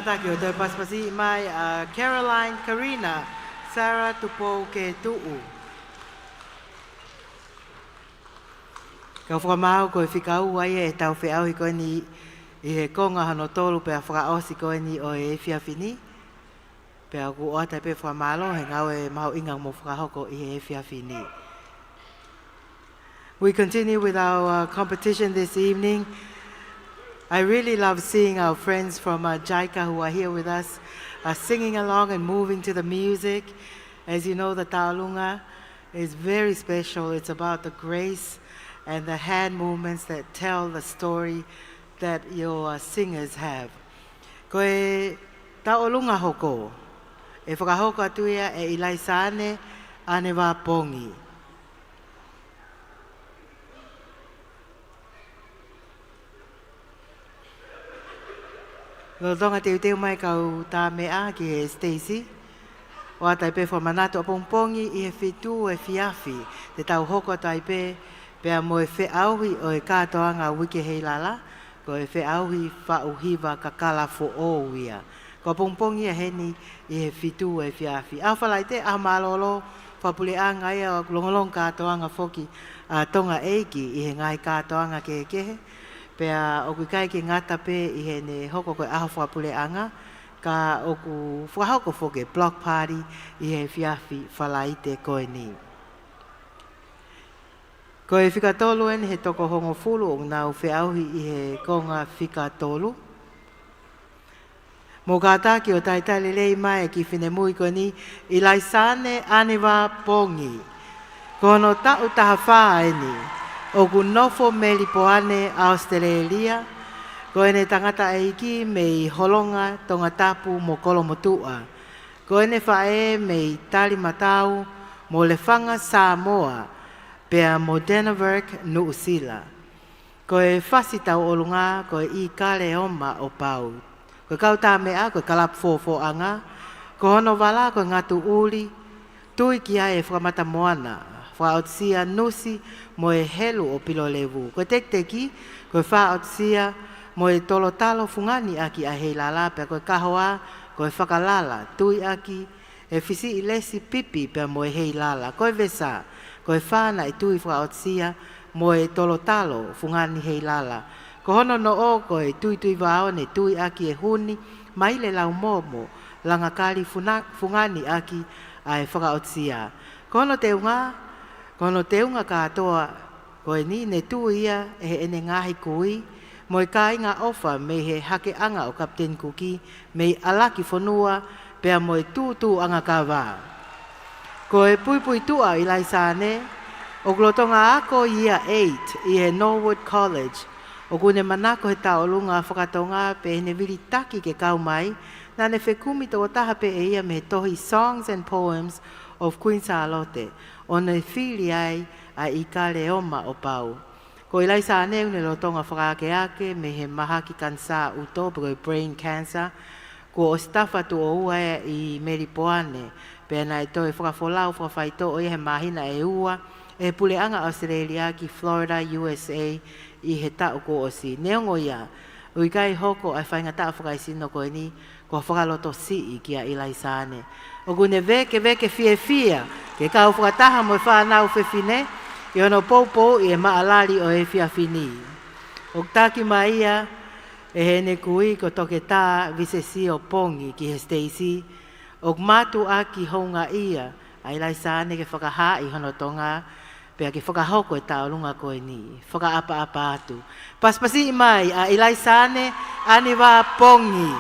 Taki ʻo toe pasipasi mai ʻa Caroline Karina Sarah Tupou Ketuʻu. Kau fakamaau ko e fika ua ia ʻetau feʻauhi ko eni ʻi he konga hono tolu pea fakaʻosi ko eni ʻo e efiafi ni. Pea ʻoku ʻoatu ai pē fakamālō he ngāue mahuʻinga mo fakahoko ʻi he efiafi ni. We continue with our, uh, competition this evening. I really love seeing our friends from, uh, JICA who are here with us, uh, singing along and moving to the music. As you know, the Taʻolunga is very special. It's about the grace and the hand movements that tell the story that your, uh, singers have. Ko e Taʻolunga hoko, ʻe fakahoko atu ia ʻe ʻIlaisane ʻAneva Pongi. Lolotonga teuteu mai kau tā meʻa ki he siteisi, ʻoatu ai pē fakamanatu ʻapongipongi ʻi he fitu efiafi, te tau hoko atu ai pē, pea mo e feʻauhi ʻo e kātoanga Uike Heilala, ko e feʻauhi faʻu hiva kakala foʻou ia. Ko ʻapongipongi ia heni ʻi he fitu efiafi. ʻAho Falaite, ʻaho mālōlō fakapuleʻanga ia ʻoku longolongo kātoanga foki ʻa Tonga ʻEiki ʻi he ngaahi kātoanga kehekehe. Pea ʻoku ʻikai ke ngata pē ʻi heʻene hoko ko e ʻaho fakapuleʻanga, ka ʻoku fakahoko foki e block party ʻi he efiafi Falaite ko eni. Ko e fika tolu eni he toko hongofulu ʻoku nau feʻauhi ʻi he konga fika tolu. Mou kātaki ʻo talitali lelei mai e kiʻi finemui ko eni, ʻIlaisane ʻAneva Pongi. Ko hono taʻu taha fā eni, ʻoku nofo Melipoane, ʻAositelēlia. Ko ʻene tangataʻeiki mei Holonga, Tongatapu mo Kolomotuʻa. Ko ʻene faʻē mei Talimatau mo Lefanga, Samoa, pea mo Denmark, Nuʻusila. Ko e fasi tauʻolunga ko e ʻIkale Oma ʻo Pau. Ko e kau tā meʻa ko e Kalapu Fōfōʻanga. Ko hono vala ko e Ngatu ʻUli, Tui ki ai e Fakamatamoana, Fakaʻotusia, Nusi mo e Helu ʻo Pilolevu. Ko e Tekiteki ko e Fakaʻotusia mo e Tolotalo, Fungani ʻaki ʻa Heilala, pea ko e Kahoa ko e Fakalala, Tui ʻaki e Fisiʻilesi, Pipi pea mo e Heilala. Ko e Vesa ko e Fā naʻe Tui, Fakaʻotusia mo e Tolotalo, Fungani, Heilala. Ko hono Noʻo ko e Tuituivao, ne tui ʻaki e Huni, Maile, Laumomo, Langakali, Funa-, Fungani ʻaki ʻa e Fakaʻotusia. Ko hono Teunga, ko hono Teunga kātoa ko eni ne tui ia ʻe heʻene ngaahi kui mo e kāinga ʻofa mei he hakeʻanga ʻo Kapiteni Kuki, mei ʻAlakifonua pea mo e Tūtūʻanga Kava. Ko e Puipuituʻa ʻo ʻIlaisane, ʻoku lolotonga ako Year Eight ʻi he Norwood College. ʻOku ne manako he taʻolunga fakatonga pea ʻi heʻene vilitaki ke kau mai, naʻa ne fekumi tokotaha pē ʻe ia mei he tohi Songs and Poems of Queen Sālote, ʻo ne fili ai ʻa ʻIkale Oma ʻo Pau. Ko ʻIlaisane ʻoku ne lolotonga fakaakeake mei he mahaki kanisā ʻuto pe ko e brain cancer, kuo ʻosi tafa tuʻo ua ia ʻi Melipoane, pea naʻe toe fakafolau fakafaitoʻo ia he māhina ʻe ua ʻe he Puleʻanga ʻAositelēlia ki Florida, U S A, ʻi he taʻu kuo ʻosi. Neongo ia, ʻoku ʻikai hoko ʻa e faingataʻa fakaesino ko eni ko e fakalotosiʻi kia ʻIlaisane. ʻOku ne vēkeveke fiefia ke kau fakataha mo e fānau fefine ʻi hono poupouʻi e maʻalali ʻo e efiafi ni. ʻOku taki mai ia ʻe heʻene kui ko Toketā Visesio Pongi ki he siteisi. ʻOku mātuʻaki houngaʻia ʻa ʻIlaisane ke fakahaaʻi hono Tonga, pea ke fakahoko e taʻolunga ko eni. Fakaʻapaʻapa atu. Pasipasiʻi mai ʻa ʻIlaisane ʻAneva Pongi.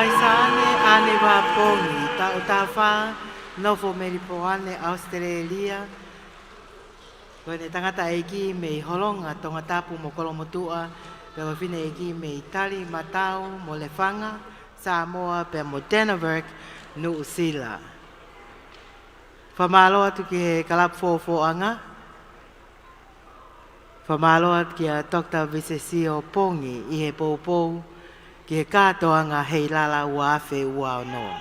Saane ʻAne Vapongi, taʻu taha fā, nofo Melipoane, ʻAositelēlia. Ko ʻene tangataʻeiki mei Holonga, Tongatapu mo Kolomotuʻa, pea ko e fineʻeiki mei Talimatau mo Lefanga, Samoa, pea mo Denmark, Nuʻusila. Fakamālō atu ki he kalapu Fōfōʻanga. Fakamālō atu kia Doctor Visesio Pongi ʻi he poupou ki he kātoanga Heilala ua afe ua ono.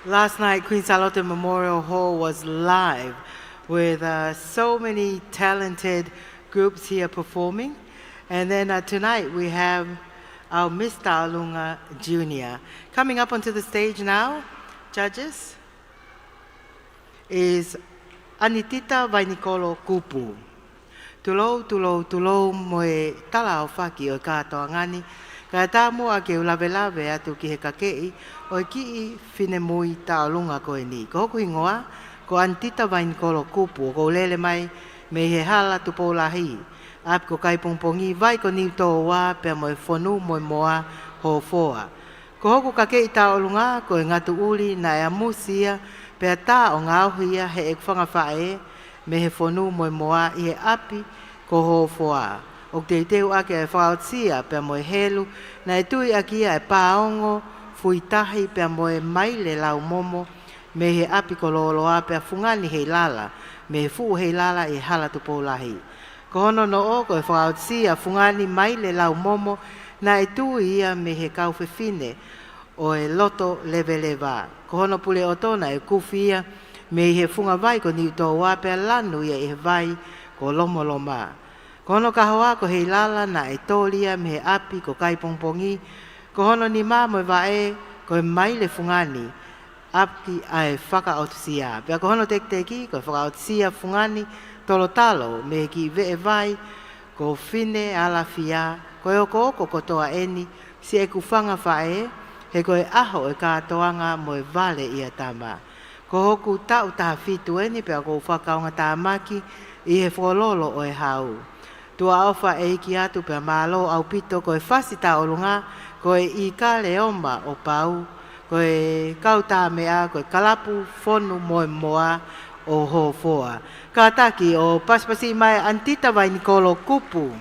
Last night, Queen Sālote Memorial Hall was live with, uh, so many talented groups here performing. And then, uh, tonight we have our Miss Taʻolunga Junior. Coming up onto the stage now, judges, is ʻAnitita Vainikolo Kupu. Tulou, tulou, tulou mo e talaʻofa ki he kātoanga ni, kae ʻatā muʻa ke u lavelave atu ki he kakeʻi ʻo e kiʻi finemui Taʻolunga ko eni. Ko hoku hingoa, ko ʻAnitita Vainikolo Kupu, ʻoku ou lele mai mei he hala Tupoulahi, ʻapi ko Kaipongipongi, vai ko Niutōua, pea mo e fonu mo e moa Hofoa. Ko hoku kakeʻi Taʻolunga, ko e ngatuʻuli naʻe ʻamusi ia, pea tā ʻo ngaohi ia heʻeku fanga faʻē, mei he fonu mo e moa ʻi he ʻapi ko Hofoa. ʻOku teuteu ʻaki ʻa e fakaʻotusia pea mo e helu, naʻe tui ʻaki ia ʻa e pāongo fuitahi pea mo e maile laumomo, mei he ʻapi ko Loloa pea fungani Heilala, mei he fuʻu Heilala ʻi he hala Tupoulahi. Ko hono noʻo ko e fakaʻotusia fungani maile laumomo, naʻe tui ia mei he kau fefine ʻo e loto leveleva. Ko hono puleʻoto naʻe kufi ia mei he funga vai ko Niutōua pea lanu ia ʻi he vai ko Lomoloma. Ko hono kahoa ko Heilala naʻe toli ia mei he ʻapi ko Kaipongipongi. Ko hono nima mo e vaʻe ko e maile fungani ʻaki ʻa e fakaʻotusia. Pea ko hono tekiteki ko e fakaʻotusia fungani tolotalo mei he kiʻi veʻe vai ko Finealafia. Ko e okooko kotoa eni siʻeku fanga faʻē, he ko e ʻaho ʻo e kātoanga mo e vale ʻia tama. Ko hoku taʻu taha fitu eni pea ʻoku ou fakakaungātāmaki ʻi he fokololo ʻo e hau. Tuʻa ʻofa ʻeiki atu pea mālō ʻaupito. Ko e fasi Taʻolunga, ko e ʻIkale Oma ʻo Pau, ko e kau tā meʻa, ko e kalapu fonu mo e moa ʻo Hofoa. Kātaki ʻo pasipasi mai ʻAnitita Vainikolo Kupu.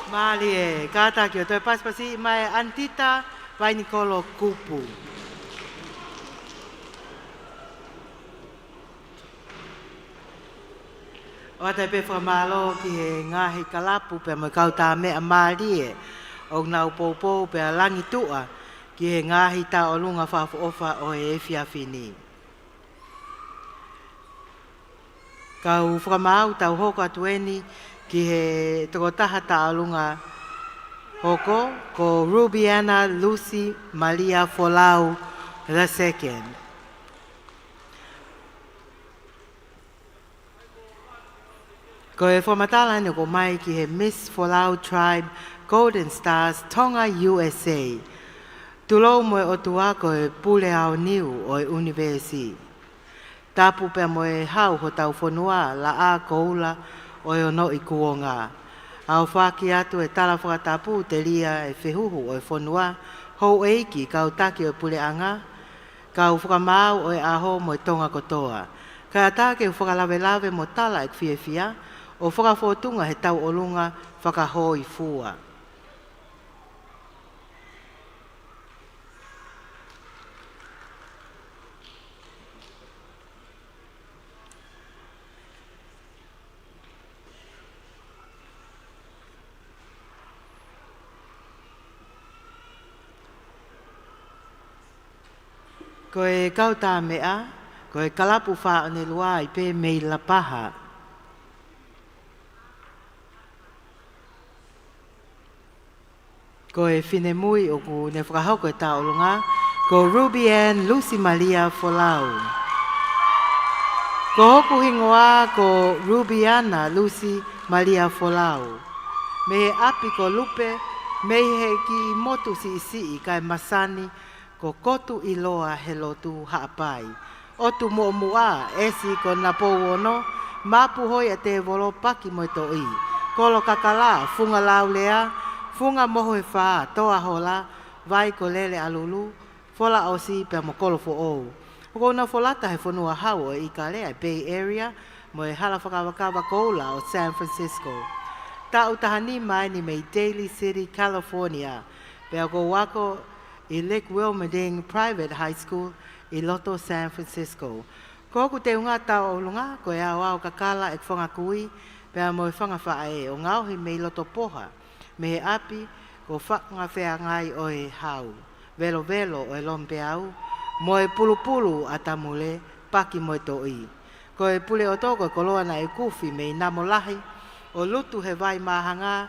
Mālie, kātaki ʻo toe pasipasi mai ʻAnitita Vainikolo Kupu. ʻOatu pē fakamālō ki he ngaahi kalapu pea mo e kau tā meʻa mālie ʻoku nau poupou pea langi tuʻa ki he ngaahi tauʻolunga fakaʻofoʻofa ʻo e efiafi ni. Kau fakamaau, tau hoko atu eni ki he tokotaha tauʻolunga hoko, ko Rubiana Lucy Malia Folau the second. Ko e fakamatala eni ʻoku ʻomai ki he Miss Folau Tribe Golden Stars Tonga U S A. Tulou mo e ʻOtua ko e pule aoniu ʻo e ʻunivēsi. Tapu pea mo e hau hotau fonua, laʻā koula ʻo e onoʻi kuonga. ʻOatu atu e tala fakatapu telia e fehuhu ʻo e fonua, houʻeiki, kau taki ʻo e puleʻanga, kau fakamaau ʻo e ʻaho mo e Tonga kotoa. Kae ʻatā ke u fakalavelave mo tala ʻeku fiefia ʻo fakafōtunga he tauʻolunga fakahōifua. Ko e kau tā meʻa, ko e kalapu Fāʻonelua ʻi pē mei Lapaha. Ko e finemui ʻoku ne fakahoko e tauʻolunga, ko Ruby Ann Lucy Malia Folau. Ko hoku hingoa ko Rubiana Lucy Malia Folau. Mei he ʻapi ko Lupe, mei he kiʻi motu siʻisiʻi kae masani, ko Kotu ʻIloa he lotu Haʻapai. ʻOtu Muʻomuʻa, ʻesi ko Napouono, Mapuhoi ʻa Tēvolo, Paki mo e Toʻi, Kolo Kakala, Funga Laulea, Funga Moho he Fā, Toa Hola, Vai ko Lele ʻa Lulu, Fola ʻOsi pea mo Kolo Foʻou. ʻOku ou nau folata he fonua hau ʻo e ʻIkale, ʻa e Bay Area, mo e hala fakakavakava koula ʻo San Francisco. Taʻu taha nima eni mei Daly City, California. Pea ʻoku ou ako ʻi Lake Wilmington Private High School ʻi loto San Francisco. Ko hoku teunga tauʻolunga, ko e aoao kakala ʻeku fanga kui pea mo e fanga faʻē, ʻo ngaohi mei loto Poha, mei he ʻapi ko Fanga Feangai ʻo e Hau, Velovelo ʻo e Lomipeau, mo e Pulupulu ʻa Tamule, Paki mo e Toʻi. Ko e pule ʻoto ko e koloa naʻe kufi mei Namo Lahi ʻo lutu he vai māhanga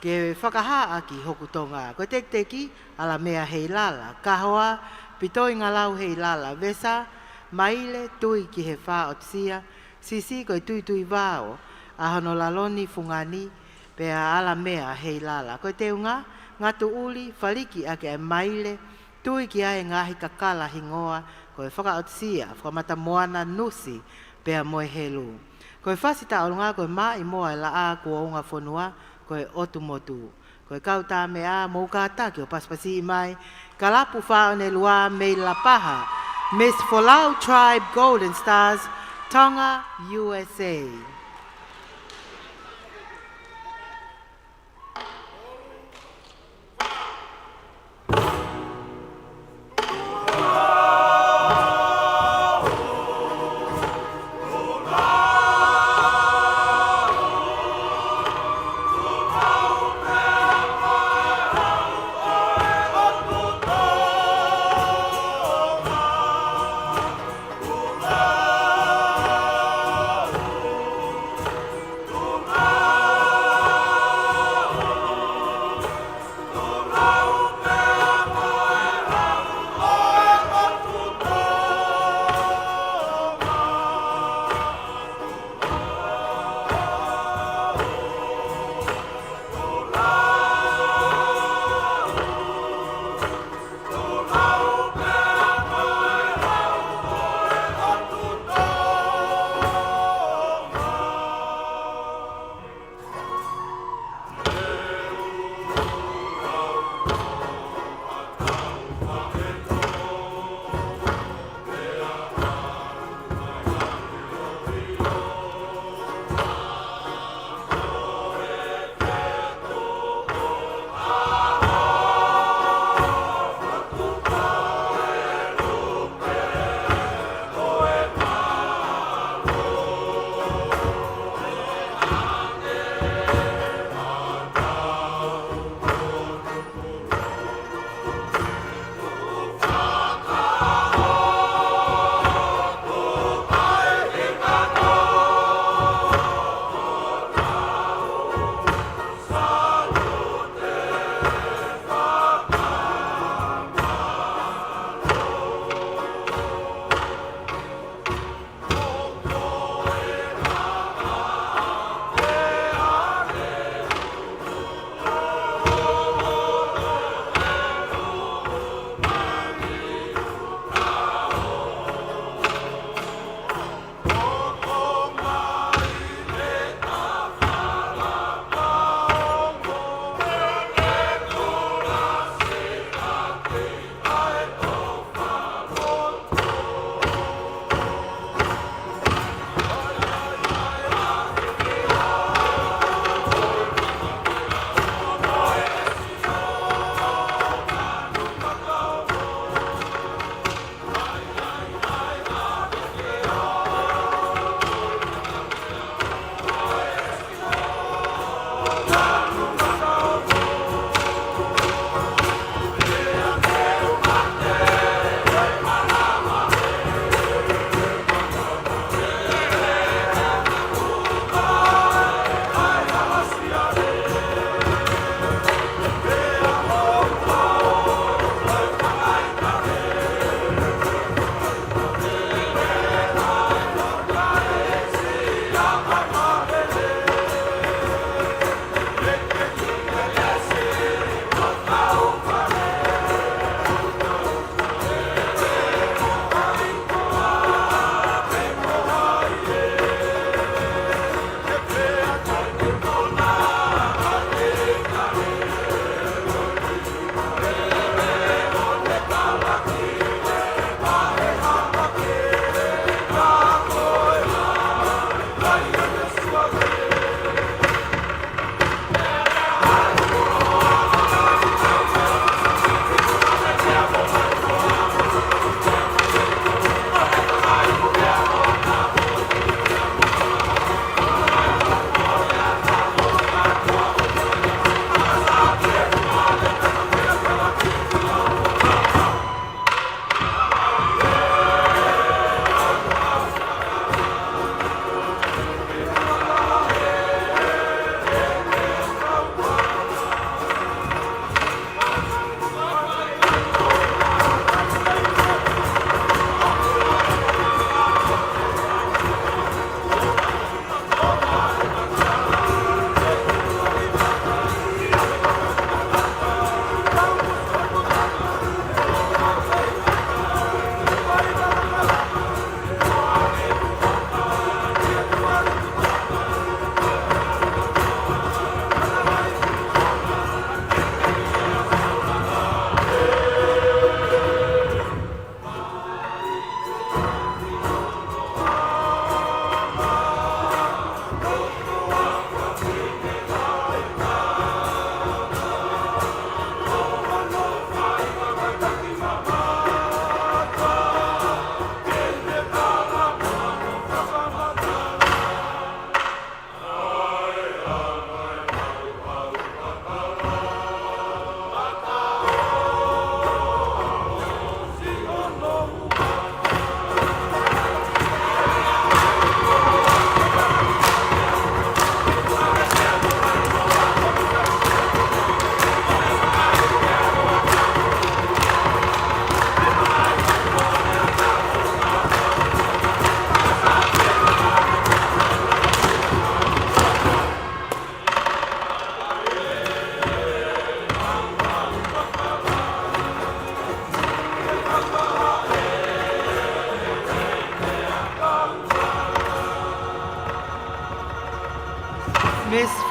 ke fakahā ʻaki hoku Tonga. Ko e tekiteki, Alamea Heilala, Kahoa, Pitoingalau Heilala, Vesa, Maile, Tui ki he Fā ʻOtusia, Sisi ko e Tuituivao ʻa hono lalo ni, Fungani, pea Alamea Heilala. Ko e teunga, Ngatuʻuli, Faliki ʻaki ʻa e Maile, Tui ki ai e ngaahi kakala hingoa ko e Fakaʻotusia, Fakamatamoana, Nusi, pea mo e Helu. Ko e fasi tauʻolunga ko e Maʻimoa e Laʻā Kuo Unga Fonua, ko e ʻOtu Motu. Ko e kau tā meʻa, mou kātaki ʻo pasipasi mai, kalapu Fāʻonelua mei Lapaha, Miss Folau Tribe Golden Stars, Tonga, U S A.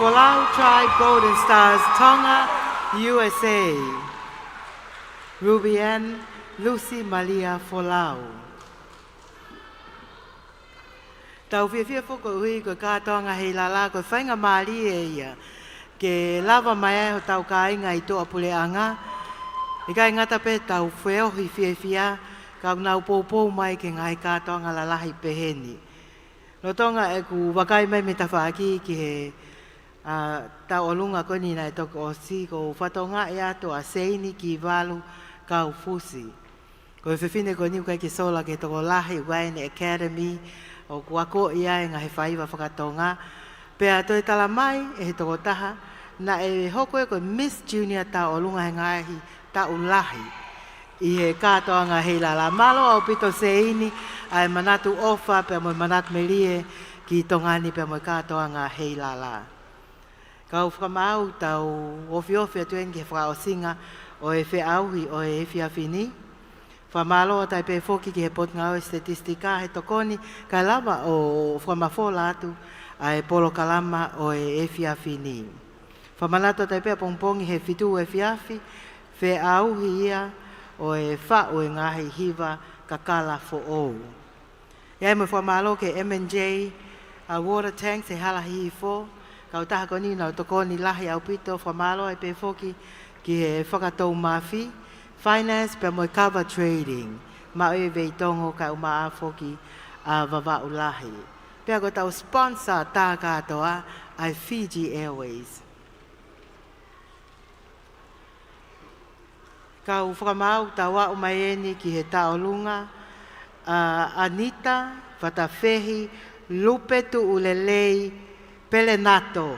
Folau Tribe Golden Stars Tonga, U S A. Ruby Ann Lucy Malia Folau. Tau fiefia foki koeʻuhi ko e kātoanga Heilala ko e faingamālie ia ke lava mai ai hotau kāinga ʻi tuʻapuleʻanga. ʻIkai ngata pē tau feohi fiefia, ka ʻoku nau poupou mai ki he ngaahi kātoanga lalahi peheni. Lolotonga ʻeku vakai mai mei tafaʻaki ki he, ā, tauʻolunga ko eni naʻe toki ʻosi, ʻoku ou fakatokangaʻi atu ʻa Seini Kivalu Kaufusi. Ko e fefine ko eni ʻoku ʻikai ke sola ki he tokolahi, ʻoku ʻi ai ʻene academy ʻoku akoʻi ai e ngaahi faiva fakatonga. Pea toe tala mai ʻe he tokotaha naʻe hoko ia ko e Miss Junior tauʻolunga he ngaahi taʻu lahi ʻi he kātoanga Heilala. Mālō ʻaupito Seini ʻa e manatu ʻofa pea mo e manatu melie ki Tonga ni pea mo e kātoanga Heilala. Kau fakamaau, tau ofiofi atu eni ki he fakaʻosinga ʻo e feʻauhi ʻo e efiafi ni. Fakamālō atu ai pē foki ki he Potungāue Sitetisitika he tokoni kae lava ʻo fakamafola atu ʻa e polokalama ʻo e efiafi ni. Fakamanatu atu ai pē ʻapongipongi he fitu efiafi, feʻauhi ia ʻo e faʻu e ngaahi hiva kakala foʻou. ʻI ai mo e fakamālō ki he M and J, ā, water tanks he hala Hihifo. Kautaha ko eni nau tokoni lahi ʻaupito, fakamālō ai pē foki ki he Fakatoumafi, Finance pea mo e Kava Trading, maʻu ʻe Veitongo kae ʻumaʻā foki ʻa Vavaʻu Lahi. Pea ko ʻetau sponsor tā kātoa ʻa e Fiji Airways. Kau fakamaau, tau aʻu mai eni ki he tauʻolunga, ā, Anita Fatafehi Lupe Tuʻulelei Pelenato.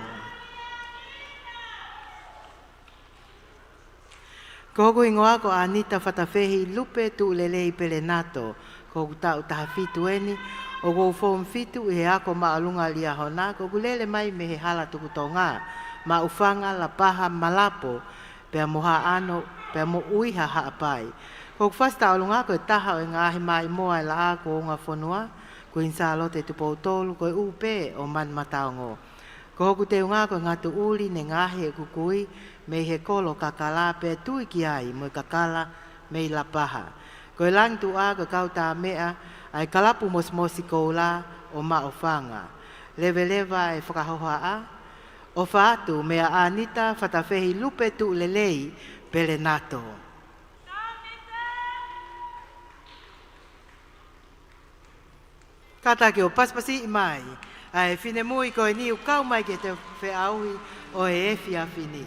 Ko hoku hingoa ko Anita Fatafehi Lupe Tuʻulelei Pelenato. Ko hoku taʻu taha fitu eni, ʻoku ou foomu fitu ʻi he ako māʻolunga Liahona, ko ʻeku lele mai mei he hala Tukutonga, Maʻufanga, Lapaha, Malapo, pea mo Haʻano, pea mo ʻUiha Haʻapai. Ko hoku fasi tauʻolunga ko e taha ʻo e ngaahi maʻimoa ʻo e Laʻā kuo Ungafonua, Kuini Sālote Tupou Tolu, ko e ʻū pē ʻo Manumataongo. Ko hoku teunga ko e ngatu ʻuli ne ngaohi ʻeku kui mei he kolo kakala pea tui ki ai mo e kakala mei Lapaha. Ko e langi tuʻa ko e kau tā meʻa ʻa e kalapu mosimosi koula ʻo Maʻufanga. Leveleva e fakahohaʻa, ʻofa atu meia Anita Fatafehi Lupe Tuʻulelei Pelenato. Kātaki ʻo pasipasiʻi mai ʻa e finemui ko eni ʻoku kau mai ki he feʻauhi ʻo e efiafi ni.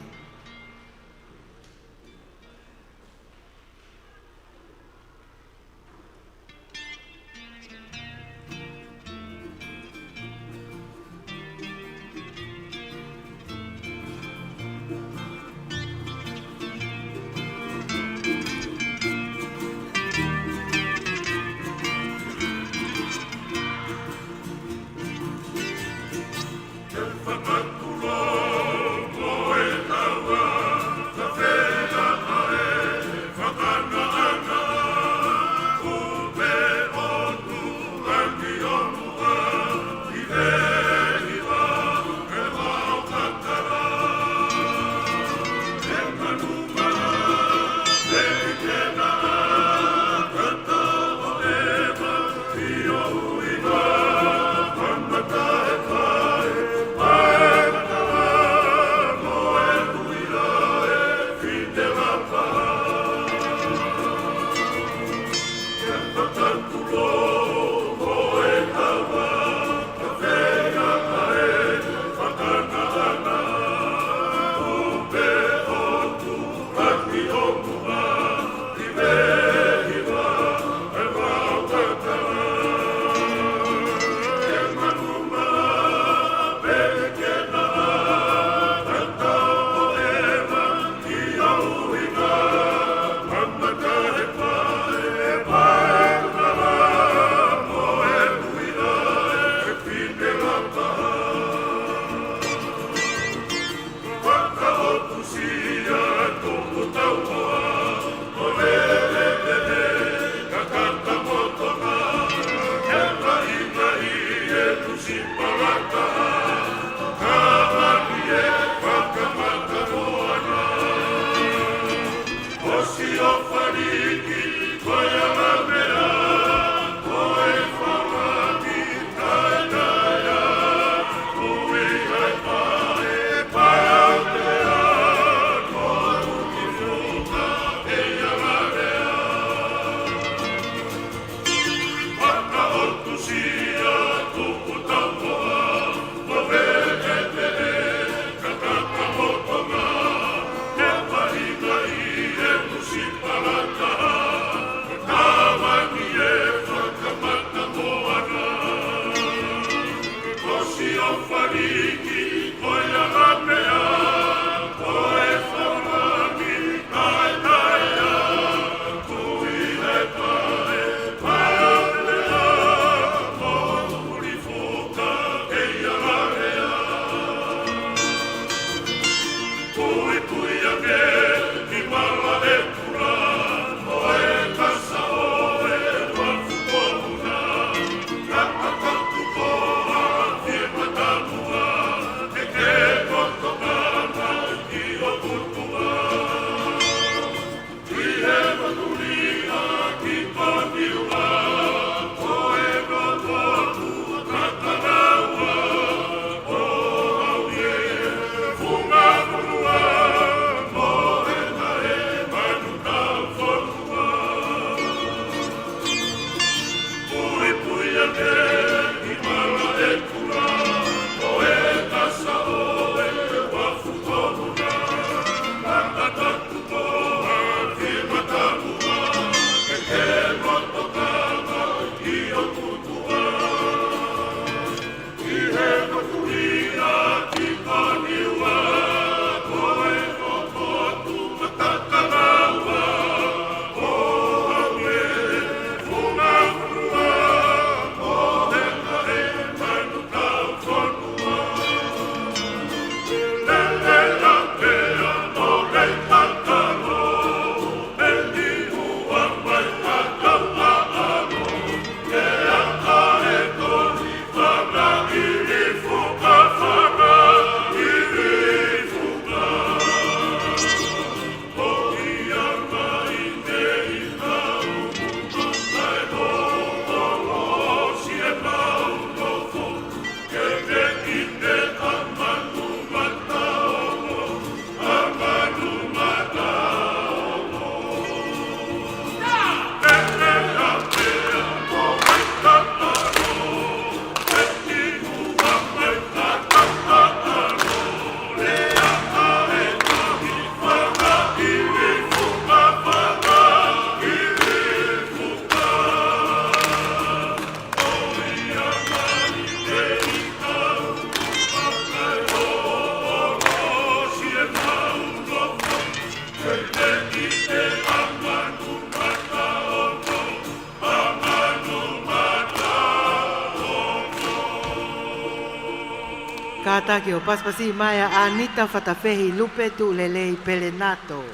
Kātaki ʻo pasipasi mai ʻa Anita Fatafehi Lupe Tuʻulelei Pelenato,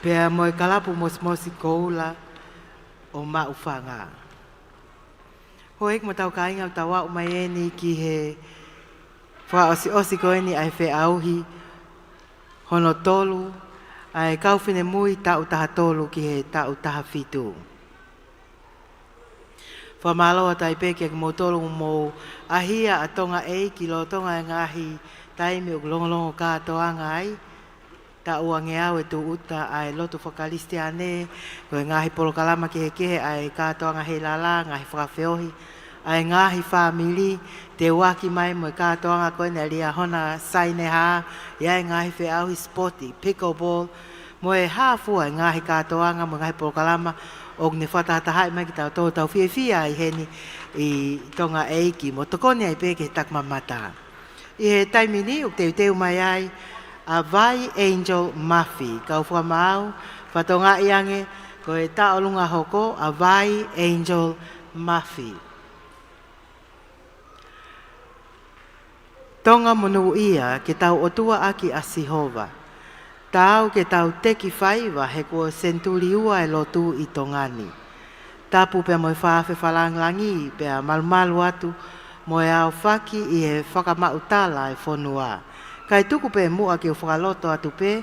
pea mo e Kalapu Mosimosi Koula ʻo Maʻufanga. Houʻeiki mo hotau kāinga, ʻoku tau aʻu mai eni ki he fakaʻosiʻosi ko eni ʻa e feʻauhi hono tolu ʻa e kau finemui taʻu taha tolu ki he taʻu taha fitu. Fakamālō atu ai pē kiate kimoutolu ʻoku mou ʻaʻahi ʻa Tonga ʻEiki lolotonga e ngaahi taimi ʻoku longolongo kātoanga ai. Taʻu ange au e tūʻuta ʻa e lotu fakakalisitiane, ko e ngaahi polokalama kehekehe ʻa e kātoanga heilala, ngaahi fakafeohi ʻa e ngaahi fāmili, teuaki mai mo e kātoanga ko eni ʻa Liahona Saineha, ʻi ai e ngaahi feʻauhi sipoti, pickleball, mo e hā fua e ngaahi kātoanga mo e ngaahi polokalama ʻoku ne fakatahatahaʻi mai kiate kitautolu, tau fiefia ai heni ʻi Tonga ʻEiki, mo tokoni ai pē ki he takimamata. ʻI he taimi ni ʻoku teuteu mai ai ʻa Vai Angel Mafi, kau fakamaau, fakatokangaʻi ange ko e tauʻolunga hoko ʻa Vai Angel Mafi. Tonga monūʻia ke tau ʻOtua ʻaki ʻa Sihova. Taau ke tau teki faiva he kuo senituli ua e lotu ʻi Tonga ni. Tapu pea mo e fakaafeʻi fakalāngilangi pea malumalu atu mo e aofaki ʻi he fakamaʻutala e fonua. Kae tuku pē muʻa ke u fakaloto atu pē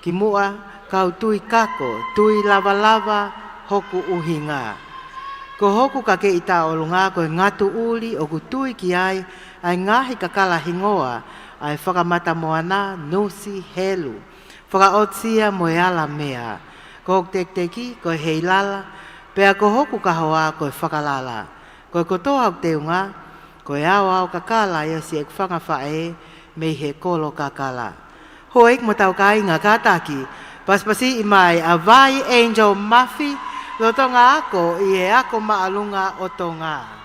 kimuʻa, kau tui kako, tui lavalava hoku ʻuhinga. Ko hoku kakeʻi tauʻolunga ko e ngatuʻuli ʻoku tui ki ai ʻa e ngaahi kakala hingoa ʻa e Fakamatamoana, Nusi, Helu, Fakaʻosia mo e Alamea. Ko hoku tekiteki ko e Heilala, pea ko hoku kahoa ko e Fakalala. Ko e kotoa hoku teunga ko e aoao kakala ʻi he siʻeku fanga faʻē mei he kolo kakala. Houʻeiki mo hotau kāinga, kātaki pasipasiʻi mai ʻa Vai Angel Mafi lolotonga ako ʻi he Ako Māʻolunga ʻo Tonga.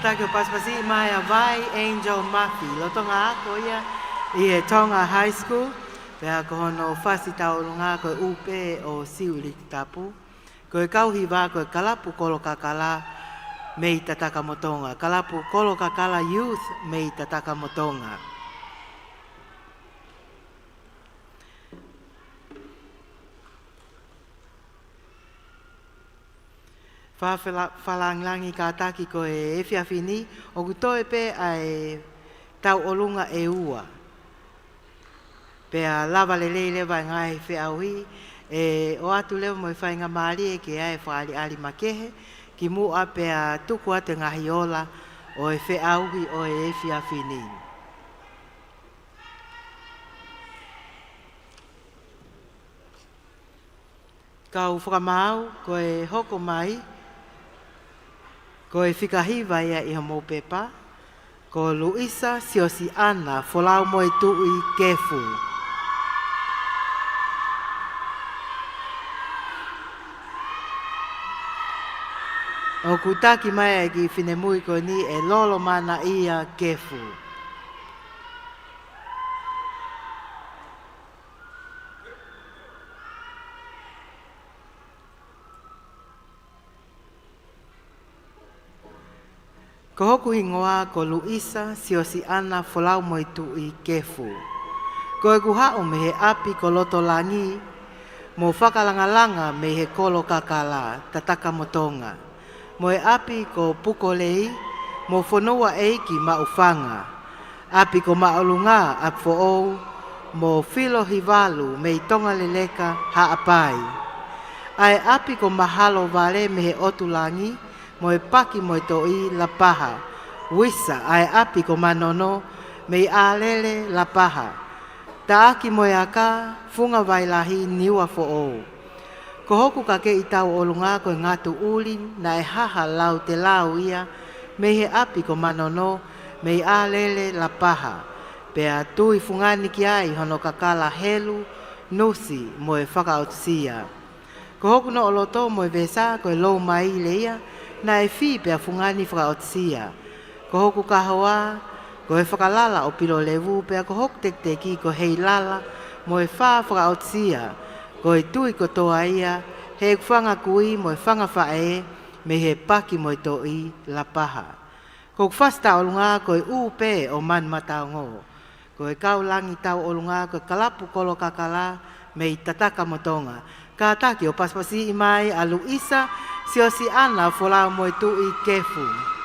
Kātaki ʻo pasipasiʻi mai ʻa Vai Angel Mafi, lolotonga ako ia ʻi he Tonga High School, pea ko hono fasi tauʻolunga ko e ʻUpē ʻo Siuliki Tapu. Ko e kau hiva ko e Kalapu Kolo Kakala mei Tatakamotonga, Kalapu Kolo Kakala Youth mei Tatakamotonga. Fa-, fala-, fakalāngilangi kātaki ko e efiafi ni, ʻoku toe pē ʻa e tauʻolunga ʻe ua. Pea lava lelei leva e ngaahi feʻauhi, ʻe ʻoatu leva mo e faingamālie ke ʻai e fakaʻaliʻali makehe, kimuʻa pea tuku atu e ngaahi ola ʻo e feʻauhi ʻo e efiafi ni. Kau fakamaau, ko e hoko mai, ko e fika hiva ia ʻi hoʻomou pepa, ko Luisa Siosiana Folaumoetuʻi Kefu. ʻOku taki mai ʻa e kiʻi finemui ko eni ʻe Lolomanaʻia Kefu. Ko hoku hingoa ko Luisa Siosiana Folaumoetuʻi Kefu. Ko ʻeku haʻu mei he ʻapi ko Lotolangi, mo Fakalangalanga mei he Kolo Kakala, Tatakamotonga. Mo e ʻapi ko Pukolei, mo Fonuaʻeiki Maʻufanga. ʻApi ko Maʻolunga, ʻApifoʻou, mo Filohivalu mei Tongaleleka, Haʻapai. ʻA e ʻapi ko Mahalovale mei he ʻOtulangi, mo e Paki mo e Toʻi, Lapaha. Uisa, ʻa e ʻapi ko Manono mei ʻAlele, Lapaha. Taʻaki mo e Aka, Fungavailahi, Niuafoʻou. Ko hoku kakeʻi tauʻolunga ko e Ngatuʻuli, naʻe haha lautelau ia mei he ʻapi ko Manono mei ʻAlele, Lapaha. Pea tui fungani ki ai hono kakala helu, nusi mo e fakaʻotusia. Ko hoku noʻo loto mo e vesa ko e Loumaile ia, naʻe fī pea fungani fakaʻotusia. Ko hoku kahoa ko e Fakalala ʻo Pilolevu, pea ko hoku tekiteki ko e Heilala mo e Fā Fakaʻotusia. Ko e tui kotoa ia heʻeku fanga kui mo e fanga faʻē mei he Paki mo e Toʻi, Lapaha. Ko hoku fasi tauʻolunga ko e ʻUpē ʻo Manumataongo. Ko e kau langi tauʻolunga ko e Kalapu Kolo Kakala mei Tatakamotonga. Kātaki ʻo pasipasiʻi mai ʻa Luisa Siosiana Folaumoetuʻi Kefu.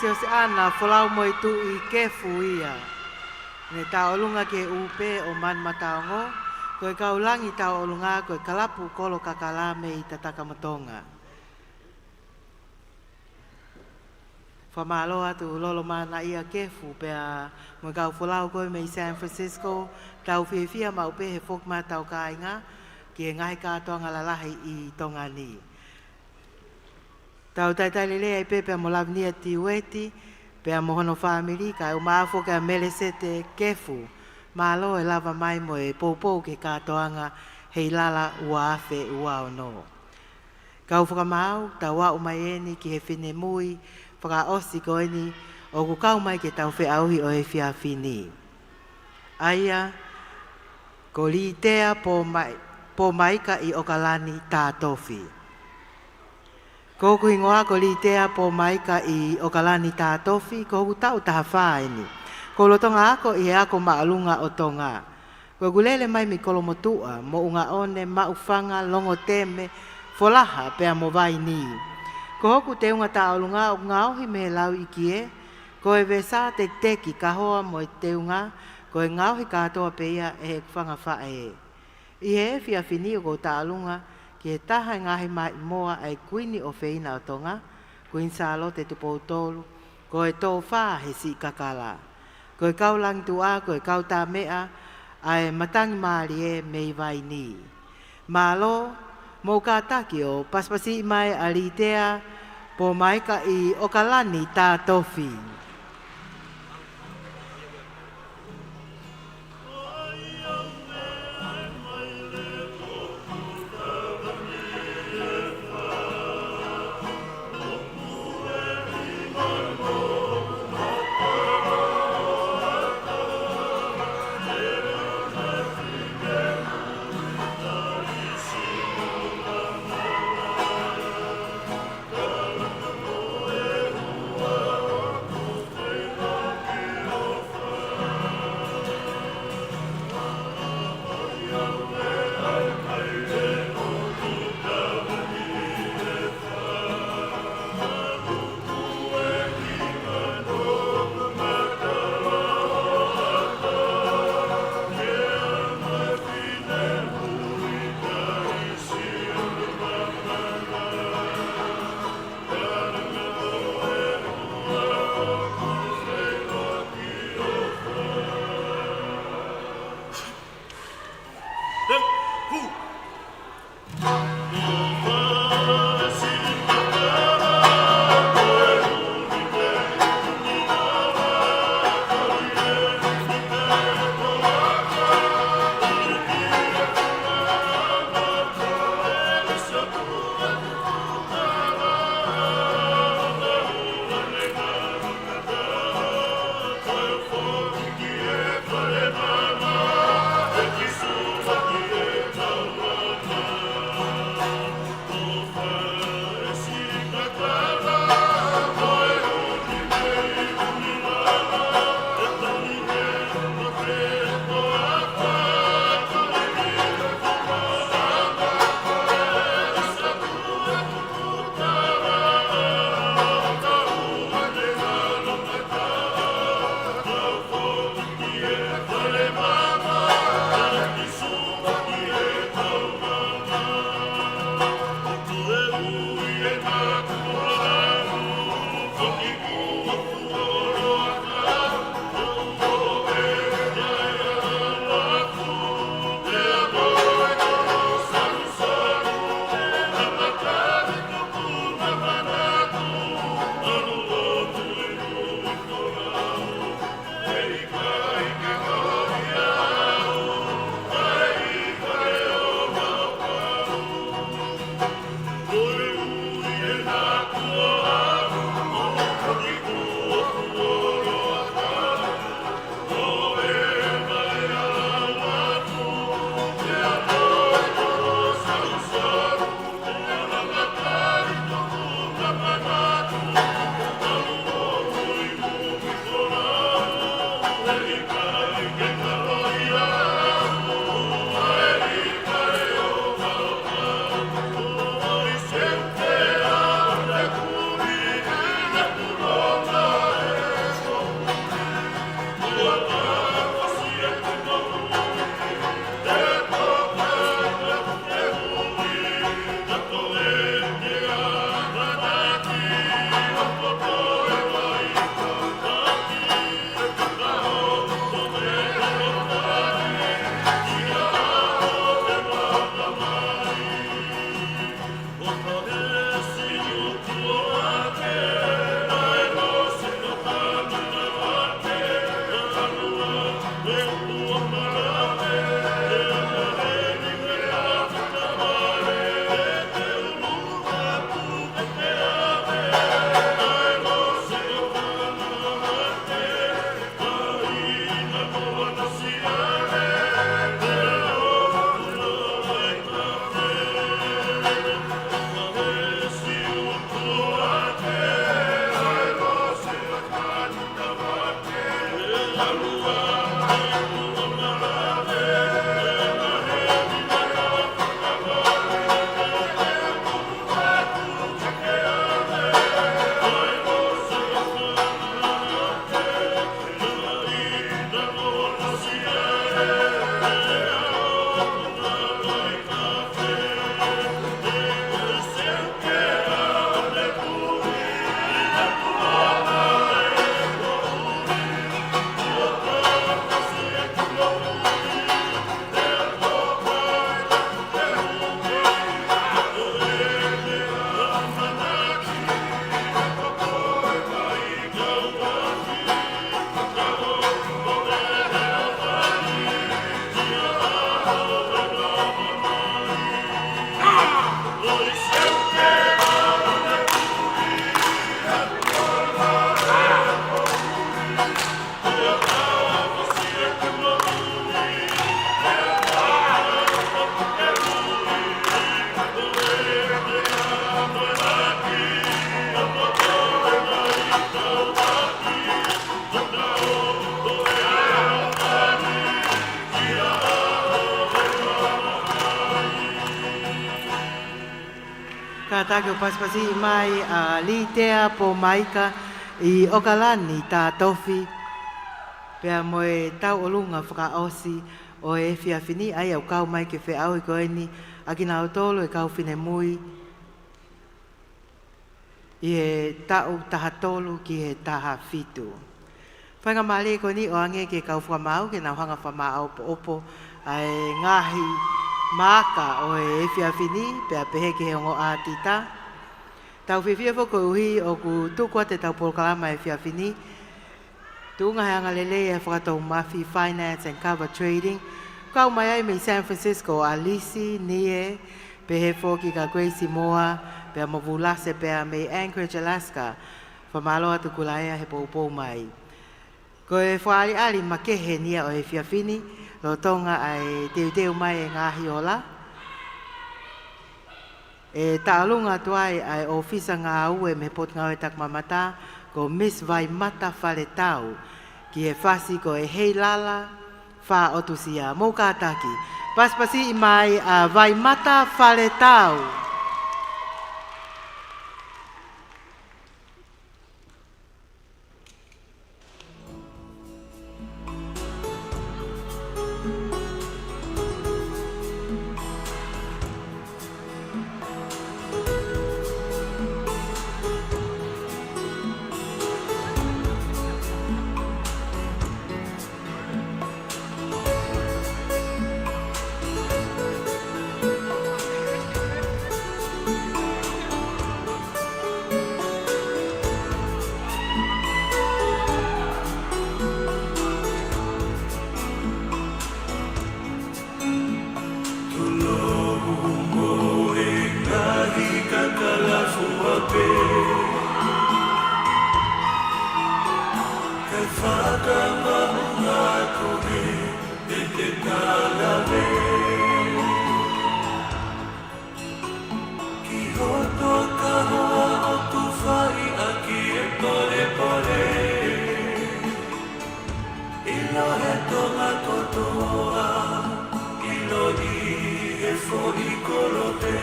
Siosiana Folau Moetuʻi Kefu ia. Ne tauʻolunga ki he ʻū pē ʻo Manumataongo, ko e kau langi tauʻolunga ko e Kalapu Kolo Kakala mei Tatakamotonga. Fakamālō atu Lolo Manaia Kefu pea mo e kau folau ko ē mei San Francisco, tau fiefia maʻu pē he foki mai hotau kāinga ki he ngaahi kātoanga lalahi ʻi Tonga ni. Tau talitali lelei ai pē pea mo Lavinia Tiueti pea mo hono fāmili, kae ʻumaʻā foki ʻa Melesete Kefu. Mālō e lava mai mo e poupou ki he kātoanga Heilala ua afe ua ono. Kau fakamaau, tau aʻu mai eni ki he finemui fakaʻosi ko eni ʻoku kau mai ke tau feʻauhi ʻo e efiafi ni. ʻA ia ko Litea Pomai-, Pomaika ʻi ʻOkalani Tatofi. Ko hoku hingoa ko Litea Pomaika ʻi ʻOkalani Tatofi, ko hoku taʻu taha fā eni. Ko e lolotonga ako ʻi he Ako Māʻolunga ʻo Tonga. Ko ʻeku lele mai mei Kolomotuʻa, Moʻungaʻone, Maʻufanga, Longoteme, Folaha pea mo Vainī. Ko hoku teunga tauʻolunga ʻoku ngaohi mei he Lauʻikie, ko e Vesa, Tekiteki, Kahoa mo e Teunga, ko e ngaohi kātoa pē ia ʻe heʻeku fanga faʻē. ʻI he efiafi ni ʻoku ou tauʻolunga ki he taha e ngaahi maʻimoa ʻa e Kuini ʻofeina ʻo Tonga, Kuini Sālote Tupou Tolu, ko e Tōfā he Siʻi Kakala. Ko e kau langi tuʻa, ko e kau tāmeʻa ʻa e Matangi Mālie mei Vainī. Mālō, mou kātaki ʻo pasipasiʻi mai ʻa Litea Pomaika ʻi ʻOkalani Tatofi. Kātaki ʻo pasipasiʻi mai ʻa Litea Pomaika ʻi ʻOkalani, Tatofi, pea mo e tauʻolunga fakaʻosi ʻo e efiafi ni, ʻa ia ʻoku kau mai ke feʻauhi ko eni ʻa kinautolu e kau finemui ʻi he taʻu taha tolu ki he taha fitu. Faingamālie ko eni ʻoange ki he kau fakamaau ke nau hanga ʻo fakamāʻopoʻopo ʻa e ngaahi maaka ʻo e efiafi ni, pea pehē ki he ongo ʻātita. Tau fiefia foki koeʻuhi ʻoku tuku atu ʻetau polokalama efiafi ni, tuʻunga he anga lelei ʻa e Fakatoumafi Finance and Cover Trading. Kau mai ai mei San Francisco ʻa Lisi Nie, pehē foki kia Grace Moa, pea mo Vulase pea mei Anchorage, Alaska. Fakamālō atu Kulaea he poupou mai. Ko e fakaʻaliʻali makehe eni ia ʻo e efiafi ni, lolotonga ʻa e teuteu mai e ngaahi ola. ʻE tauʻolunga atu ai ʻa e ʻōfisa ngāue mei he Potungāue Takimamata, ko Miss Vaimata Faletau, ki he fasi ko e Heilala Fāʻotusia. Mou kātaki, pasipasiʻi mai ʻa Vaimata Faletau. Tulou mo e ngaahi kakala fua pē, kae fakamaʻunga atu he ʻete kalave ki hoto kahoa ʻo tufaʻi ʻaki e polepole. ʻIlo he Tonga kotoa, ʻilo ʻi he foʻi kolope.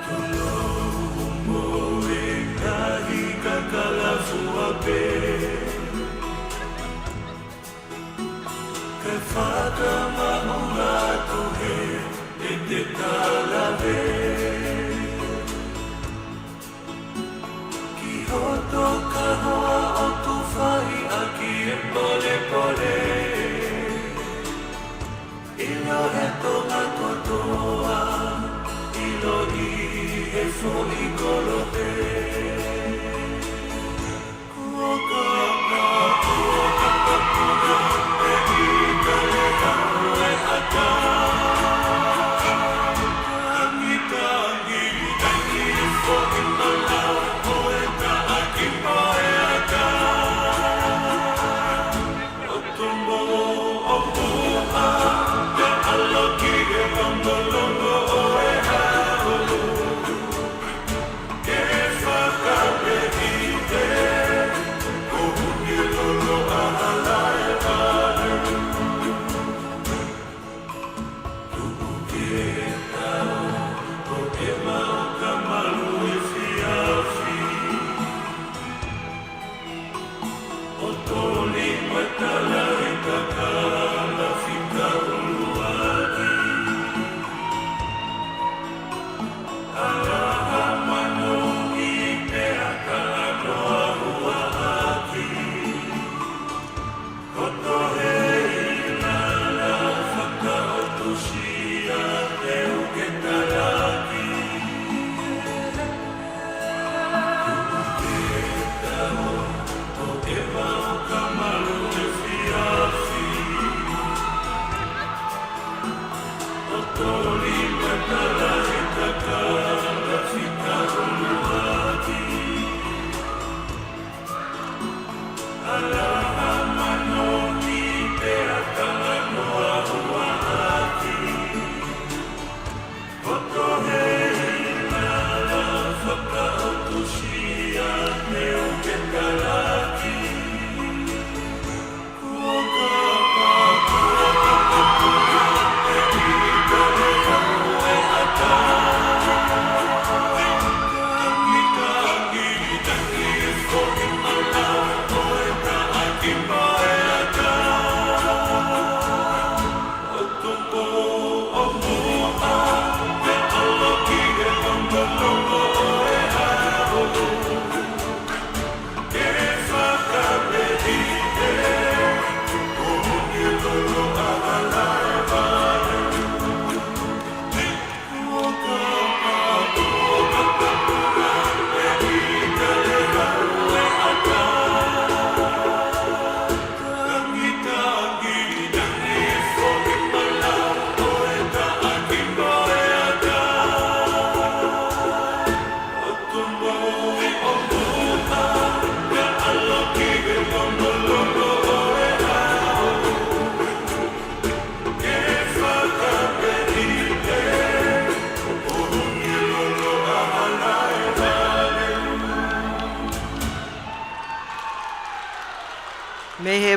Tulou mo e ngaahi kakala fua pē, kae fakamaʻunga atu he ʻete kalave ki hoto kahoa ʻo tufaʻi ʻaki e polepole. ʻIlo he Tonga kotoa, ʻilo ʻi he foʻi kolope.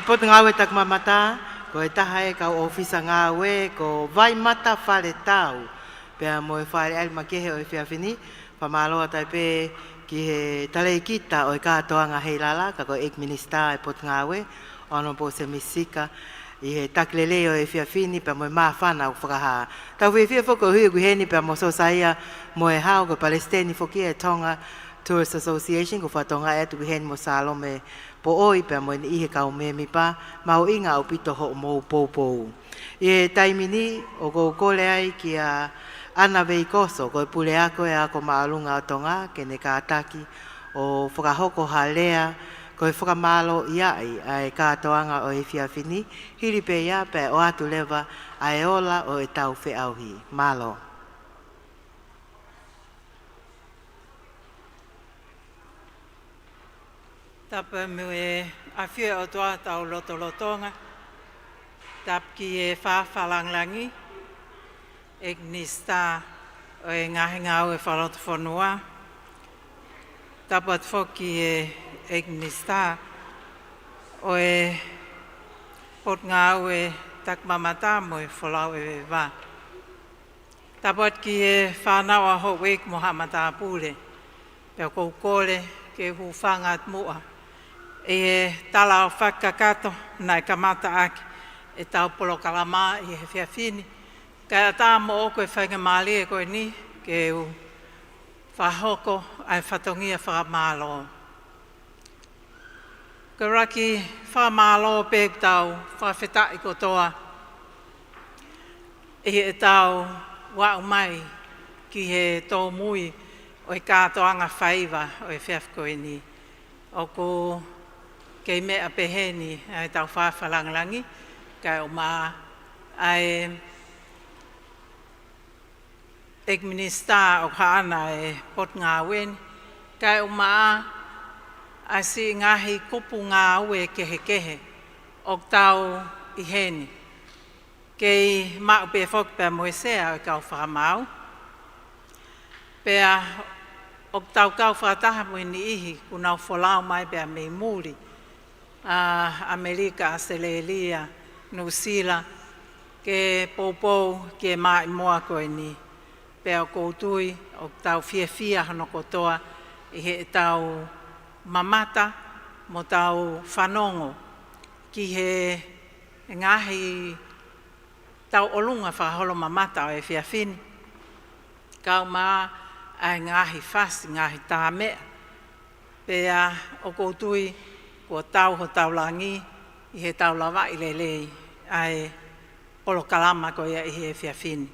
Potungāue Takimamata, ko e taha e kau ʻōfisa ngāue, ko Vaimata Faletau, pea mo e Fale Alii makehe ʻo e efiafi ni. Fakamālō atu ai pē ki he talēkita ʻo e kātoanga Heilala, ka ko e ʻEiki Minisitā ʻo e Potungāue, Honourable Sēmisi Sika, ʻi he taki lelei ʻo e efiafi ni, pea mo e māfana ʻoku fakahā. Tau fiefia foki ʻoku ʻi heni pea mo Sosaia Moehau, ko e Palesiteni foki e Tonga Tourist Association, ʻoku fakatokangaʻi atu ʻoku ʻi heni mo Salome Poʻoi pea mo e niʻihi e kau mēmipa, mahuʻinga ʻaupito hoʻomou poupou. ʻI he taimi ni, ʻoku ou kole ai kia Ana Veikoso, ko e Puleako ʻo e Ako Māʻolunga ʻo Tonga, ke ne kātaki ʻo fakahoko ha lea, ko e fakamālōʻiaʻi ʻa e kātoanga ʻo e efiafi ni, hili pē ia pea ʻoatu leva ʻa e ola ʻo ʻetau feʻauhi. Mālō. Tapu mo e ʻafio ʻa e ʻOtua ʻi hotau lotolotonga. Tapu ki he Fakafalangilangi, ʻEiki Minisitā ʻo e Ngaahi Ngāue Fakalotofonua. Tapu atu foki ki he ʻEiki Minisitā ʻo e Potungāue Takimamata mo e Folau ʻEveʻeva. Tapu atu ki he fānau ʻa houʻeiki mo haʻa matāpule, pea ʻoku ou kole ke u hūfanga atu muʻa ʻi he tala ʻo e fakakakato naʻe kamata ʻaki ʻetau polokalama ʻi he efiafi ni, kae ʻatā moʻoku e faingamālie ko eni ke u fakahoko ʻa e fatongia fakamālō. Ko e ʻuluaki fakamālō pē ʻoku tau fakafetaʻi kotoa ʻi heʻetau aʻu mai ki he tōmui ʻo e kātoanga faiva ʻo e efiafi ko eni. ʻOku kei meʻa pehē ni ʻa ʻetau Fakafalangilangi, kae ʻumaʻā ʻa e ʻEiki Minisitā ʻoku haʻana e Potungāue ni, kae ʻumaʻā ʻa e siʻi ngaahi kupu ngāue kehekehe ʻoku tau ʻi heni. Kei maʻu pē foki pea mo e Sea ʻo e kau fakamaau. Pea ʻoku tau kau fakataha mo e niʻihi kuo nau folau mai pea mei muli, ʻa ʻAmelika, ʻAositelēlia, Nuʻusila, ke poupou ki he maʻimoa ko eni. Pea ʻoku ou tui ʻoku tau fiefia hono kotoa ʻi heʻetau mamata mo tau fanongo ki he ngaahi tauʻolunga fakaholomamata ʻo e efiafi ni, kae ʻumaʻā ʻa e ngaahi fasi, ngaahi tāmeʻa. Pea ʻoku ou tui kuo tau hotau langi ʻi heʻetau lavaʻi lelei ʻa e polokalama ko ia ʻi he efiafi ni.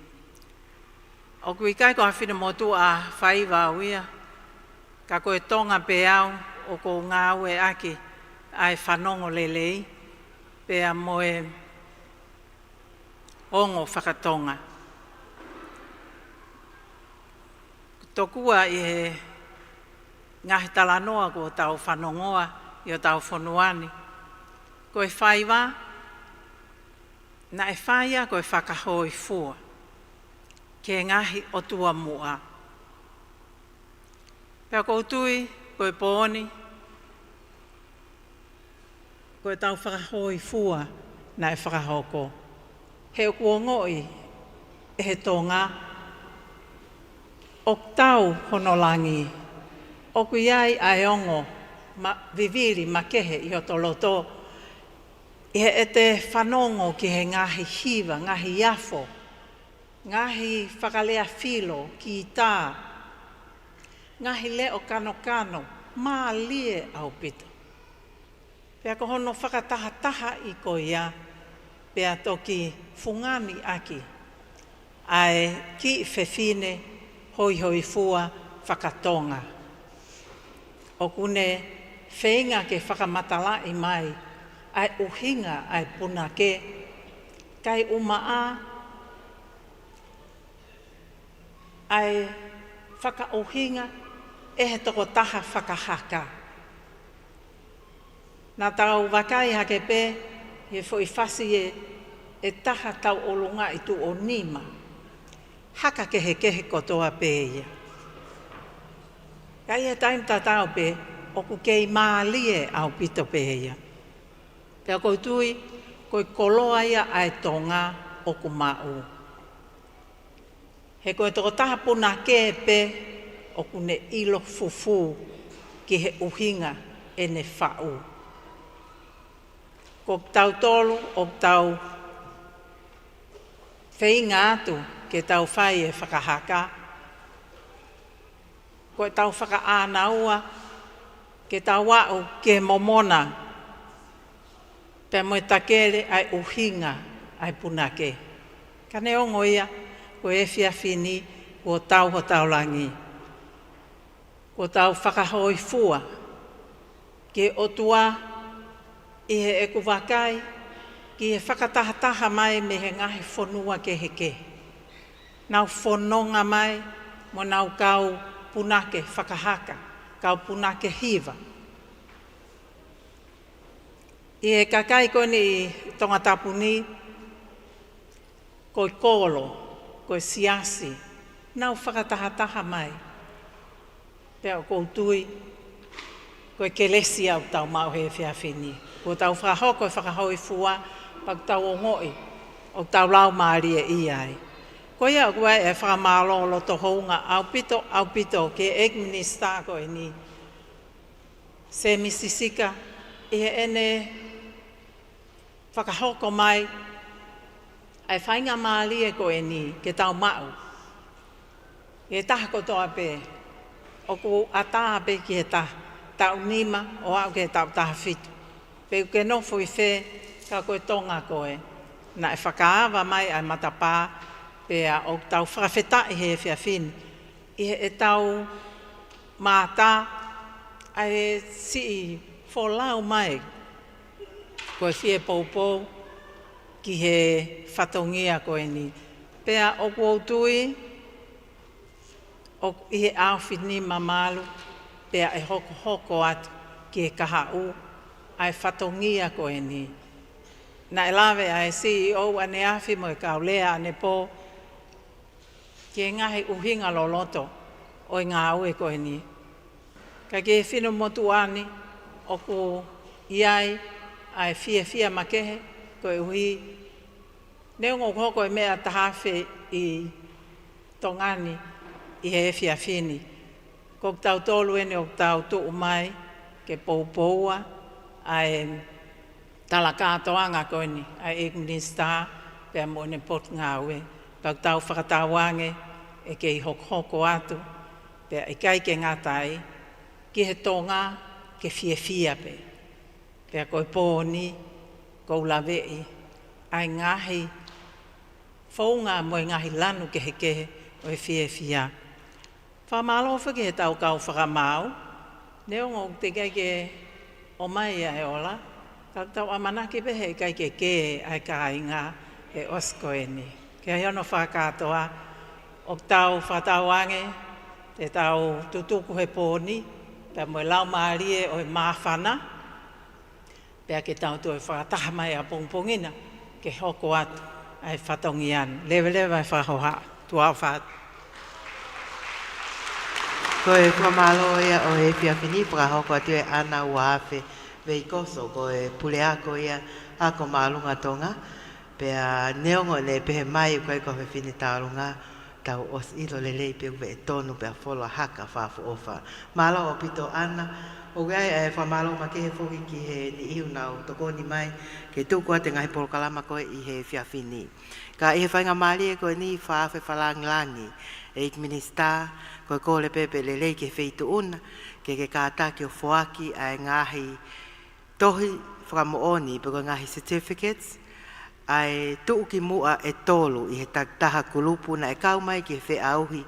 ʻOku ʻikai ko ha finemotuʻa faiva au ia, ka ko e Tonga pē au ʻoku ou ngāueʻaki ʻa e fanongo lelei pea mo e ongo fakatonga. Tokua ʻi he ngaahi talanoa kuo tau fanongoa ʻi hotau fonua ni, ko e faiva naʻe fai ia ko e fakahōifua ki he ngaahi ʻotua muʻa. Pea ʻoku ou tui ko e pō ni, ko ʻetau fakahōifua naʻe fakahoko. He ʻoku ongoʻi ʻe he Tonga ʻoku tau hono langi, ʻoku ʻi ai ʻa e ongo ma-, vivili makehe ʻi hoto loto, ʻi heʻete fanongo ki he ngaahi hiva, ngaahi afo, ngaahi fakalea filo, kītā, ngaahi leʻo kanokano, mālie ʻaupito. Pea ko hono fakatahatahaʻi ko ia, pea toki fungani ʻaki ʻa e kiʻi fefine hoihoifua fakatonga. ʻOku ne feinga ke fakamatalaʻi mai ʻa e ʻuhinga ʻa e punake, kae ʻumaʻā ʻa e fakaʻuhinga ʻe he tokotaha fakahaka. Naʻa tau vakai hake pē he foʻi fasi ʻe, ʻe taha tauʻolunga ʻi tuʻo nima. Haka kehekehe kotoa pē ia. Ka ʻi he taimi tatau pē, ʻoku kei mālie ʻaupito pē ia. Pea ʻoku ou tui, ko e koloa ia ʻa e Tonga ʻoku maʻu. He ko e tokotaha punake pē ʻoku ne ʻilo fufū ki he ʻuhinga ʻene faʻu. Ko kitautolu ʻoku tau feinga atu ke tau fai e fakahaka, ko ʻetau fakaʻānaua ke tau aʻu ki he momona, pea mo e takele ʻa e ʻuhinga ʻa e punake. Ka neongo ia, ko e efiafi ni, kuo tau hotau langi. Kuo tau fakahōifua ki he ʻOtua ʻi heʻeku vakai ki he fakatahataha mai mei he ngaahi fonua kehekehe. Nau fononga mai mo nau kau punake fakahaka, kau punake hiva. ʻI he kakai ko eni ʻi Tongatapu ni, ko e kolo, ko e siasi, nau fakatahataha mai. Pea ʻoku ou tui, ko e kelesi ʻoku tau maʻu he efiafi ni. Kuo tau fakahoko e fakahōifua, pea ʻoku tau ongoʻi ʻoku tau laumālie ʻi ai. Ko ia ʻoku ʻi ai e fakamālō loto hounga ʻaupito, ʻaupito ki he ʻEiki Minisitā ko eni, Sēmisi Sika, ʻi heʻene fakahoko mai ʻa e faingamālie ko eni ke tau maʻu. ʻI he taha kotoa pē, ʻoku ʻatā pē ki he taha, taʻu nima ʻo aʻu ki he taʻu taha fitu. Pe ʻoku ke nofo ʻi fē, ka ko e Tonga koe. Naʻe fakaava mai ʻa e matapā, pea ʻoku tau fakafetaʻi he efiafi ni ʻi heʻetau mātā ʻa e siʻi folau mai ko e fie poupou ki he fatongia ko eni. Pea ʻoku ou tui, ʻoku ʻi he ʻaofi ni mamalu, pea ʻe hokohoko atu ki he kahaʻu ʻa e fatongia ko eni. Naʻe lave ʻa e CEO ʻaneafi mo e kau lea ʻanepō ki he ngaahi ʻuhinga loloto ʻo e ngāue ko eni. Ka ki he finu motuʻa ni, ʻoku ʻi ai ʻa e fiefia makehe, koeʻuhi neongo ʻoku hoko e meʻa taha afe ʻi Tonga ni ʻi he efiafi ni, ko kitautolu eni ʻoku tau tuʻu mai ke poupoua ʻa e talakātoanga ko eni ʻa e ʻEiki Minisitā pea mo ʻene potungāue. Pea ʻoku tau fakatauange ʻe kei hokohoko atu, pea ʻikai ke ngata ai, ki he Tonga ke fiefia pē. Pea ko e pō ni, ʻoku ou laveʻi ʻa e ngaahi founga mo e ngaahi lanu kehekehe ʻo e fiefia. Fakamālō foki ki heʻetau kau fakamaau, neongo ʻoku teʻeki ai ke ʻomai ʻa e ola, ka tau ʻamanaki pē heʻikai ke kē ʻa e kāinga he ʻosi ko eni. Ke ʻi ai hono fakakātoa, ʻoku tau fakatauange te tau tutuku he pō ni, pea mo e laumālie ʻo e māfana, pea ke tau toe fakataha mai ʻapongipongi na, ke hoko atu ʻa e fatongia ni. Leveleva e fakahoha, tuʻa ʻofa atu. Ko e fakamālō ia ʻo e efiafi ni, fakahoko atu ʻe ʻAna Uafe Veikoso, ko e puleako ia ʻa Ako Māʻolunga Tonga, pea neongo ʻene pehē mai ʻoku ʻikai ko ha fefine tauʻolunga, tau ʻosi ʻilo lelei pē ʻoku veʻe tonu pea folo ʻa haka fakaʻofoʻofa. Mālō ʻaupito ʻAna, ʻoku ʻi ai e fakamālō makehe foki ki he niʻihi ʻoku nau tokoni mai ke tuku atu e ngaahi polokalama ko ē ʻi he efiafi ni. Ka ʻi he faingamālie ko eni fakaʻofoʻofa langilangi, ʻEiki Minisitā, ko e kole pē pe lelei ki he feituʻu na, ke ke kātaki ʻo foaki ʻa e ngaahi tohi fakamoʻoni pe ko e ngaahi certificates, ʻa e tuʻukimuʻa ʻe tolu ʻi he takitaha kulupu naʻe kau mai ki he feʻauhi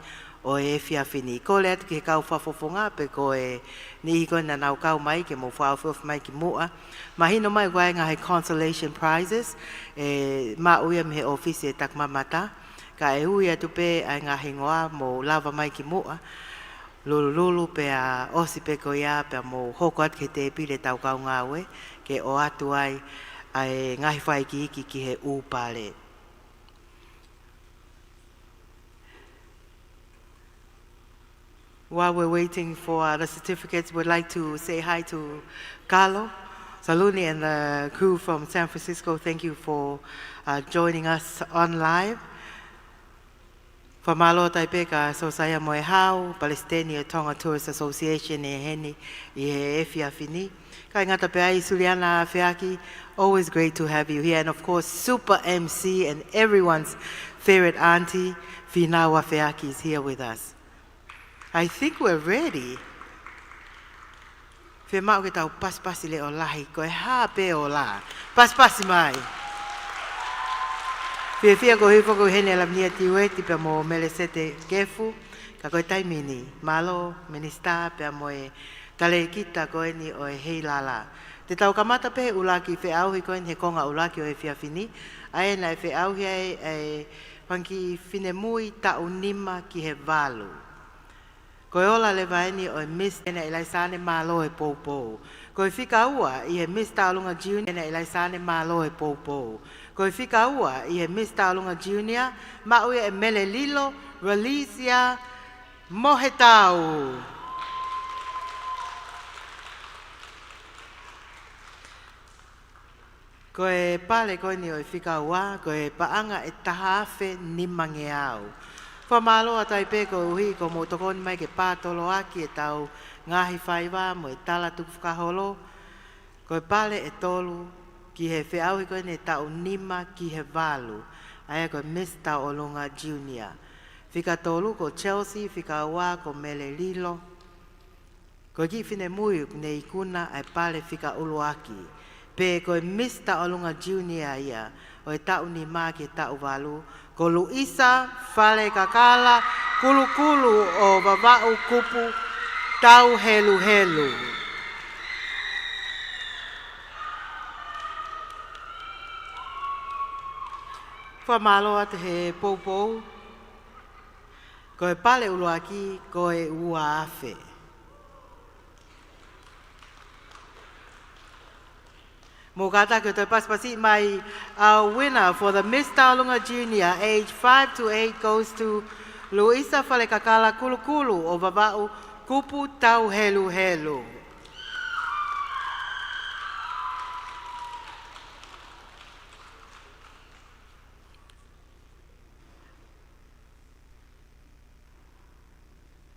ʻo e efiafi ni. Kole atu ki he kau fakafofonga pe ko e niʻihi ko ē naʻa nau kau mai ke mou fakaʻofoʻofa mai ki muʻa. Mahino mai ʻoku ʻi ai e ngaahi consolation prizes, ʻe maʻu ia mei he ʻōfisi ʻe Takimamata. Ka ʻe ui atu pē ʻa e ngaahi hingoa mou lava mai ki muʻa. Lulululu pea ʻosi pē ko ia pea mou hoko atu ki he tēpile ʻetau kau ngāue, ke ʻoatu ai ʻa e ngaahi fakaikiiki ki he ʻū pale. While we're waiting for, uh, the certificates, we'd like to say hi to Kalo. Saluni and the crew from San Francisco, thank you for, uh, joining us on live. Fakamālō atu ai pē kia Sosaia Moehau, Palesiteni ʻo e Tonga Tourist Association ʻi heni ʻi he efiafi ni. Kae ʻikai ngata pē ai, Suliana Feaki, always great to have you here. And of course, Super M C and everyone's favorite auntie, Fīnau Feaki is here with us. I think we're ready. Fiemaʻu ke tau pasipasi leʻo lahi, ko e hā pē ʻo lā. Pasipasi mai. Fiefia koeʻuhi foki ʻoku ʻi heni ʻa Lavinia Tiueti pea mo Melesete Kefu, ka ko e taimi ni, mālō Minisitā pea mo e talēkita ko eni ʻo e Heilala. Te tau kamata pē ʻuluaki feʻauhi ko eni he konga ʻuluaki ʻo e efiafi ni, ʻa ia naʻe feʻauhi ai e fanga kiʻi finemui taʻu nima ki he valu. Ko e ola leva eni ʻo e Miss, ʻEna ʻIlaisaane, mālō e poupou. Ko e fika ua ʻi he Miss Taʻolunga Junior, ʻEna ʻIlaisaane, mālō e poupou. Ko e fika ua ʻi he Miss Taʻolunga Junior, maʻu ia ʻe Melelilo Relesia Mohetau. Ko e pale ko eni ʻo e fika ua, ko e paʻanga ʻe taha afe nimangeau. Fakamālō atu ai pē koeʻuhi ko hoʻomou tokoni mai ke pātoloaki ʻetau ngaahi faiva mo e tala tukufakaholo. Ko e pale ʻe tolu ki he feʻauhi ko eni taʻu nima ki he valu, ʻa ia ko e Miss Taʻolunga Junior. Fika tolu ko Chelsea, fika ua ko Melelilo. Ko e kiʻi finemui ʻoku ne ikuna ʻa e pale fika ʻuluaki, pe ko e Miss Taʻolunga Junior ia ʻo e taʻu nima ki he taʻu valu, ko Luisa Falekakala Kulukulu ʻo Vavaʻu Kupu Tauheluhelu. Fakamālō atu he poupou. Ko e pale ʻuluaki ko e ua afe. Mou kātaki ʻo toe pasipasi mai, our winner for the Miss Taʻolunga Junior, age five to eight, goes to Luisa Falekakala Kulukulu ʻo Vavaʻu Kupu Tauheluhelu.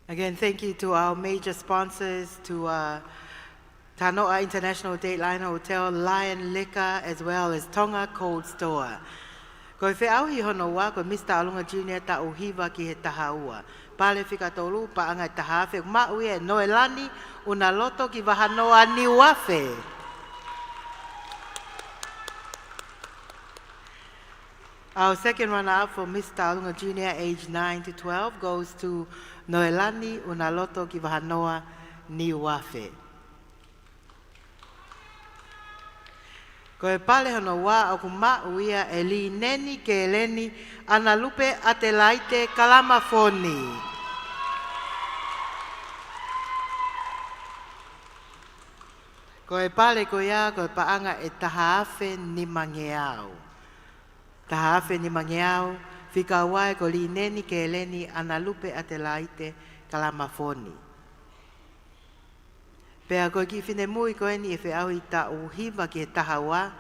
Again, thank you to our major sponsors, to, uh, Tanoa International Dateline Hotel, Lion Liquor, as well as Tonga Cold Store. Ko e feʻauhi hono ua, ko e Miss Taʻolunga Junior taʻu hiva ki he taha ua. Pale fika tolu, paʻanga ʻe taha afe, maʻu ia ʻe Noelani Unaloto ki Vahanoa, Niuafe. Our second runner-up for Miss Taʻolunga Junior, age nine to twelve, goes to Noelani Unaloto ki Vahanoa, Niuafe. Ko e pale hono ua ʻoku maʻu ia ʻe Lineni Keleni Analupe Atelaite Kalamafoni. Ko e pale ko ia, ko e paʻanga ʻe taha afe nimangeau. Taha afe nimangeau, fika ua ko Lineni Keleni Analupe Atelaite Kalamafoni. Pea ko e kiʻi finemui ko eni ʻi he feʻauhi taʻu hiva ki he taha ua,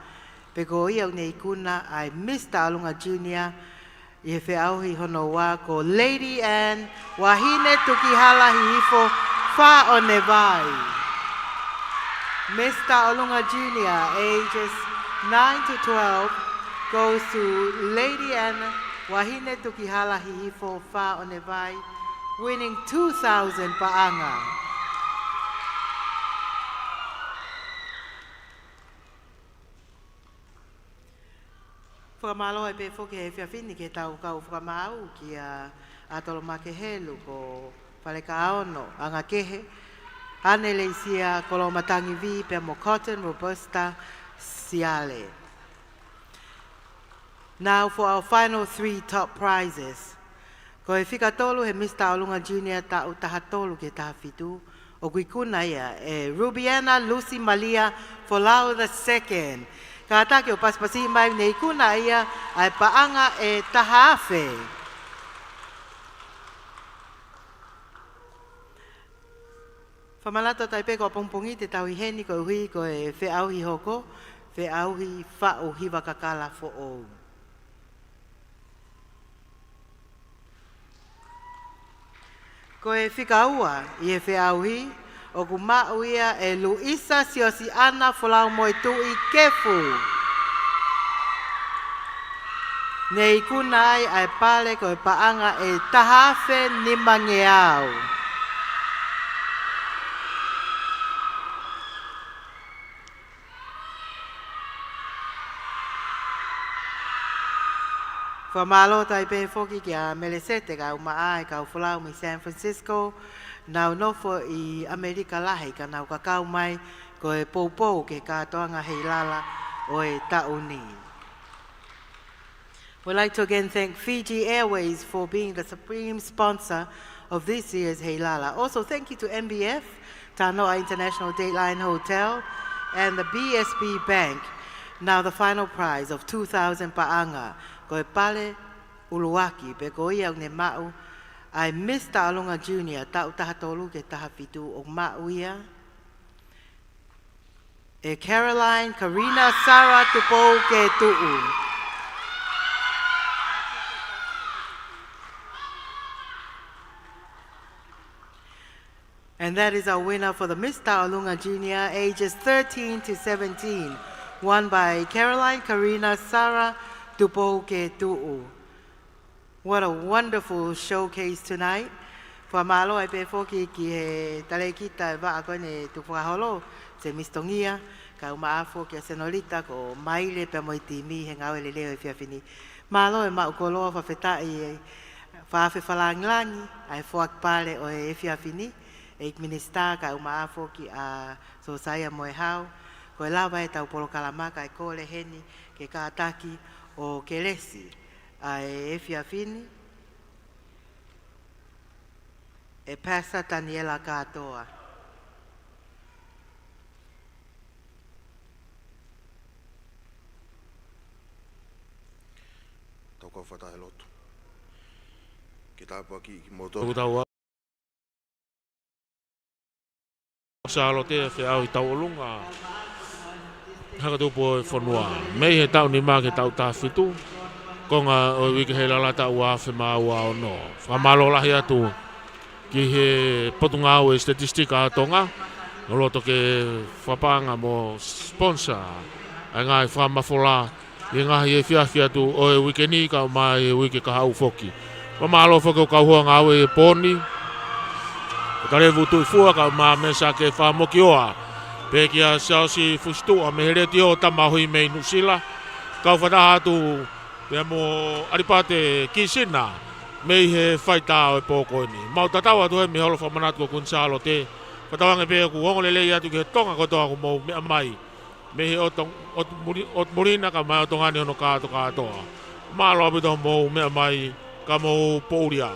pe ko ia ʻoku ne ikuna ʻa e Miss Taʻolunga Junior ʻi he feʻauhi hono ua, ko Lady Anne Wahine Tukihala Hihifo Faʻonevai. Miss Taʻolunga Junior, ages nine to twelve, goes to Lady Anne Wahine Tukihala Hihifo Faʻonevai, winning two thousand paʻanga. Fakamālō ai pē foki he efiafi ni ki heʻetau kau fakamaau, kia ʻAtolomake Helu, ko Falekaono Angakehe, ʻAne Leisia Kolomatangi Vī pea mo Cotton Robusta Siale. Now for our final three top prizes. Ko e fika tolu he Miss Taʻolunga Junior taʻu taha tolu ki he taha fitu, ʻoku ikuna ia ʻe Rubiana Lucy Malia Folau the second. Kātaki ʻo pasipasi mai, ne ikuna ia ʻa e paʻanga ʻe taha afe. Fakamanatu atu ai pē ko e pongipongi te tau ʻi heni koeʻuhi ko e feʻauhi hoko, feʻauhi faʻu hiva kakala foʻou. Ko e fika ua ʻi he feʻauhi, ʻoku maʻu ia ʻe Luisa Siosiana Folaumoetuʻi Kefu. Ne ikuna ai ʻa e pale ko e paʻanga ʻe taha afe nimangeau. Fakamālō atu ai pē foki kia Melesete Kaumaʻa e kau folau mei San Francisco, nau nofo ʻi ʻAmelika Lahi ka nau kakau mai ko e poupou ki he kātoanga Heilala ʻo e taʻu ni. We'd like to again thank Fiji Airways for being the supreme sponsor of this year's Heilala. Also, thank you to M B F, Tanoa International Dateline Hotel, and the B S B Bank. Now the final prize of two thousand paʻanga, ko e pale ʻuluaki, pea ko ia ʻoku ne maʻu ʻa e Miss Taʻolunga Junior, taʻu taha tolu ki he taha fitu, ʻoku maʻu ia ʻe Caroline Karina Sara Tupou Ketuʻu. And that is our winner for the Miss Taʻolunga Junior, ages thirteen to seventeen, won by Caroline Karina Sara Tupou Ketuʻu. What a wonderful showcase tonight. Fakamālō ai pē foki ki he talēkita e vaʻa ko eni Tukufakaholo, Semisi Tongia, Kaumaʻa foki ʻa Senolita ko Maile pea mo e timi he ngāue lelei ʻo e efiafi ni. Mālō e maʻu koloa, fakafetaʻi e Faʻafe Falangilangi, ʻa e foaki pale ʻo e efiafi ni, ʻEiki Minisitā, Kaumaʻa foki ʻa Sosaia Moehau, ko e lava e tau polokalama kae kole heni ke kātaki ʻo kelesi ʻa e efiafi ni ʻe Pastor Taniela Kātoa. Tau kau fakataha he lotu. Ke tāpuakiʻi kimoutolu. Tau Sālote, feʻauhi tauʻolunga Haka Tupu ʻo e fonua, mei he taʻu nima ki he taʻu taha fitu, konga ʻo e uike Heilala taʻu ua afe mā ua ono. Fakamālō lahi atu ki he Potungāue Statistika ʻa Tonga, ʻo loto ke fakapaʻanga mo sponsor ʻa e ngaahi fakamafola ʻi he ngaahi efiafi atu ʻo e uike ni kae ʻumaʻā e uike kahaʻu foki. Fakamālō foki ʻo kauhoa ngāue ʻi he pō ni, ko Talevu Tuʻifua kae ʻumaʻā Mesake Fakamokioa, pea kia Siaosi Fusituʻa mei he Letiō Tamaohi mei Nuʻusila. Kau fakataha atu pea mo ʻAlipate Kisina mei he faitā ʻo e pō ko eni. Mau tatau atu he mei he holo fakamanatu ko Kuini Sālote. Fakatauange pē ʻoku ongo lelei atu ki he Tonga kotoa ʻoku mou meʻa mai mei he ʻotu, ʻotu muli-, ʻotu muli na kae ʻumaʻā e ʻOtu ngaahi hono kātokātoa. Mālō ʻaupito hoʻomou meʻa mai, ka mou pōʻuli ā.